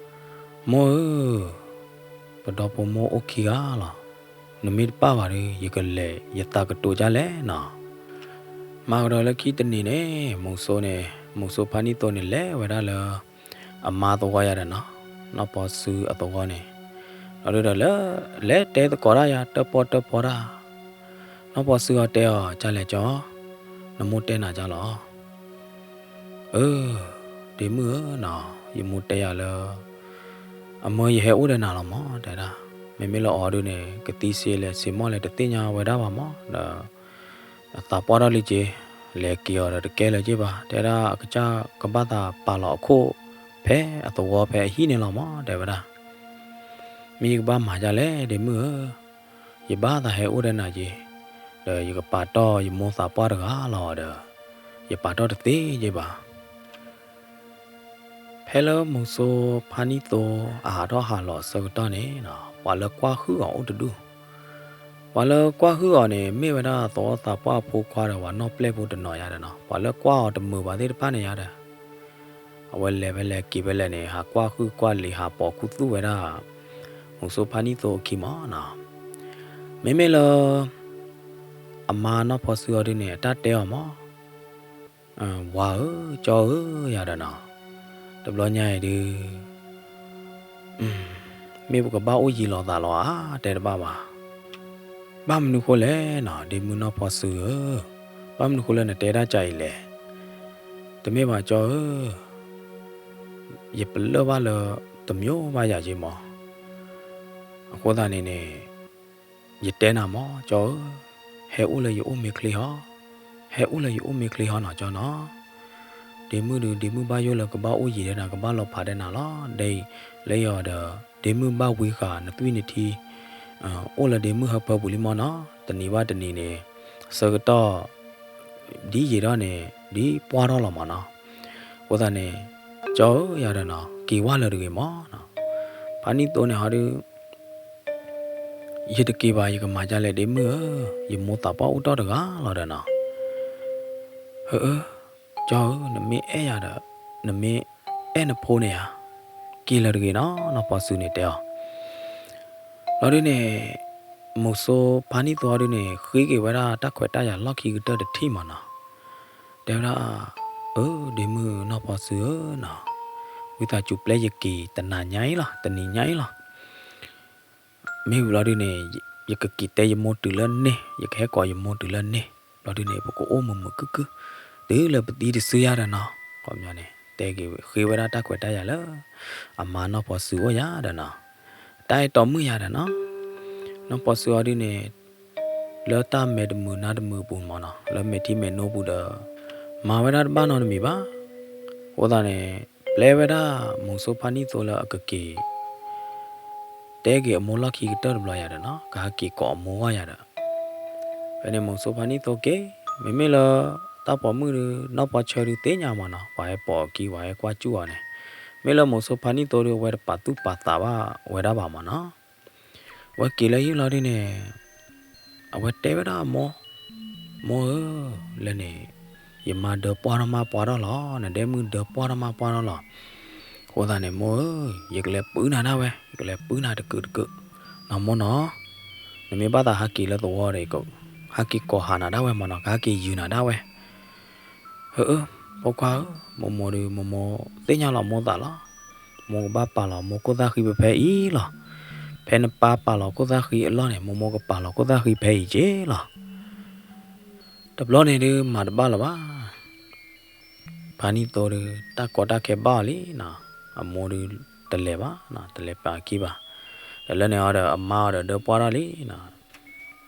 မိၢ်ဧၢ, ပဒီဖိမိၢ်အိၣ်ခံဂၤလီၤ. နမ့ၢ်တပာ်ဘၣ်ဒီး ယကလဲၤယသးကတိၤဒ်လဲၣ်နီၤ. မၤကဒီးလၢခံတနံၤန့ၣ် မုၢ်စိန့ၣ် မုၢ်စိဖါနံၣ်သိန့ၣ် လဲၤဝဲဒၣ်လၢ အမါသဝီယါဒီးနီၤ, နီၢ်ဖီစုအသဝီန့ၣ်, ဒီးဒုးဒီးလၢ လဲၤတဲသကိးတၢ်ယါ တၢၣ်ပီၣ်တၢၣ်ပီတၢ်, နီၢ်ဖီစုအီၤတဲအီၤ ကၢ်လဲၣ်ကၠီ, နမိၢ်တဲနၤကၢ်လီၤ. အၢ, ဒ့မုၣ်ဧၢနီၤ, ယမိၢ်တဲယၤလၢ အမၢယဟဲအိၣ်ဒီးနၤလီၤမၢ် တဲဒၣ်. မ့မ့ၢ်လၢအီၤဒုးန့ၣ် ကသံစ့လဲၣ်စ့မီၢ်လဲၣ်တသ့ၣ်ညါဝဲဒၣ်ဘၣ်မၢ်, ဒီး အသးပှၢ်ထီၣ်လံက့ၤ, လဲၤက့ၤအီၤဒီးတကဲလၢၤက့ၤဘၣ်, တဲဒၣ်အကစၢ်ကဘၣ်သးပာ်လီၤအခိၣ်ဖဲအသဝီဖဲအဟံၣ်န့ၣ်လီၤမၢ် တဲဝဲဒၣ်. မ့ၢ်ယကဘၣ်မၤဒ်လဲၣ် ဒ့မုၣ်ဧၢ, ယဘၣ်သးဟဲအိၣ်ဒီးနၤက့ၤ, ဒီးယကပာ်တီၢ်ယမိၢ်သးပှၢ်တဂၤလီၤဒီး ယပာ်တီၢ်တသ့က့ၤဘၣ်. ဖဲလၢမုၢ်စိဖါနံၣ်သိအဟးထီၣ်ဟးလီၤအဆၢကတီၢ်န့ၣ်, ပှၤလၢကွၢ်ဟုၣ်အီၤအိၣ်တဒူၣ်, ပှၤလၢကွၢ်ဟုၣ်အီၤန့ၣ် မ့ၢ်ဝဲဒၣ်သဝီသးပှၢ်အဖိခွါဒီးပှၤနီၢ်ပျဲၢ်ဖိတနီၤယါဒီးနီၤ, ပှၤလၢကွၢ်အီၤတမုာ်ဘၣ်သ့ၣ်တဖၣ်န့ၣ်ယါဒီး အဝဲလဲၤဖဲလဲၣ်က့ၤဖဲလဲၣ်န့ၣ် ဟးကွၢ်ဟုၣ်ကွၢ်လံၤ ဟးပိာ်ခူသူၣ်ဝဲဒၣ် မုၢ်စိဖါနံၣ်သိအခံမၢ်နီၤ. မ့မ့ၢ်လၢ အမါနီၢ်ဖီစုအီၤဒုးန့ၣ် အတၢ်တဲအီၤမၢ်, ဝၤဧၢ, ကၠီဧၢ, ယၤဒီးနီၤ, တဘျီညါအံၤဒုး မ့ၢ်ပကဘၣ်အိၣ်ယံၤလိာ်သးလီၤဧါ, တဲတဘၣ်ဘၣ်. ဘၣ်မနုၤဃိလဲၣ်နီၤ ဒ့မုၣ်နီၢ်ဖီစုဧၢ, ဘၣ်မနုၤဃိလၢနတဲဒၣ်ကၢ်အံၤလဲၣ်. တမ့ၢ်ဘၣ်ကၠီဧၢ, ယပလၢၢ်ဘၣ်လၢတမံၤဘၣ်ယၤက့ၤမၢ်. အဃိသတးန့ၣ်န့ၣ် ယတဲနၤမၢ် ကၠီဧၢ, ဟဲအိၣ်လၢယအိၣ်မ့ၢ်ချ့ဟီ, ဟဲအိၣ်လၢယအိၣ်မ့ၢ်ချ့ဟီနီၤ ကၠီနီၤ. ဒ့မုၣ်ဒုး ဒ့မုၣ်ဘၣ်ယိၣ်လၢကဘၣ်အိၣ်ယံၤဒီးနၤ ကဘၣ်လီၤဖးဒီးနၤလီၤ. ဒ်အံၤလၢယီၤဒီး ဒ့မုၣ်ဘၣ်ဝံဃာ်နသွံၣ်နထံ အိၣ်လၢဒ့မုၣ်ဟၢဖၢပူၤလံမၢ်နီၤ. တနံၤဘၣ်တနံၤန့ၣ် ဆၢကတီၢ် ဒ်ယံာ်ထီၣ်န့ၣ် ဒ်ပှၢ်ထီၣ်လီၤမၢ်နီၤ. အဃိသတးန့ၣ် ကၠီဧၢ ယၤဒီးနီၤ က့ၤဝဲလၢၤတဂ့ၤမၢ်နီၤ. ဖါနံၣ်သိန့ၣ်ဟီဒုး ယတက့ၤဘၣ် ယကမၤဒ်လဲၣ်ဒ့မုၣ်ဧၢ, ယမိၢ်သးပှၢ်အိၣ်တ့ၢ်တဂၤလီၤဒီးနီၤ. ဟၢအၢ, ကၠီဧၢ, နမ့ၢ်အဲၣ်ယၤဒီး နမ့ၢ်အဲၣ်နဖိန့ၣ်ဧါ, က့ၤလၢၤတဂ့ၤနီၤ နီၢ်ဖီစုန့ၣ်တဲအီၤ. လီၤဒုးန့ၣ် မုၢ်စိဖါနံၣ်သိဒုးန့ၣ် ဃ့က့ၤဝဲဒၣ်တၢ်ခွဲးတၢ်ယာ်လီၢ်ခံကတၢၢ်တထံၣ်မၢ်နီၤ. တဲဝဲဒၣ် အၢ ဒ့မုၣ်နီၢ်ဖီစုဧၢနီၤ, ဝံသးစူၤပျဲယက့ၤတနၤညါအံၤလီၤ တနံၤညါအံၤလီၤ. မ့ၢ်ဝံၤလီၤဒုးန့ၣ် ယကက့ၤတဲယမိၢ်တုၤလၢန့ၣ်, ယကဟဲကိးယမိၢ်တုၤလၢန့ၣ်, လီၤဒုးန့ၣ် ပကအိၣ်မုာ်မုာ်ခုၣ်ခုၣ် တုၤလၢပသံတစုယၤဒီးနီၤ. ခီပညီန့ၣ် တဲက့ၤဃ့ဝဲဒၣ်တၢ်ခွဲးတၢ်ယာ်လၢ အမါနီၢ်ဖီစုအိၣ်ယၤဒီးနီၤ. တၢ်အဲၣ်တီမုၣ်ယၤဒီးနီၤ. နီၢ်ဖီစုအီၤဒုးန့ၣ် လၢတၢ်မဲာ်တမုာ်နါတမုာ်အပူၤမၢ်နီၤ, လၢမဲာ်ထံမဲာ်နိပူၤဒီး မၤဝဲဒၣ်တဘၣ်နီတမံၤဘၣ်. အဃိသတးန့ၣ် ပျဲဝဲဒၣ်မုၢ်စိဖါနံၣ်သိလၢအကက့ၤ တဲက့ၤအမိၢ်လီၢ်ခံကတၢၢ်တဘျီယၤဒီးနီၤ, ကဟဲက့ၤကိးအမိၢ်ဂီၢ်ယၤဒီး ဖဲန့ၣ်မုၢ်စိဖါနံၣ်သိက့ၤ, မ့မ့ၢ်လၢ တၢ်ပိာ်မုၣ်ဒုး နီၢ်ပီဆၢဒုးသ့ၣ်ညါမၢ်နီၤ, ပှၤဟဲပိာ်အခံ ပှၤဟဲကွၢ်စူၣ်အီၤန့ၣ်, မ့ၢ်လၢမုၢ်စိဖါနံၣ်သိဒုး အဝဲတပာ်သူၣ်ပာ်သးဘၣ်ဝဲဒၣ်ဘၣ်မၢ်နီၤ. အဝဲက့ၤလၢဟံၣ်လီၤဒုးန့ၣ် အဝဲတဲဝဲဒၣ်အမိၢ်, မိၢ်ဧၢ, လၢန့ၣ် ယမါဒၢပှၢ်ထီၣ်မးပှၢ်ထီၣ်လီၤ, နဒဲမုၣ်ဒၢပှၢ်ထီၣ်မးပှၢ်ထီၣ်လီၤ. အဃိသတးန့ၣ် မိၢ်ဧၢ, ယကလဲၤပုၢ်နၤဒၣ်ဝဲ, ယကလဲၤပုၢ်နၤတကုာ်တကုာ်, နီၢ်မိၢ်နီၤ, နမ့ၢ်ဘၣ်သးဟးက့ၤလၢသဝီဒီး ဟဲက့ၤကိးဟးနၤဒၣ်ဝဲမၢ်နီၤ, ကဟဲက့ၤယုာ်နၤဒၣ်ဝဲ. ဟၢအၢ, ဖိခွါဧၢ, မိၢ်မိၢ်ဒုး မိၢ်မိၢ်သ့ၣ်ညါလီၤမိၢ်သးလီၤ. မိၢ်ကဘၣ်ပာ်လီၤမိၢ်ခိၣ်သၣ်ဃံဖဲဖဲအံၤလီၤ. ဖဲနပၢ်ပာ်လီၤခိၣ်သၣ်ဃံအလီၢ်န့ၣ် မိၢ်မိၢ်ကပာ်လီၤခိၣ်သၣ်ဃံဖဲအံၤက့ၤလီၤ. တဘျီန့ၣ်ဒုးမၤတဘၣ်လၢၤဘၣ်. ဖါနံၣ်သိဒုး တၢ်ကီတၢ်ခဲဘၣ်အီၤလံနီၤ, အမိၢ်ဒုးတလဲၤဘၣ်နီၤ, တလဲၤပာ်အခံဘၣ်. ဒီးလၢန့ၣ်အီၤဒီး အမါအီၤဒီးဒၢပှၢ်ထီၣ်လံနီၤ.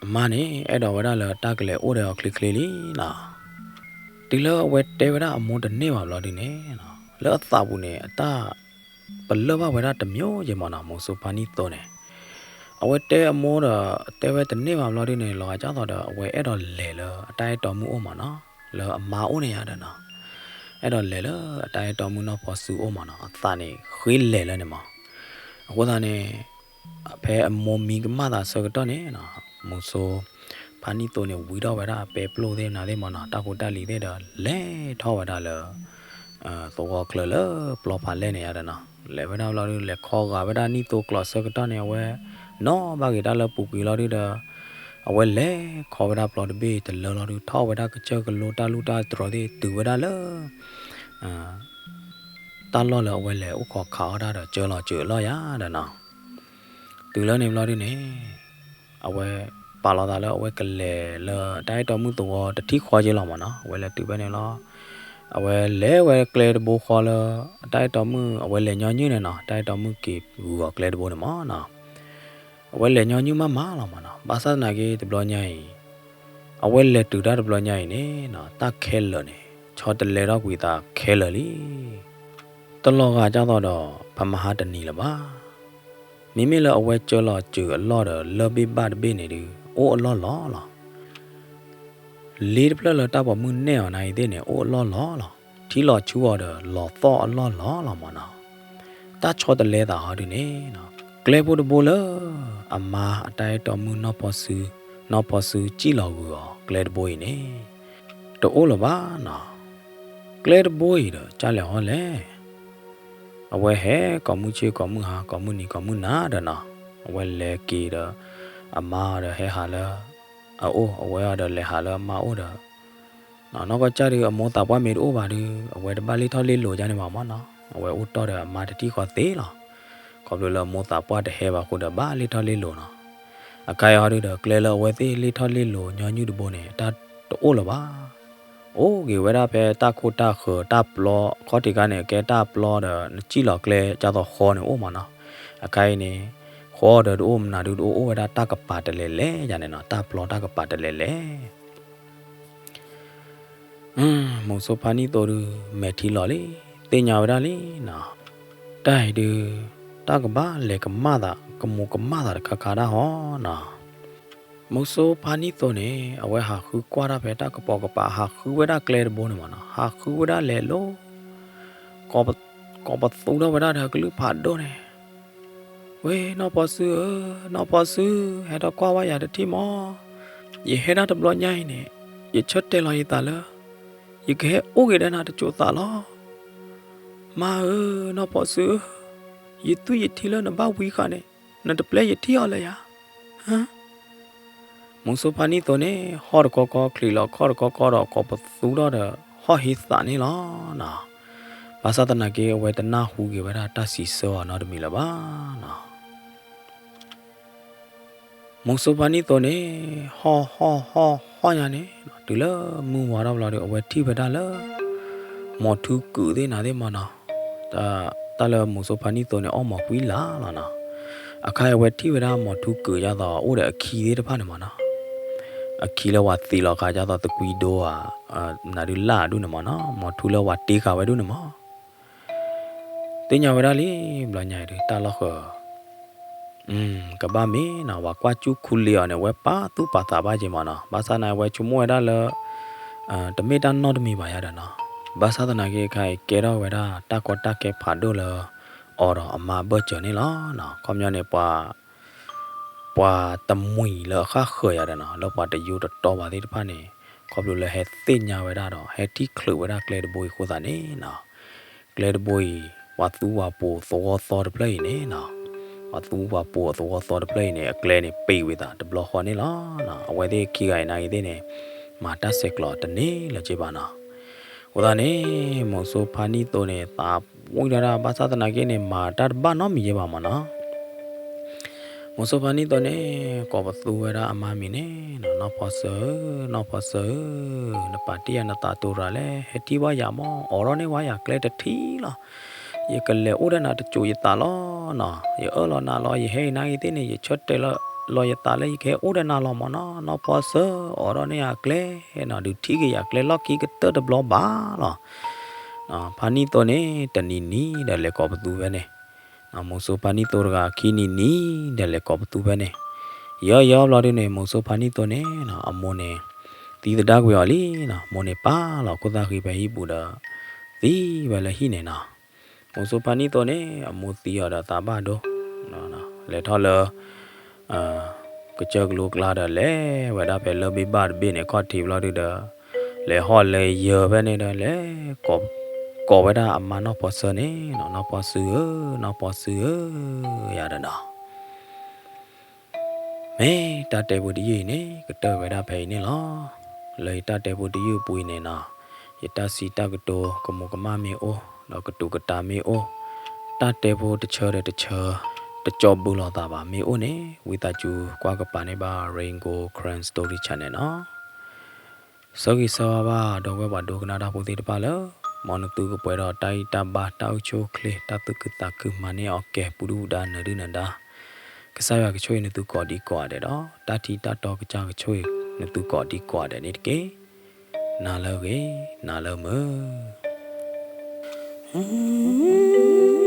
အမါန့ၣ် အဲၣ်ဒိးဝဲဒၣ်လၢတၢ်ကလဲၤအိၣ်ဒီးအီၤချ့ချ့လံနီၤ. တုၤလၢအဝဲတဲဝဲဒၣ်အမိၢ်တန့ၢ်ဘၣ်ဘျီဒုးန့ၣ်, လၢအသးပူၤန့ၣ် အတၢ်ပလၢၢ်ဘၣ်ဝဲဒၣ်တမံၤယဲမၢ်နီၤ, မုၢ်စိဖါနံၣ်သိန့ၣ်. အဝဲတဲအမိၢ်ဒီး တဲဝဲတန့ၢ်ဘၣ်ဘျီဒုးန့ၣ် လီၤဂာ်ကၢ်သိးဒီး အဝဲအဲၣ်ဒိးလဲၤလၢအတၢ်အဲၣ်တီမုၣ်အိၣ်မၢ်နီၤ, လၢအမါအိၣ်န့ၣ်ယါဒီးနီၤ. အဲၣ်ဒိးလဲၤလၢအတၢ်အဲၣ်တီမုၣ်နီၢ်ဖီစုအိၣ်မးနီၤ, အသးန့ၣ်ဃ့လဲၤလၢန့ၣ်မး. အဃိသတးန့ၣ် ဖဲအမိၢ်မံကမၣ်သးဆၢကတီၢ်န့ၣ်နီၤ, မုဆိဖါနံၣ်သိန့ၣ် ဝံထီၣ်ဝဲဒၣ်ပဲပျိၢ်သ့ၣ်မနုၤသ့ၣ်မးနီၤ, တၢ်ဖိတၢ်လံၤသ့ၣ်ဒီး လဲၤထီၣ်ဝဲဒၣ်လၢ သဝီချၢလၢပျီဖးလဲၢ်န့ၣ်ယါဒီးနီၤ, လဲၤဝဲဒၣ်ဘျီဒုး လဲၤခီဂာ်ဝဲဒၣ်နံၣ်သိကျိးဆၢကတီၢ်န့ၣ် အဝဲ နီၣ်ဘၣ်က့ၤတၢ်လၢပူၤကွံာ်လီၤဒုးဒီး အဝဲလဲၤခီဝဲဒၣ်ပျီတဘ့ၣ်တလၢလီၤဒုး ထီၣ်ဝဲဒၣ်ကစၢၢ်ကလိတၢ်လူၢ်တၢ်တြီၤသ့ၣ် တုၤဝဲဒၣ်လၢ တၢ်လီၢ်လၢအဝဲလဲၤအိၣ်ခိးခးအီၣ်တၢ်ဒီး စၢလီၤစၢၤအလီၢ်ယါဒီးနီၤ. တုၤလၢန့ၣ်ဘျီဒုးန့ၣ် အဝဲပာ်လီၤသးလၢအဝဲကလဲၤလၢတၢ်အဲၣ်တီမုၣ်သဝီတထံၣ်ဃီက့လီၤမးနီၤ, အဝဲလဲၤတုၤဖဲန့ၣ်လီၤ. အဝဲလဲၤဝဲကျဲတဘိဃီလၢ တၢ်အဲၣ်တီမုၣ် အဝဲလဲၤညီနုၢ်န့ၣ်နီၤ, တၢ်အဲၣ်တီမုၣ်က့ၤဂုာ်အီၤကျဲတဘိန့ၣ်မးနီၤ. အဝဲလဲၤညီနုၢ်မးမးလီၤမးနီၤ, ဘၣ်ဆၣ်သနာ်က့တဘျီညါအံၤ အဝဲလဲၤတုၤတၢ်တဘျီညါအံၤန့ၣ်နီၤ, တၢ်ခဲလၢာ်န့ၣ် ဆီတလဲထီၣ်ကွံာ်သးခဲလၢာ်လံ. တလီၤဂာ်ဒ်သိးဒီး ပမၤဟါတနံၤလၢၤဘၣ်. မ့မ့ၢ်လၢအဝဲစၢလီၤစၢၤအလီၢ်ဒီး လၢၢ်ဘ့ၣ်ဘၣ်တဘ့ၣ်န့ၣ်ဒုး အိၣ်အလီၢ်လီၤလီၤ. လ့တဖျၢၣ်လၢတၢ်ပိာ်မုၣ်နဲၣ်အီၤနၤအံၤသ့ၣ်န့ၣ် အိၣ်အလီၢ်လီၤလီၤ. ထံလီၤဆူအီၤဒီး လီၤသီၣ်အလီၢ်လီၤလီၤမးနီၤ. တၢ်ဆီတလဲသးဟီဒုးန့ၣ်နီၤ, ကျဲဖိတဘိလၢ အမါအတၢ်အဲၣ်တီမုၣ်နီၢ်ဖီစု, နီၢ်ဖီစုစံၣ်လီၤဂုာ်အီၤကျဲတဘိအံၤန့ၣ် တအိၣ်လၢၤဘၣ်နီၤ. ကျဲတဘိအံၤဒီး ကၢ်လဲၣ်ဟီလဲၣ်. အဝဲဟဲကိးမုၢ်ဆ့ကိးမုၢ်ဟါ ကိးမုၢ်နံၤကိးမုၢ်နၤဒီးနီၤ, အဝဲလဲၤက့ၤဒီး အမါအီၤဒီးဟဲဟးလၢ အအိၣ်, အဝဲအီၤဒီးလဲၤဟးလၢအမါအိၣ်ဒီး နီၢ်ကီၢ်ကၢ်ဒုး အမိၢ်သးပှၢ်မ့ၢ်တအိၣ်ဘၣ်ဒုး အဝဲတဘၣ်လ့ၣ်ထီၣ်လ့ၣ်လိၤဒ်န့ၣ်ဘၣ်မးနီၤ, အဝဲအိၣ်တီၢ်ဒီးအမါတထံၣ်ဃီသ့လီၤ. ခီဖျိလၢအမိၢ်သးပှၢ်တဟဲဘၣ်အဃိဒီး ဘၣ်လ့ၣ်ထီၣ်လ့ၣ်လိၤနီၤ. အခဲအံၤဟီဒုးဒီး ကျဲလၢအဝဲသ့ၣ်လ့ၣ်ထီၣ်လ့ၣ်လိၤညီနုၢ်တဘိန့ၣ် တၢ်တအိၣ်လၢၤဘၣ်. အိၣ်က့ၤဝဲဒၣ်ဖဲတၢ်ခိၣ်တၢ်ဃၢၤ တၢ်ပျီ ခီၣ်ထံးခါန့ၣ် ကဲတၢ်ပျီဒီး နစံၣ်လီၤကျဲဒ်သိးဃီန့ၣ်အိၣ်မးနီၤ. အခဲအံၤန့ၣ် ဃီဒီးတအိၣ် မနုၤဒုးတအိၣ် အိၣ်ဝဲဒၣ်တၢ်ကပၤတလဲၤလဲၤယါန့ၣ်နီၤ, တၢ်ပျီတၢ်ကပၤတလဲၤလဲၤ မုဆိဖါနံၣ်သိဒုး မဲာ်ထံလီၤလံ, သ့ၣ်ညါဝဲဒၣ်လံနီၤ. တၢ်အံၤဒုး တၢ်ကဘၣ်လဲၤကမၣ်သး ကမူးကမၣ်သးတခါခါဒၣ်ဟီနီၤ. မုဆိဖါနံၣ်သိန့ၣ် အဝဲဟးဃုကွၢ်တၢ်ဖဲတၢ်ကပိာ်ကပၤ ဟးဃုဝဲဒၣ်ကျဲတဘိန့ၣ်မးနီၤ, ဟးဃုဝဲဒၣ်လဲၤလိၤ ကိးပသူထီၣ်ဝဲဒၣ်ဒီးကလုၢ်ဖးဒိၣ်န့ၣ်, ဝ့ၢ်နီၢ်ဖီစုဧၢ, နီၢ်ဖီစု, ဟဲထီၣ်ကွၢ်ဝဲယၤတထံၣ်မး, ယဟဲဒၣ်တဘျီညါအံၤန့ၣ် ယဆၢတဲာ်လီၤယသးလၢ ယကဟဲအိၣ်က့ၤဒီးနၤတစိၤသးလီၤ. မါဧၢ, နီၢ်ဖီစုဧၢ, ယသွံၣ်ယထံလၢနဘၣ်ဝံဃာ်န့ၣ် နတပျဲယထံၣ်အီၤလၢၤယၤ. မုဆိဖါနံၣ်သိန့ၣ် ဟီၣ်တကီကီ ချံးလီၤခီၣ်တကီကီဒီး ကိးပသူထီၣ်ဒီး ဟီၣ်ဟ့သးန့ၣ်လီၤ. ဘၣ်ဆၣ်သနာ်က့ အဝဲတနၢ်ဟူက့ၤဝဲဒၣ်တၢ်စံးဆၢအီၤနီတမံၤလၢၤဘၣ်နီၤ. မုဆိဖါနံၣ်သိန့ၣ် ဟီၣ်ဟီၣ်ဟီၣ်ဟီၣ်ညါန့ၣ် တုၤလၢမုၢ်ဝါထီၣ်ဘျီဒီး အဝဲထံၣ်ဝဲဒၣ်လၢ မိၤထူကုာ်သ့ၣ်နၤသ့ၣ်မးနီၤ. တၢ်လၢမုဆိဖါနံၣ်သိန့ၣ် အီၣ်မီၤကွံလၢ်လီၤနီၤ. အခါအံၤအဝဲထံၣ်ဝဲဒၣ်မိၤထူကုာ်ဒ်သိးအိၣ်ဒီးအခံသ့ၣ်တဖၣ်န့ၣ်မးနီၤ. အခံလၢပှၤသံးလီၤခါဒ်သိးသကွံဒိဧါ, နဒုးလၢ်ဒူၣ်န့ၣ်မးနီၤ, မိၤထူလၢပှၤတ့ဃာ်ဝဲဒူၣ်န့ၣ်မး သ့ၣ်ညါဝဲဒၣ်လံ, ဘျီညါအံၤဒုး တၢ်လီၢ်ဃၢၤ ကဘၣ်မ့ၢ်နီၤ, ပှၤကွၢ်ကၠူခူလ့ၤအီၤန့ၣ် အဝဲပာ်သူၣ်ပာ်သးဘၣ်က့ၤမးနီၤ. ဘၣ်ဆၣ်န့ၣ် အဝဲဆိကမိၣ်ဝဲဒၣ်လၢ တမ့ၢ်တၢ်နီတမံၤဘၣ်ယါဒီးနီၤ. ဘၣ်ဆၣ်သနာ်က့ ခါအံၤကဲထီၣ်ဝဲဒၣ်တၢ်ကီတၢ်ခဲဖးဒိၣ်လၢ အီၤဒီးအမါဘၢၣ်စၢၤန့ၣ်လီၤ. ခီပညီန့ၣ် ပှၤ ပှၤတမှံၤလၢအဃၣ်ဃၢၤယၤဒီးနီၤ, လၢပှၤတယိတတီဘၣ်သ့ၣ်တဖၣ်န့ၣ် ခီဖျိလၢဟဲသ့ၣ်ညါဝဲဒၣ်ဒီး ဟဲထံၣ်ချုးဝဲဒၣ်ကျဲတဘိအံၤအဃိသတးန့ၣ်နီၤ, ကျဲတဘိအံၤ ပှၤသူပှၤပိာ်သဝီသီတဖျၢၣ်အံၤန့ၣ်နီၤ, ပှၤသူပှၤပိာ်အသဝီသီတဖျၢၣ်အံၤန့ၣ် အကျဲန့ၣ် ပ့ၤဝံၤသးတဘျီဃီန့ၣ်လီၤ. အဝဲသ့ၣ်ခံဂၤအံၤနာ်ဂ့ၤသ့ၣ်န့ၣ် မၤတၢ်ဆဲးကျိးတန့ၢ်လၢၤက့ဘၣ်နီၤ. အဃိသတးန့ၣ် မိၤစိဖါနံၣ်သိန့ၣ် သးဝံၣ်ဒၣ်ဒၣ် ဘၣ်ဆၣ်သနာ်က့န့ၣ် မၤတၢ်တဘၣ်နီတမံၤယဲဘၣ်မးနီၤ. မိၤစိဖါနံၣ်သိန့ၣ် ကိးပသူဝဲဒၣ်အမါမံၤန့ၣ်နီၤ, နီၢ်ဖီစၢၤဧၢ, နီၢ်ဖီစၢၤဧၢ, နပာ်တ့ၢ်ယၤနသးတိၤရၤလဲၣ်, ဟဲထံၣ်ဘၣ်ယၤမး, အိးထီၣ်န့ၢ်ဝဲယၤကျဲတထံၣ်လီၤ. ယကလဲၤအိၣ်ဒီးနၤတစိၤယသးလီၤနီၤ. ယအၢၣ်လီၤနၤလီၤ, ယဟဲအံၤနာ်ဂ့ၤသ့ၣ်န့ၣ် ယဆၢတဲာ်လီၤယသးလၢယကဟဲအိၣ်ဒီးနၤလီၤမးနီၤ. နီၢ်ဖီစၢၤဧၢ, အိးထီၣ်န့ၢ်ယၤကျဲနီၤ, ဒုးထံၣ်က့ၤယၤကျဲလီၢ်ခံကတၢၢ်တဘျီဘၣ်လီၤ. ဖါနံၣ်သိန့ၣ် တနံၤနံၤဒီးလဲၤကိးပသူဖဲန့ၣ်, မိၤစိဖါနံၣ်သိတဂၤခံနံၤနံၤဒီးလဲၤကိးပသူဖဲန့ၣ်, ယီယီဘျီဒုန့ၣ် မိၤစိဖါနံၣ်သိန့ၣ် အမိၢ်န့ၣ် သံသဒၣ်ကွံာ်အီၤလံနီၤ. မိၢ်န့ၣ်ပာ်လီၤခိၣ်သၣ်ဃံဖဲဟံၣ်ပူၤဒီး သံ သံဝဲလၢဟံၣ်န့ၣ်နီၤ. မိၢ်စိဖါနံၣ်သိန့ၣ် အမိၢ်သံအီၤဒီးသးဘၣ်ဒိ, လဲၤထီၣ်လၢ ကစၢၢ်ကလိကျါဒီး လဲၤဝဲဒၣ်ဖဲလၢၢ်ဘ့ၣ်ဘၣ်တဘ့ၣ်န့ၣ် ခီၣ်ထံးဘျီဒုဒီး လဲၤဟီၣ်လဲၤယၢၤဖဲန့ၣ်ဒီး လဲၤကိးဝဲဒၣ်အမါနီၢ်ဖီဆၢန့ၣ်နီၤ, နီၢ်ဖီဆၢဧၢ, နီၢ်ဖီဆၢဧၢ, ယၤဒီးနီၤ မ့ၢ်တၢ်တဲဖိတယုၢ်အံၤန့ၣ် ကတၢၢ်ဝဲဒၣ်ဖဲအံၤန့ၣ်လီၤ. လၢယတၢ်တဲဖိတယုၢ်အပူၤအံၤန့ၣ်နီၤ, ယတၢ်စံးတၢ်ကတိၤ ကမူးကမၣ်မ့ၢ်အိၣ်, ဒီးကတူးကတၤမ့ၢ်အိၣ်, တၢ်တဲဖိတဆၢဒီးတဆၢ တကၠီဘုလိာ်သးဘၣ်မ့ၢ်အိၣ်န့ၣ် ဝံသးစူၤကွၢ်ကပၤန့ၢ်ဘၣ် Rain Gold Karen Story Channel နီၤ. ဆၢဂ့ၤဆၢဝါဘၣ် ဒီပုၢ်ဝဲၢ်ပှၤဒိကနၣ်တၢ်ဖိသ့ၣ်တဖၣ်လၢ မ်နသုကပှဲၤဒီးတၢ်ဂံၢ်တၢ်ဘါ တၢ်အိၣ်ဆူၣ်အိၣ်ချ့ တၢ်သူၣ်ခုသးခု မၤန့ၢ်အီၣ်ကဲ ပူၤဒုၣ်ပူၤဒါနၢၤဒုၣ်နၢၤဒါ, ကစၢ်ယွၤကဆိၣ်ဂ့ၤနသုကိးဒံကိးဂၤဒဲးဒီး တၢ်ထံတၢ်တီကစၢ်ကဆိၣ်ဂ့ၤနသုကိးဒံကိးဂၤဒဲးန့ၣ်တက့ၢ်. နၤလၢအဂ့ၤ, နၤလၢမုာ်.